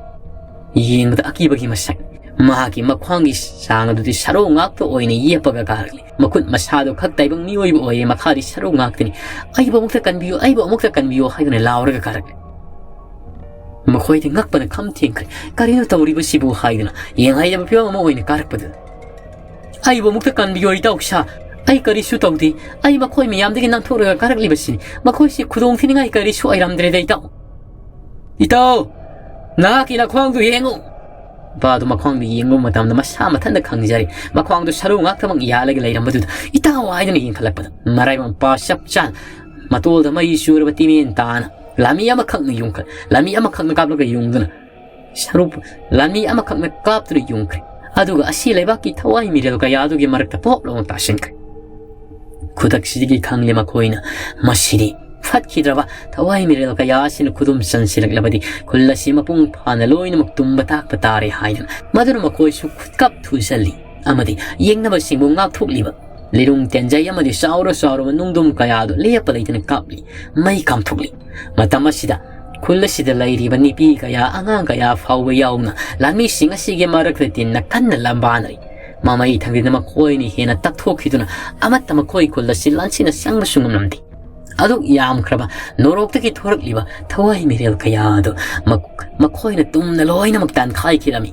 ꯌꯦꯡꯕꯗ ꯑꯀꯤꯕꯒꯤ ꯃꯁꯛ꯫ ꯃꯍꯥꯛꯀꯤ ꯃꯈ꯭ꯋꯥꯡꯒꯤ ꯆꯥꯡ ꯑꯗꯨꯗꯤ ꯁꯔꯨ ꯉꯥꯛꯇ ꯑꯣꯏꯅ ꯌꯦꯞꯄꯒ ꯀꯥꯔꯛꯂꯤ꯫ ꯃꯈꯨꯠ ꯃꯁꯥꯗꯣ ꯈꯛ ꯇꯥꯏꯕꯪ ꯃꯤꯑꯣꯏꯕ ꯑꯣꯏꯔꯦ, ꯃꯈꯥꯗꯤ ꯁꯔꯨ ꯉꯥꯛꯇꯅꯤ꯫ "ꯑꯩꯕꯨ ꯑꯃꯨꯛꯇ ꯀꯟꯕꯤꯌꯨ, ꯑꯩꯕꯨ ꯑꯃꯨꯛꯇ ꯀꯟꯕꯤꯌꯨ" ꯍꯥꯏꯗꯨꯅ ꯂꯥꯎꯔꯒ ꯀꯥꯔꯛꯂꯤ꯫ ꯃꯈꯣꯏꯗꯤ ꯉꯛꯄꯅ ꯈꯝ ꯊꯦꯡꯈ꯭ꯔꯦ꯫ "ꯀꯔꯤꯅꯣ ꯇꯧꯔꯤꯕꯁꯤꯕꯨ?" ꯍꯥꯏꯗꯨꯅ ꯌꯦꯡꯍꯩꯗꯕ ꯐꯤꯕꯝ ꯑꯃ ꯑꯣꯏꯅ ꯀꯥꯔꯛꯄꯗꯨꯗ꯫ "ꯑꯩꯕꯨ ꯑꯃꯨꯛꯇ ꯀꯟꯕꯤꯌꯣ ꯏꯇꯥꯎ ꯁꯥ, ꯑꯩ ꯀꯔꯤꯁꯨ ꯇꯧꯗꯦ꯫ ꯑꯩ ꯃꯈꯣꯏ ꯃꯌꯥꯝꯗꯒꯤ ꯅꯥꯟꯊꯣꯛꯂꯒ ꯀꯥꯔꯛꯂꯤꯕꯁꯤꯅꯤ꯫ ꯃꯈꯣꯏꯁꯤ ꯈꯨꯗꯣꯡ ꯊꯤꯅꯤꯡꯉꯥꯏ ꯀꯔꯤꯁꯨ ꯑꯣꯏꯔꯝꯗ꯭ꯔꯦꯗ ꯏꯇꯥꯎ꯫ ꯏꯇꯥꯎ, ꯅꯍꯥꯛꯀꯤ ꯅꯈ꯭ꯋꯥꯡꯗꯨ ꯌꯦꯡꯉꯨ!" ꯅꯨꯄꯥꯗꯨ ꯃꯈ꯭ꯋꯥꯡꯗꯨ ꯌꯦꯡꯕ ꯃꯇꯝꯗ ꯃꯁꯥ ꯃꯊꯟꯇ ꯈꯪꯖꯔꯦ꯫ ꯃꯈ꯭ꯋꯥꯡꯗꯨ ꯁꯔꯨ ꯉꯥꯛꯇꯃꯛ ꯌꯥꯜꯂꯒ ꯂꯩꯔꯝꯕꯗꯨꯗ "ꯏꯇꯥꯎ" ꯍꯥꯏꯗꯨꯅ ꯌꯦꯡꯈꯠꯂꯛꯄꯗ ꯃꯔꯥꯏꯕꯛ ꯃꯄꯥ ꯆꯞ ꯆꯥꯅ ꯃꯇꯣꯜꯗ ꯃꯩ ꯆꯨꯔꯕ ꯇꯤꯃꯦꯟ ꯇꯥꯅ ꯂꯥꯟꯃꯤ ꯑꯃꯈꯛꯅ ꯌꯨꯡꯈꯠ-, ꯂꯥꯟꯃꯤ ꯑꯃꯈꯛꯅ ꯀꯥꯞꯂꯒ ꯌꯨꯡꯗꯨꯅ ꯁꯔꯨꯛ ꯂꯥꯟꯃꯤ ꯑꯃꯈꯛꯅ ꯀꯥꯞꯇꯨꯅ ꯌꯨꯡꯈ꯭ꯔꯦ꯫ ꯑꯗꯨꯒ ꯑꯁꯤ ꯂꯩꯕꯥꯛꯀꯤ ꯊꯋꯥꯏ ꯃꯤꯔꯦꯜ ꯀꯌꯥ ꯑꯗꯨꯒꯤ ꯃꯔꯛꯇ ꯄꯣꯞ ꯂꯥꯎꯅ ꯇꯥꯁꯤꯟꯈ꯭ꯔꯦ꯫ ꯈꯨꯗꯛꯁꯤꯗꯒꯤ ꯈꯪꯂꯦ ꯃꯈꯣꯏꯅ ꯃꯁꯤꯗꯤ ꯐꯠꯈꯤꯗ꯭ꯔꯕ ꯊꯋꯥꯏ ꯃꯤꯔꯦꯜ ꯀꯌꯥ ꯑꯁꯤꯅ ꯈꯨꯗꯨꯝ ꯆꯟꯁꯤꯜꯂꯛꯂꯕꯗꯤ ꯈꯨꯜ ꯑꯁꯤ ꯃꯄꯨꯡ ꯐꯥꯅ ꯂꯣꯏꯅꯃꯛ ꯇꯨꯝꯕ ꯇꯥꯛꯄ ꯇꯥꯔꯦ ꯍꯥꯏꯗꯨꯅ ꯃꯗꯨꯅ ꯃꯈꯣꯏꯁꯨ ꯈꯨꯠꯀꯞ ꯊꯨꯖꯜꯂꯤ ꯑꯃꯗꯤ ꯌꯦꯡꯅꯕꯁꯤꯡꯕꯨ ꯉꯥꯛꯊꯣꯛꯂꯤꯕ ꯂꯤꯔꯨꯡ ꯇꯦꯟꯖꯩ ꯑꯃꯗꯤ ꯆꯥꯎꯔ ꯆꯥꯎꯔꯕ ꯅꯨꯡꯗꯨꯝ ꯀꯌꯥꯗꯨ ꯂꯦꯞꯄ ꯂꯩꯇꯅ ꯀꯥꯞꯂꯤ, ꯃꯩ ꯀꯥꯝꯊꯣꯛꯂꯤ꯫ ꯃꯇꯝ ꯑꯁꯤꯗ ꯈꯨꯜ ꯑꯁꯤꯗ ꯂꯩꯔꯤꯕ ꯅꯨꯄꯤ ꯀꯌꯥ, ꯑꯉꯥꯡ ꯀꯌꯥ ꯐꯥꯎꯕ ꯌꯥꯎꯅ ꯂꯥꯟꯃꯤꯁꯤꯡ ꯑꯁꯤꯒꯤ ꯃꯔꯛꯇ ꯇꯤꯟꯅ ꯀꯟꯅ ꯂꯝꯕꯥꯅꯔꯤ꯫ ꯃꯃꯩ ꯊꯪꯗꯅ ꯃꯈꯣꯏꯅ ꯍꯦꯟꯅ ꯇꯛꯊꯣꯛꯈꯤꯗꯨꯅ ꯑꯃꯠꯇ ꯃꯈꯣꯏ ꯈꯨꯜ ꯑꯁꯤ ꯂꯥꯟꯁꯤꯟꯅ ꯆꯪꯕꯁꯨ ꯉꯝꯂꯝꯗꯦ꯫ ꯑꯗꯨꯛ ꯌꯥꯝꯈ꯭ꯔꯕ ꯅꯣꯔꯣꯛꯇꯒꯤ ꯊꯣꯔꯛꯂꯤꯕ ꯊꯋꯥꯏ ꯃꯤꯔꯦꯜ ꯀꯌꯥ ꯑꯗꯨ ꯃꯈꯣꯏꯅ ꯇꯨꯝꯅ ꯂꯣꯏꯅꯃꯛ ꯇꯥꯟꯈꯥꯏꯈꯤꯔꯝꯃꯤ꯫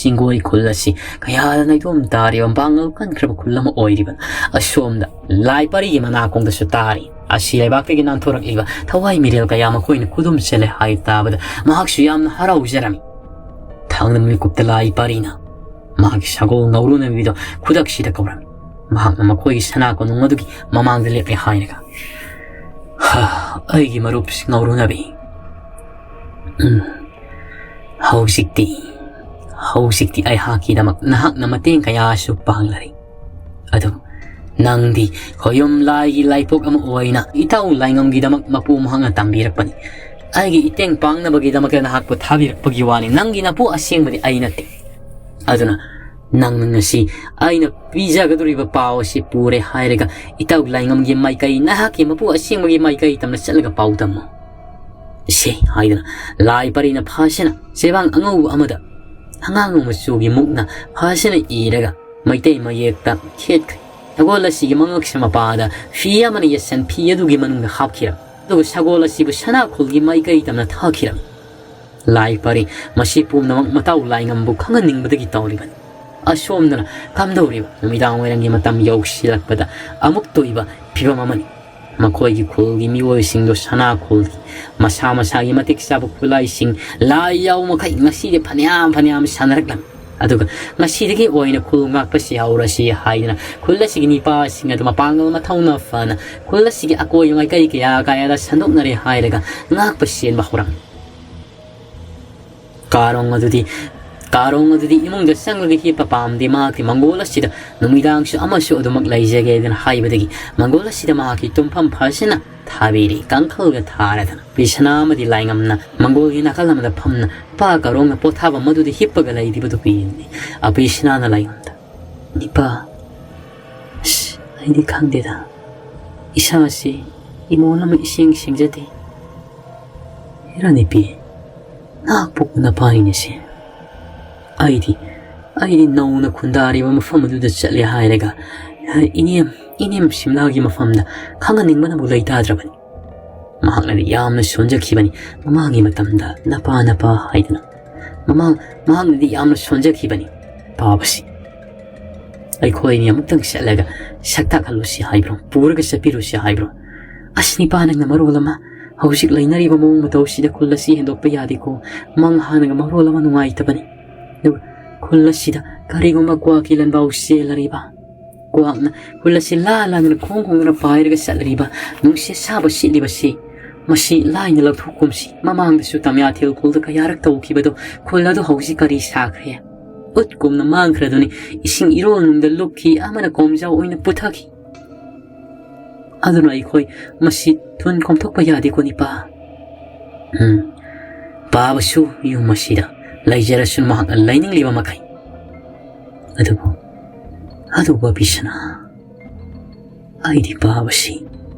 ꯆꯤꯡꯒꯣꯏ ꯈꯨꯜ ꯑꯁꯤ ꯀꯌꯥꯗ ꯅꯥꯏꯇꯣꯝ ꯇꯥꯔꯤꯕ ꯃꯄꯥꯡꯒꯜ ꯀꯟꯈ꯭ꯔꯕ ꯈꯨꯜ ꯑꯃ ꯑꯣꯏꯔꯤꯕ ꯑꯁꯣꯝꯗ ꯂꯥꯏ ꯄꯔꯤꯒꯤ ꯃꯅꯥꯀꯣꯡꯗꯁꯨ ꯇꯥꯔꯤ꯫ ꯑꯁꯤ ꯂꯩꯕꯥꯛꯇꯒꯤ ꯅꯥꯟꯊꯣꯔꯛꯂꯤꯕ ꯊꯋꯥꯏ ꯃꯤꯔꯦꯜ ꯀꯌꯥ ꯃꯈꯣꯏꯅ ꯈꯨꯗꯨꯝ ꯆꯜꯂꯦ ꯍꯥꯏ ꯇꯥꯕꯗ ꯃꯍꯥꯛꯁꯨ ꯌꯥꯝꯅ ꯍꯔꯥꯎꯖꯔꯝꯃꯤ꯫ ꯊꯥꯡꯗ ꯃꯤꯀꯨꯞꯇ ꯂꯥꯏ ꯄꯔꯤꯅ ꯃꯍꯥꯛꯀꯤ ꯁꯒꯣꯜ ꯉꯧꯔꯨꯅꯕꯤꯗꯣ ꯈꯨꯗꯛꯁꯤꯗ ꯀꯧꯔꯝꯃꯤ꯫ ꯃꯍꯥꯛꯅ ꯃꯈꯣꯏꯒꯤ ꯁꯅꯥ ꯀꯣꯅꯨꯡ ꯑꯗꯨꯒꯤ ꯃꯃꯥꯡꯗ ꯂꯦꯞꯂꯦ ꯍꯥꯏꯔꯒ, "ꯍꯥ, ꯑꯩꯒꯤ ꯃꯔꯨꯞ ꯉꯧꯔꯨꯅꯕꯤ, ꯎꯝ, ꯍꯧꯖꯤꯛꯇꯤ, ꯍꯧꯖꯤꯛꯇꯤ ꯑꯩꯍꯥꯛꯀꯤꯗꯃꯛ ꯅꯍꯥꯛꯅ ꯃꯇꯦꯡ ꯀꯌꯥꯁꯨ ꯄꯥꯡꯂꯔꯦ꯫ ꯑꯗꯨ ꯅꯪꯗꯤ ꯈꯣꯌꯨꯝ ꯂꯥꯏꯒꯤ ꯂꯥꯏꯄꯣꯛ ꯑꯃ ꯑꯣꯏꯅ ꯏꯇꯥꯎ ꯂꯥꯏꯉꯝꯒꯤꯗꯃꯛ ꯃꯄꯨ ꯃꯍꯥꯛꯅ ꯇꯝꯕꯤꯔꯛꯄꯅꯤ꯫ ꯑꯩꯒꯤ ꯏꯇꯦꯡ ꯄꯥꯡꯅꯕꯒꯤꯗꯃꯛꯇ ꯅꯍꯥꯛꯄꯨ ꯊꯥꯕꯤꯔꯛꯄꯒꯤ ꯋꯥꯅꯤ꯫ ꯅꯪꯒꯤ ꯅꯄꯨ ꯑꯁꯦꯡꯕꯗꯤ ꯑꯩ ꯅꯠꯇꯦ꯫ ꯑꯗꯨꯅ ꯅꯪꯅ ꯉꯁꯤ ꯑꯩꯅ ꯄꯤꯖꯒꯗꯧꯔꯤꯕ ꯄꯥꯎ ꯑꯁꯤ ꯄꯨꯔꯦ ꯍꯥꯏꯔꯒ ꯏꯇꯥꯎ ꯂꯥꯏꯉꯝꯒꯤ ꯃꯥꯏꯀꯩ, ꯅꯍꯥꯛꯀꯤ ꯃꯄꯨ ꯑꯁꯦꯡꯕꯒꯤ ꯃꯥꯏꯀꯩ ꯇꯝꯅ ꯆꯠꯂꯒ ꯄꯥꯎ ꯇꯝꯃꯨ ꯁꯦ" ꯍꯥꯏꯗꯨꯅ ꯂꯥꯏ ꯄꯔꯤꯅ ꯐꯖꯅ ꯆꯦꯕꯥꯡ ꯑꯉꯧꯕ ꯑꯃꯗ ꯑꯉꯥꯡꯕ ꯃꯆꯨꯒꯤ ꯃꯨꯛꯅ ꯐꯖꯅ ꯏꯔꯒ ꯃꯩꯇꯩ ꯃꯌꯦꯛꯇ ꯈꯦꯠꯈ꯭ꯔꯦ꯫ ꯁꯒꯣꯜ ꯑꯁꯤꯒꯤ ꯃꯉꯛꯁꯝ ꯃꯄꯥꯗ ꯐꯤ ꯑꯃꯅ ꯌꯦꯠꯁꯟ ꯐꯤ ꯑꯗꯨꯒꯤ ꯃꯅꯨꯡꯗ ꯍꯥꯞꯈꯤꯔꯝꯃꯤ꯫ ꯑꯗꯨꯒ ꯁꯒꯣꯜ ꯑꯁꯤꯕꯨ ꯁꯅꯥ ꯈꯨꯜꯒꯤ ꯃꯥꯏꯀꯩ ꯇꯝꯅ ꯊꯥꯈꯤꯔꯝꯃꯤ꯫ ꯂꯥꯏ ꯄꯔꯤ ꯃꯁꯤ ꯄꯨꯝꯅꯃꯛ ꯃꯇꯥꯎ ꯂꯥꯏꯉꯝꯕꯨ ꯈꯪꯍꯟꯅꯤꯡꯕꯗꯒꯤ ꯇꯧꯔꯤꯕꯅꯤ꯫ ꯑꯁꯣꯝꯗꯅ ꯀꯝꯗꯧꯔꯤꯕ ꯅꯨꯃꯤꯗꯥꯡ ꯋꯥꯏꯔꯝꯒꯤ ꯃꯇꯝ ꯌꯧꯁꯤꯜꯂꯛꯄꯗ ꯑꯃꯨꯛ ꯇꯣꯏꯕ ꯐꯤꯕꯝ ꯑꯃꯅꯤ꯫ ꯃꯈꯣꯏꯒꯤ ꯈꯨꯜꯒꯤ ꯃꯤꯑꯣꯏꯁꯤꯡꯗꯨ ꯁꯅꯥ ꯈꯨꯜꯒꯤ ꯃꯁꯥ ꯃꯁꯥꯒꯤ ꯃꯇꯤꯛ ꯆꯥꯕ ꯈꯨꯠꯂꯥꯏꯁꯤꯡ ꯂꯥꯏ ꯌꯥꯎ ꯃꯈꯩ ꯉꯁꯤꯗꯤ ꯐꯅꯌꯥꯝ ꯐꯅꯌꯥꯝ ꯁꯥꯟꯅꯔꯛꯂꯝꯃꯤ꯫ ꯑꯗꯨꯒ ꯉꯁꯤꯗꯒꯤ ꯑꯣꯏꯅ ꯈꯨꯜ ꯉꯥꯛꯄꯁꯤ ꯍꯧꯔꯁꯤ ꯍꯥꯏꯗꯅ ꯈꯨꯜ ꯑꯁꯤꯒꯤ ꯅꯤꯄꯥꯁꯤꯡ ꯑꯗꯨ ꯃꯄꯥꯡꯒꯜ ꯃꯊꯧꯅ ꯐꯅ ꯈꯨꯜ ꯑꯁꯤꯒꯤ ꯑꯀꯣꯏꯕ ꯃꯥꯏꯀꯩ ꯀꯌꯥ ꯀꯌꯥꯗ ꯁꯟꯗꯣꯛꯅꯔꯦ ꯍꯥꯏꯔꯒ ꯉꯥꯛꯄ ꯆꯦꯟꯕ ꯍꯧꯔꯝꯃꯤ꯫ ꯀꯥꯔꯣꯡ ꯑꯗꯨꯗꯤ, ꯀꯥꯔꯣꯡ ꯑꯗꯨꯗꯤ ꯏꯃꯨꯡꯗ ꯆꯪꯂꯒ ꯍꯤꯞꯄ ꯄꯥꯝꯗꯦ꯫ ꯃꯍꯥꯛꯇꯤ ꯃꯪꯒꯣꯜ ꯑꯁꯤꯗ ꯅꯨꯃꯤꯗꯥꯡꯁꯨ ꯑꯃꯁꯨ ꯑꯗꯨꯃꯛ ꯂꯩꯖꯒꯦꯗꯅ ꯍꯥꯏꯕꯗꯒꯤ ꯃꯪꯒꯣꯜ ꯑꯁꯤꯗ ꯃꯍꯥꯛꯀꯤ ꯇꯨꯝꯐꯝ ꯐꯖꯅ ꯊꯥꯕꯤꯔꯤ꯫ ꯀꯥꯡꯈꯜꯒ ꯊꯥꯔꯗꯅ ꯄꯤꯁꯅꯥ ꯑꯃꯗꯤ ꯂꯥꯏꯉꯝꯅ ꯃꯪꯒꯣꯜꯒꯤ ꯅꯥꯀꯜ ꯑꯃꯗ ꯐꯝꯅ ꯅꯨꯄꯥ ꯀꯥꯔꯣꯡꯅ ꯄꯣꯊꯥꯐꯝ ꯑꯗꯨꯗ ꯍꯤꯞꯄꯒ ꯂꯩꯔꯤꯕꯗꯨ ꯌꯦꯡꯂꯤ꯫ ꯑꯄꯤꯁꯅꯥꯅ ꯂꯥꯏꯉꯝꯗ, "ꯅꯤꯄꯥ, ꯑꯁ, ꯑꯩꯗꯤ ꯈꯪꯗꯦꯗ, ꯏꯁꯥꯁꯤ ꯏꯃꯣꯟ ꯑꯃ ꯏꯁꯦꯡ ꯁꯦꯡꯖꯗꯦ꯫ ꯍꯦꯔꯥ ꯅꯨꯄꯤ, ꯅꯍꯥꯛ ꯄꯣꯛꯄ ꯅꯄꯥꯅꯤꯅꯦ ꯁꯤ꯫ ꯑꯩꯗꯤ, ꯑꯩꯗꯤ ꯅꯧꯅ ꯈꯨꯟꯗꯥꯔꯤꯕ ꯃꯐꯝ ꯑꯗꯨꯗ ꯆꯠꯂꯦ ꯍꯥꯏꯔꯒ, ꯏꯅꯦꯝ, ꯏꯅꯦꯝ ꯁꯤꯝꯂꯥꯒꯤ ꯃꯐꯝꯗ ꯈꯪꯍꯟꯅꯤꯡꯕꯅꯕꯨ ꯂꯩꯇꯥꯗ꯭ꯔꯕꯅꯤ꯫ ꯃꯍꯥꯛꯅꯗꯤ ꯌꯥꯝꯅ ꯁꯣꯟꯖꯈꯤꯕꯅꯤ ꯃꯃꯥꯡꯒꯤ ꯃꯇꯝꯗ, ꯅꯄꯥ, ꯅꯄꯥ ꯍꯥꯏꯗꯅ꯫ ꯃꯃꯥꯡ, ꯃꯍꯥꯛꯅꯗꯤ ꯌꯥꯝꯅ ꯁꯣꯟꯖꯈꯤꯕꯅꯤ ꯄꯥꯕꯁꯤ꯫ ꯑꯩꯈꯣꯏꯅꯤ ꯑꯃꯨꯛꯇꯪ ꯆꯠꯂꯒ ꯁꯛ ꯇꯥꯛꯍꯜꯂꯨꯁꯤ ꯍꯥꯏꯕ꯭ꯔꯣ? ꯄꯨꯔꯒ ꯆꯠꯄꯤꯔꯨꯁꯤ ꯍꯥꯏꯕ꯭ꯔꯣ? ꯑꯁ, ꯅꯤꯄꯥ, ꯅꯪꯅ ꯃꯔꯣꯜ ꯑꯃ, ꯍꯧꯖꯤꯛ ꯂꯩꯅꯔꯤꯕ ꯃꯑꯣꯡ ꯃꯇꯧꯁꯤꯗ ꯈꯨꯜ ꯑꯁꯤ ꯍꯦꯟꯗꯣꯛꯄ ꯌꯥꯗꯦꯀꯣ꯫ ꯃꯪ ꯍꯥꯟꯅꯒ ꯃꯔꯣꯜ ꯑꯃ ꯅꯨꯡꯉꯥꯏꯇꯕꯅꯤ꯫ ꯑꯗꯨꯒ ꯈꯨꯜ ꯑꯁꯤꯗ ꯀꯔꯤꯒꯨꯝꯕ ꯀ꯭ꯋꯥꯛꯀꯤ ꯂꯟꯕꯥꯎ ꯆꯦꯜꯂꯔꯤꯕ, ꯀ꯭ꯋꯥꯛꯅ ꯈꯨꯜ ꯑꯁꯤ ꯂꯥ ꯂꯥꯗꯅ ꯈꯣꯡ ꯈꯣꯡꯗꯨꯅ ꯄꯥꯏꯔꯒ ꯆꯠꯂꯔꯤꯕ, ꯅꯨꯡꯁꯤꯠ ꯑꯁꯥꯕ ꯁꯤꯠꯂꯤꯕꯁꯤ, ꯃꯁꯤ ꯂꯥꯏꯅ ꯂꯧꯊꯣꯛꯀꯨꯝꯁꯤ꯫ ꯃꯃꯥꯡꯗꯁꯨ ꯇꯝꯌꯥꯊꯦꯜ ꯈꯨꯜꯗ ꯀꯌꯥꯔꯛ ꯇꯧꯈꯤꯕꯗꯣ, ꯈꯨꯜ ꯑꯗꯨ ꯍꯧꯖꯤꯛ ꯀꯔꯤ ꯁꯥꯈ꯭ꯔꯦ? ꯎꯠꯀꯨꯝꯅ ꯃꯥꯡꯈ꯭ꯔꯗꯨꯅꯤ꯫ ꯏꯁꯤꯡ ꯏꯔꯣꯜꯅꯨꯡꯗ ꯂꯨꯞꯈꯤ, ꯑꯃꯅ ꯀꯣꯝꯖꯥꯎ ꯑꯣꯏꯅ ꯄꯨꯊꯈꯤ꯫ ꯑꯗꯨꯅ ꯑꯩꯈꯣꯏ ꯃꯁꯤ ꯊꯨꯟ ꯀꯣꯝꯊꯣꯛꯄ ꯌꯥꯗꯦꯀꯣ, ꯅꯤꯄꯥ꯫ ꯎꯝ, ꯄꯥꯕꯁꯨ ꯌꯨꯝ ꯑꯁꯤꯗ ꯂꯩꯖꯔꯁꯅꯨ, ꯃꯍꯥꯛꯅ ꯂꯩꯅꯤꯡꯂꯤꯕ ꯃꯈꯩ꯫ ꯑꯗꯨꯕꯨ, ꯑꯗꯨꯕꯨ ꯕꯤꯁꯅꯥ, ꯑꯩꯗꯤ ꯄꯥꯕꯁꯤ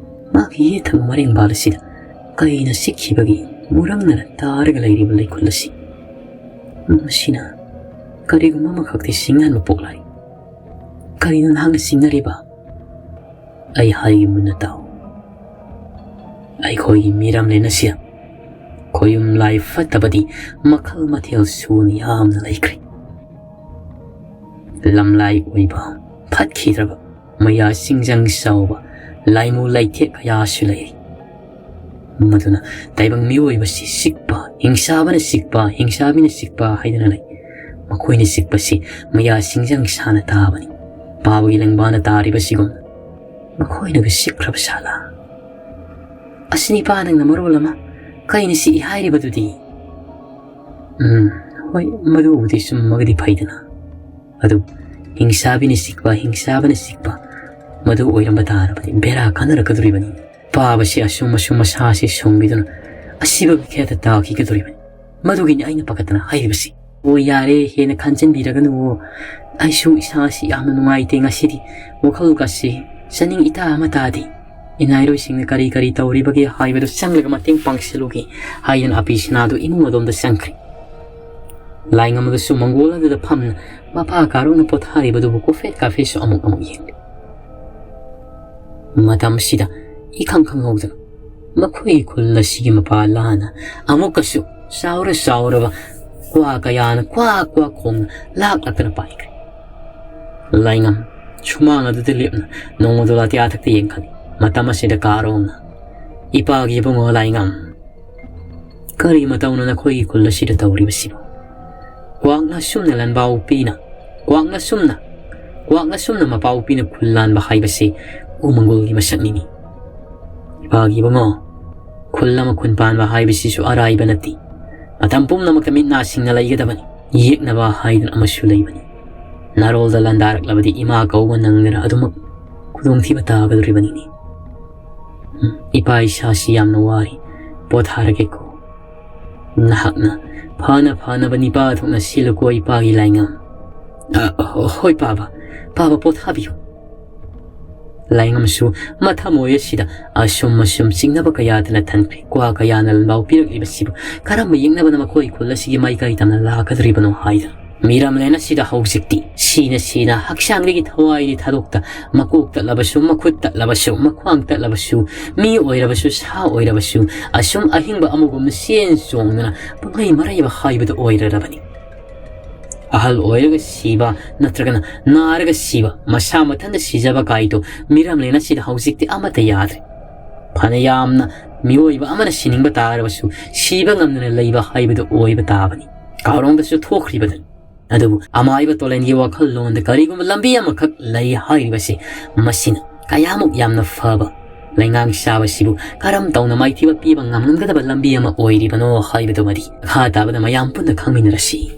ꯃꯥꯒꯤ ꯌꯦꯊꯪ ꯃꯔꯦꯡꯕꯥꯜ ꯑꯁꯤꯗ ꯀꯩꯅ ꯆꯤꯛꯈꯤꯕꯒꯤ ꯃꯨꯔꯪꯅꯅ ꯇꯥꯔꯒ ꯂꯩꯔꯤꯕ ꯂꯩꯈꯨꯜ ꯑꯁꯤ, ꯃꯁꯤꯅ ꯀꯔꯤꯒꯨꯝꯕ ꯑꯃꯈꯛꯇꯤ ꯁꯤꯡꯅꯍꯟꯕ ꯄꯣꯛꯂꯥꯏ꯫ ꯀꯔꯤꯅꯣ ꯅꯍꯥꯛꯅ ꯁꯤꯡꯅꯔꯤꯕ? ꯑꯩ ꯍꯥꯏꯒꯦ ꯃꯨꯟꯅ ꯇꯥꯎ꯫ ꯑꯩꯈꯣꯏꯒꯤ ꯃꯤꯔꯝꯂꯦꯟ ꯑꯁꯤꯗ ꯈꯣꯌꯨꯝ ꯂꯥꯏ ꯐꯠꯇꯕꯗꯤ ꯃꯈꯜ ꯃꯊꯦꯜ ꯁꯨꯅ ꯌꯥꯝꯅ ꯂꯩꯈ꯭ꯔꯦ꯫ ꯂꯝꯂꯥꯏ ꯑꯣꯏꯕ ꯐꯠꯈꯤꯗ꯭ꯔꯕ ꯃꯌꯥ ꯆꯤꯡꯖꯪ ꯆꯥꯎꯕ ꯂꯥꯏꯃꯨ ꯂꯩꯊꯦꯛ ꯀꯌꯥꯁꯨ ꯂꯩꯔꯤ꯫ ꯃꯗꯨꯅ ꯇꯥꯏꯕꯪ ꯃꯤꯑꯣꯏꯕꯁꯤ ꯆꯤꯛꯄ, ꯍꯤꯡꯁꯥꯕꯅ ꯆꯤꯛꯄ, ꯍꯤꯡꯁꯥꯕꯤꯅ ꯆꯤꯛꯄ ꯍꯥꯏꯗꯨꯅ ꯂꯩ꯫ ꯃꯈꯣꯏꯅ ꯆꯤꯛꯄꯁꯤ ꯃꯌꯥ ꯆꯤꯡꯖꯪ ꯁꯥꯅ ꯇꯥꯕꯅꯤ꯫ ꯄꯥꯕꯒꯤ ꯂꯦꯡꯕꯥꯅ ꯇꯥꯔꯤꯕꯁꯤꯒꯨꯝ ꯃꯈꯣꯏꯅꯒ ꯆꯤꯛꯈ꯭ꯔꯕ ꯁꯥꯂꯥ꯫ ꯑꯁꯤ ꯅꯤꯄꯥ ꯅꯪꯅ ꯃꯔꯣꯜ ꯑꯃ ꯀꯩꯅ ꯆꯤꯛꯏ ꯍꯥꯏꯔꯤꯕꯗꯨꯗꯤ? ꯎꯝ, ꯍꯣꯏ, ꯃꯗꯨꯕꯨꯗꯤ ꯆꯨꯝꯃꯒꯗꯤ ꯐꯩꯗꯅ꯫ ꯑꯗꯨ ꯍꯤꯡꯁꯥꯕꯤꯅ ꯆꯤꯛꯄ, ꯍꯤꯡꯁꯥꯕꯅ ꯆꯤꯛꯄ, ꯃꯗꯨ ꯑꯣꯏꯔꯝꯕ ꯇꯥꯔꯕꯗꯤ ꯕꯦꯔꯥ ꯀꯥꯟꯅꯔꯛꯀꯗꯣꯔꯤꯕꯅꯤ꯫ ꯄꯥꯕꯁꯤ ꯑꯁꯨꯝ ꯑꯁꯨꯝ ꯃꯁꯥꯁꯤ ꯁꯨꯝꯈꯤꯗꯨꯅ ꯑꯁꯤꯕꯒꯤ ꯈꯦꯠꯇ ꯇꯥꯈꯤꯒꯗꯣꯔꯤꯕꯅꯤ꯫ ꯃꯗꯨꯒꯤꯅꯤ ꯑꯩꯅ ꯄꯥꯈꯠꯇꯅ ꯍꯥꯏꯔꯤꯕꯁꯤ꯫ ꯑꯣ, ꯌꯥꯔꯦ, ꯍꯦꯟꯅ ꯈꯟꯖꯤꯟꯕꯤꯔꯒꯅꯨ꯫ ꯑꯩꯁꯨ ꯏꯁꯥꯁꯤ ꯌꯥꯝꯅ ꯅꯨꯡꯉꯥꯏꯇꯦ ꯉꯁꯤꯗꯤ꯫ ꯋꯥꯈꯜꯒꯁꯤ ꯆꯥꯅꯤꯡ ꯏꯇꯥ ꯑꯃ ꯇꯥꯗꯦ꯫ ꯏꯅꯥꯏꯔꯣꯏꯁꯤꯡꯅ ꯀꯔꯤ ꯀꯔꯤ ꯇꯧꯔꯤꯕꯒꯦ ꯍꯥꯏꯕꯗꯨ ꯆꯪꯂꯒ ꯃꯇꯦꯡ ꯄꯥꯡꯁꯤꯜꯂꯨꯒꯦ ꯍꯥꯏꯗꯨꯅ ꯑꯄꯤ ꯁꯅꯥꯗꯨ ꯏꯃꯨꯡ ꯑꯗꯣꯝꯗ ꯆꯪꯈ꯭ꯔꯦ꯫ ꯂꯥꯏꯉꯝ ꯑꯗꯨꯁꯨ ꯃꯪꯒꯣꯜ ꯑꯗꯨꯗ ꯐꯝꯅ ꯃꯄꯥ ꯀꯥꯔꯣꯡꯅ ꯄꯣꯊꯥꯔꯤꯕꯗꯨꯕꯨ ꯀꯨꯐꯦꯠ ꯀꯥꯐꯦꯠꯁꯨ ꯑꯃꯨꯛ ꯑꯃꯨꯛ ꯌꯦꯡꯂꯤ꯫ ꯃꯇꯝꯁꯤꯗ ꯏꯈꯪ ꯈꯪꯍꯧꯗꯅ ꯃꯈꯣꯏꯒꯤ ꯈꯨꯜ ꯑꯁꯤꯒꯤ ꯃꯄꯥ ꯂꯥꯟꯅ ꯑꯃꯨꯛꯀꯁꯨ ꯆꯥꯎꯔ ꯆꯥꯎꯔꯕ ꯀ꯭ꯋꯥ ꯀꯌꯥꯅ ꯀ꯭ꯋꯥ ꯀ꯭ꯋꯥ ꯈꯣꯡꯅ ꯂꯥꯛꯂꯛꯇꯨꯅ ꯄꯥꯏꯈ꯭ꯔꯦ꯫ ꯂꯥꯏꯉꯝ ꯁꯨꯃꯥꯡ ꯑꯗꯨꯗ ꯂꯦꯞꯅ ꯅꯣꯡꯃꯗꯣ ꯑꯇꯤꯌꯥꯊꯛꯇ ꯌꯦꯡꯈꯠꯂꯤ꯫ ꯃꯇꯝ ꯑꯁꯤꯗ ꯀꯥꯔꯣꯡꯅ, "ꯏꯄꯥꯒꯤ ꯏꯕꯨꯡꯉꯣ ꯂꯥꯏꯉꯝ, ꯀꯔꯤ ꯃꯇꯧꯅꯣ ꯅꯈꯣꯏꯒꯤ ꯈꯨꯜ ꯑꯁꯤꯗ ꯇꯧꯔꯤꯕꯁꯤꯕꯨ? ꯀ꯭ꯋꯥꯛꯅ ꯁꯨꯝꯅ ꯂꯥꯟꯕꯥꯎ ꯄꯤꯅ, ꯀ꯭ꯋꯥꯛꯅ ꯁꯨꯝꯅ, ꯀ꯭ꯋꯥꯛꯅ ꯁꯨꯝꯅ ꯃꯄꯥꯎ ꯄꯤꯅ ꯈꯨꯜ ꯂꯥꯟꯕ ꯍꯥꯏꯕꯁꯤ ꯎꯃꯪꯒꯣꯜꯒꯤ ꯃꯁꯛꯅꯤꯅꯤ꯫ ꯏꯄꯥꯒꯤ ꯏꯕꯨꯡꯉꯣ, ꯈꯨꯜ ꯑꯃ ꯈꯨꯟ ꯄꯥꯟꯕ ꯍꯥꯏꯕꯁꯤꯁꯨ ꯑꯔꯥꯏꯕ ꯅꯠꯇꯦ꯫ ꯃꯇꯝ ꯄꯨꯝꯅꯃꯛꯇ ꯃꯤꯠ ꯅꯥ ꯁꯤꯡꯅ ꯂꯩꯒꯗꯕꯅꯤ꯫ ꯌꯦꯛꯅꯕ ꯍꯥꯏꯗꯨꯅ ꯑꯃꯁꯨ ꯂꯩꯕꯅꯤ꯫ ꯅꯥꯔꯣꯜꯗ ꯂꯥꯟꯗꯥꯔꯛꯂꯕꯗꯤ ꯏꯃꯥ ꯀꯧꯕ ꯅꯪꯗꯅ ꯑꯗꯨꯃꯛ ꯈꯨꯗꯣꯡꯊꯤꯕ ꯇꯥꯒꯗꯧꯔꯤꯕꯅꯤꯅꯦ꯫ ꯎꯝ, ꯏꯄꯥ ꯏꯁꯥꯁꯤ ꯌꯥꯝꯅ ꯋꯥꯔꯤ꯫ ꯄꯣꯊꯥꯔꯒꯦꯀꯣ꯫ ꯅꯍꯥꯛꯅ ꯐꯅ ꯐꯅꯕ ꯅꯤꯄꯥ ꯊꯣꯛꯅ ꯁꯤꯜꯂꯨꯀꯣ ꯏꯄꯥꯒꯤ ꯂꯥꯏꯉꯝ꯫" "ꯑ, ꯍꯣ-, ꯍꯣꯏ ꯄꯥꯕ, ꯄꯥꯕ ꯄꯣꯊꯥꯕꯤꯌꯨ꯫" ꯂꯥꯏꯉꯝꯁꯨ ꯃꯊꯃꯣꯏ ꯑꯁꯤꯗ ꯑꯁꯨꯝ ꯑꯁꯨꯝ ꯆꯤꯡꯅꯕ ꯀꯌꯥꯗꯅ ꯊꯟꯈ꯭ꯔꯦ꯫ ꯀ꯭ꯋꯥ ꯀꯌꯥꯅ ꯂꯥꯟꯕꯥꯎ ꯄꯤꯔꯛꯂꯤꯕꯁꯤꯕꯨ ꯀꯔꯝꯕ ꯌꯦꯛꯅꯕꯅ ꯃꯈꯣꯏ ꯈꯨꯜ ꯑꯁꯤꯒꯤ ꯃꯥꯏꯀꯩ ꯇꯝꯅ ꯂꯥꯛꯀꯗꯧꯔꯤꯕꯅꯣ ꯍꯥꯏꯗꯅ꯫ ꯃꯤꯔꯝꯂꯦꯟ ꯑꯁꯤꯗ ꯍꯧꯖꯤꯛꯇꯤ ꯁꯤꯅ ꯁꯤꯅ ꯍꯛꯆꯥꯡꯗꯒꯤ ꯊꯋꯥꯏꯗꯤ ꯊꯥꯗꯣꯛꯇ ꯃꯀꯣꯛ ꯇꯠꯂꯕꯁꯨ, ꯃꯈꯨꯠ ꯇꯠꯂꯕꯁꯨ, ꯃꯈ꯭ꯋꯥꯡ ꯇꯠꯂꯕꯁꯨ, ꯃꯤ ꯑꯣꯏꯔꯕꯁꯨ, ꯁꯥ ꯑꯣꯏꯔꯕꯁꯨ, ꯑꯁꯨꯝ ꯑꯍꯤꯡꯕ ꯑꯃꯒꯨꯝꯅ ꯆꯦꯟ ꯆꯣꯡꯗꯅ ꯄꯪꯂꯩ ꯃꯔꯩꯕ ꯍꯥꯏꯕꯗꯨ ꯑꯣꯏꯔꯔꯕꯅꯤ꯫ ꯑꯍꯜ ꯑꯣꯏꯔꯒ ꯁꯤꯕ ꯅꯠꯇ꯭ꯔꯒꯅ ꯅꯥꯔꯒ ꯁꯤꯕ, ꯃꯁꯥ ꯃꯊꯟꯇ ꯁꯤꯖꯕ ꯀꯥꯏꯗꯨ ꯃꯤꯔꯝꯂꯦꯟ ꯑꯁꯤꯗ ꯍꯧꯖꯤꯛꯇꯤ ꯑꯃꯠꯇ ꯌꯥꯗ꯭ꯔꯦ꯫ ꯐꯅ ꯌꯥꯝꯅ ꯃꯤꯑꯣꯏꯕ ꯑꯃꯅ ꯁꯤꯅꯤꯡꯕ ꯇꯥꯔꯕꯁꯨ ꯁꯤꯕ ꯉꯝꯗꯅ ꯂꯩꯕ ꯍꯥꯏꯕꯗꯨ ꯑꯣꯏꯕ ꯇꯥꯕꯅꯤ꯫ ꯀꯥꯔꯣꯡꯗꯁꯨ ꯊꯣꯛꯈ꯭ꯔꯤꯕꯗꯨꯅꯤ꯫ ꯑꯗꯨꯕꯨ ꯑꯃꯥꯏꯕ ꯇꯣꯂꯦꯟꯒꯤ ꯋꯥꯈꯜꯂꯣꯟꯗ ꯀꯔꯤꯒꯨꯝꯕ ꯂꯝꯕꯤ ꯑꯃꯈꯛ ꯂꯩ ꯍꯥꯏꯔꯤꯕꯁꯤ ꯃꯁꯤꯅ ꯀꯌꯥꯃꯨꯛ ꯌꯥꯝꯅ ꯐꯕ ꯂꯩꯉꯥꯛ ꯆꯥꯕꯁꯤꯕꯨ ꯀꯔꯝ ꯇꯧꯅ ꯃꯥꯏꯊꯤꯕ ꯄꯤꯕ ꯉꯝꯒꯗꯕ ꯂꯝꯕꯤ ꯑꯃ ꯑꯣꯏꯔꯤꯕꯅꯣ ꯍꯥꯏꯕꯗꯨꯃꯗꯤ ꯃꯈꯥ ꯇꯥꯕꯗ ꯃꯌꯥꯝ ꯄꯨꯟꯅ ꯈꯪꯃꯤꯟꯅꯔꯁꯤ꯫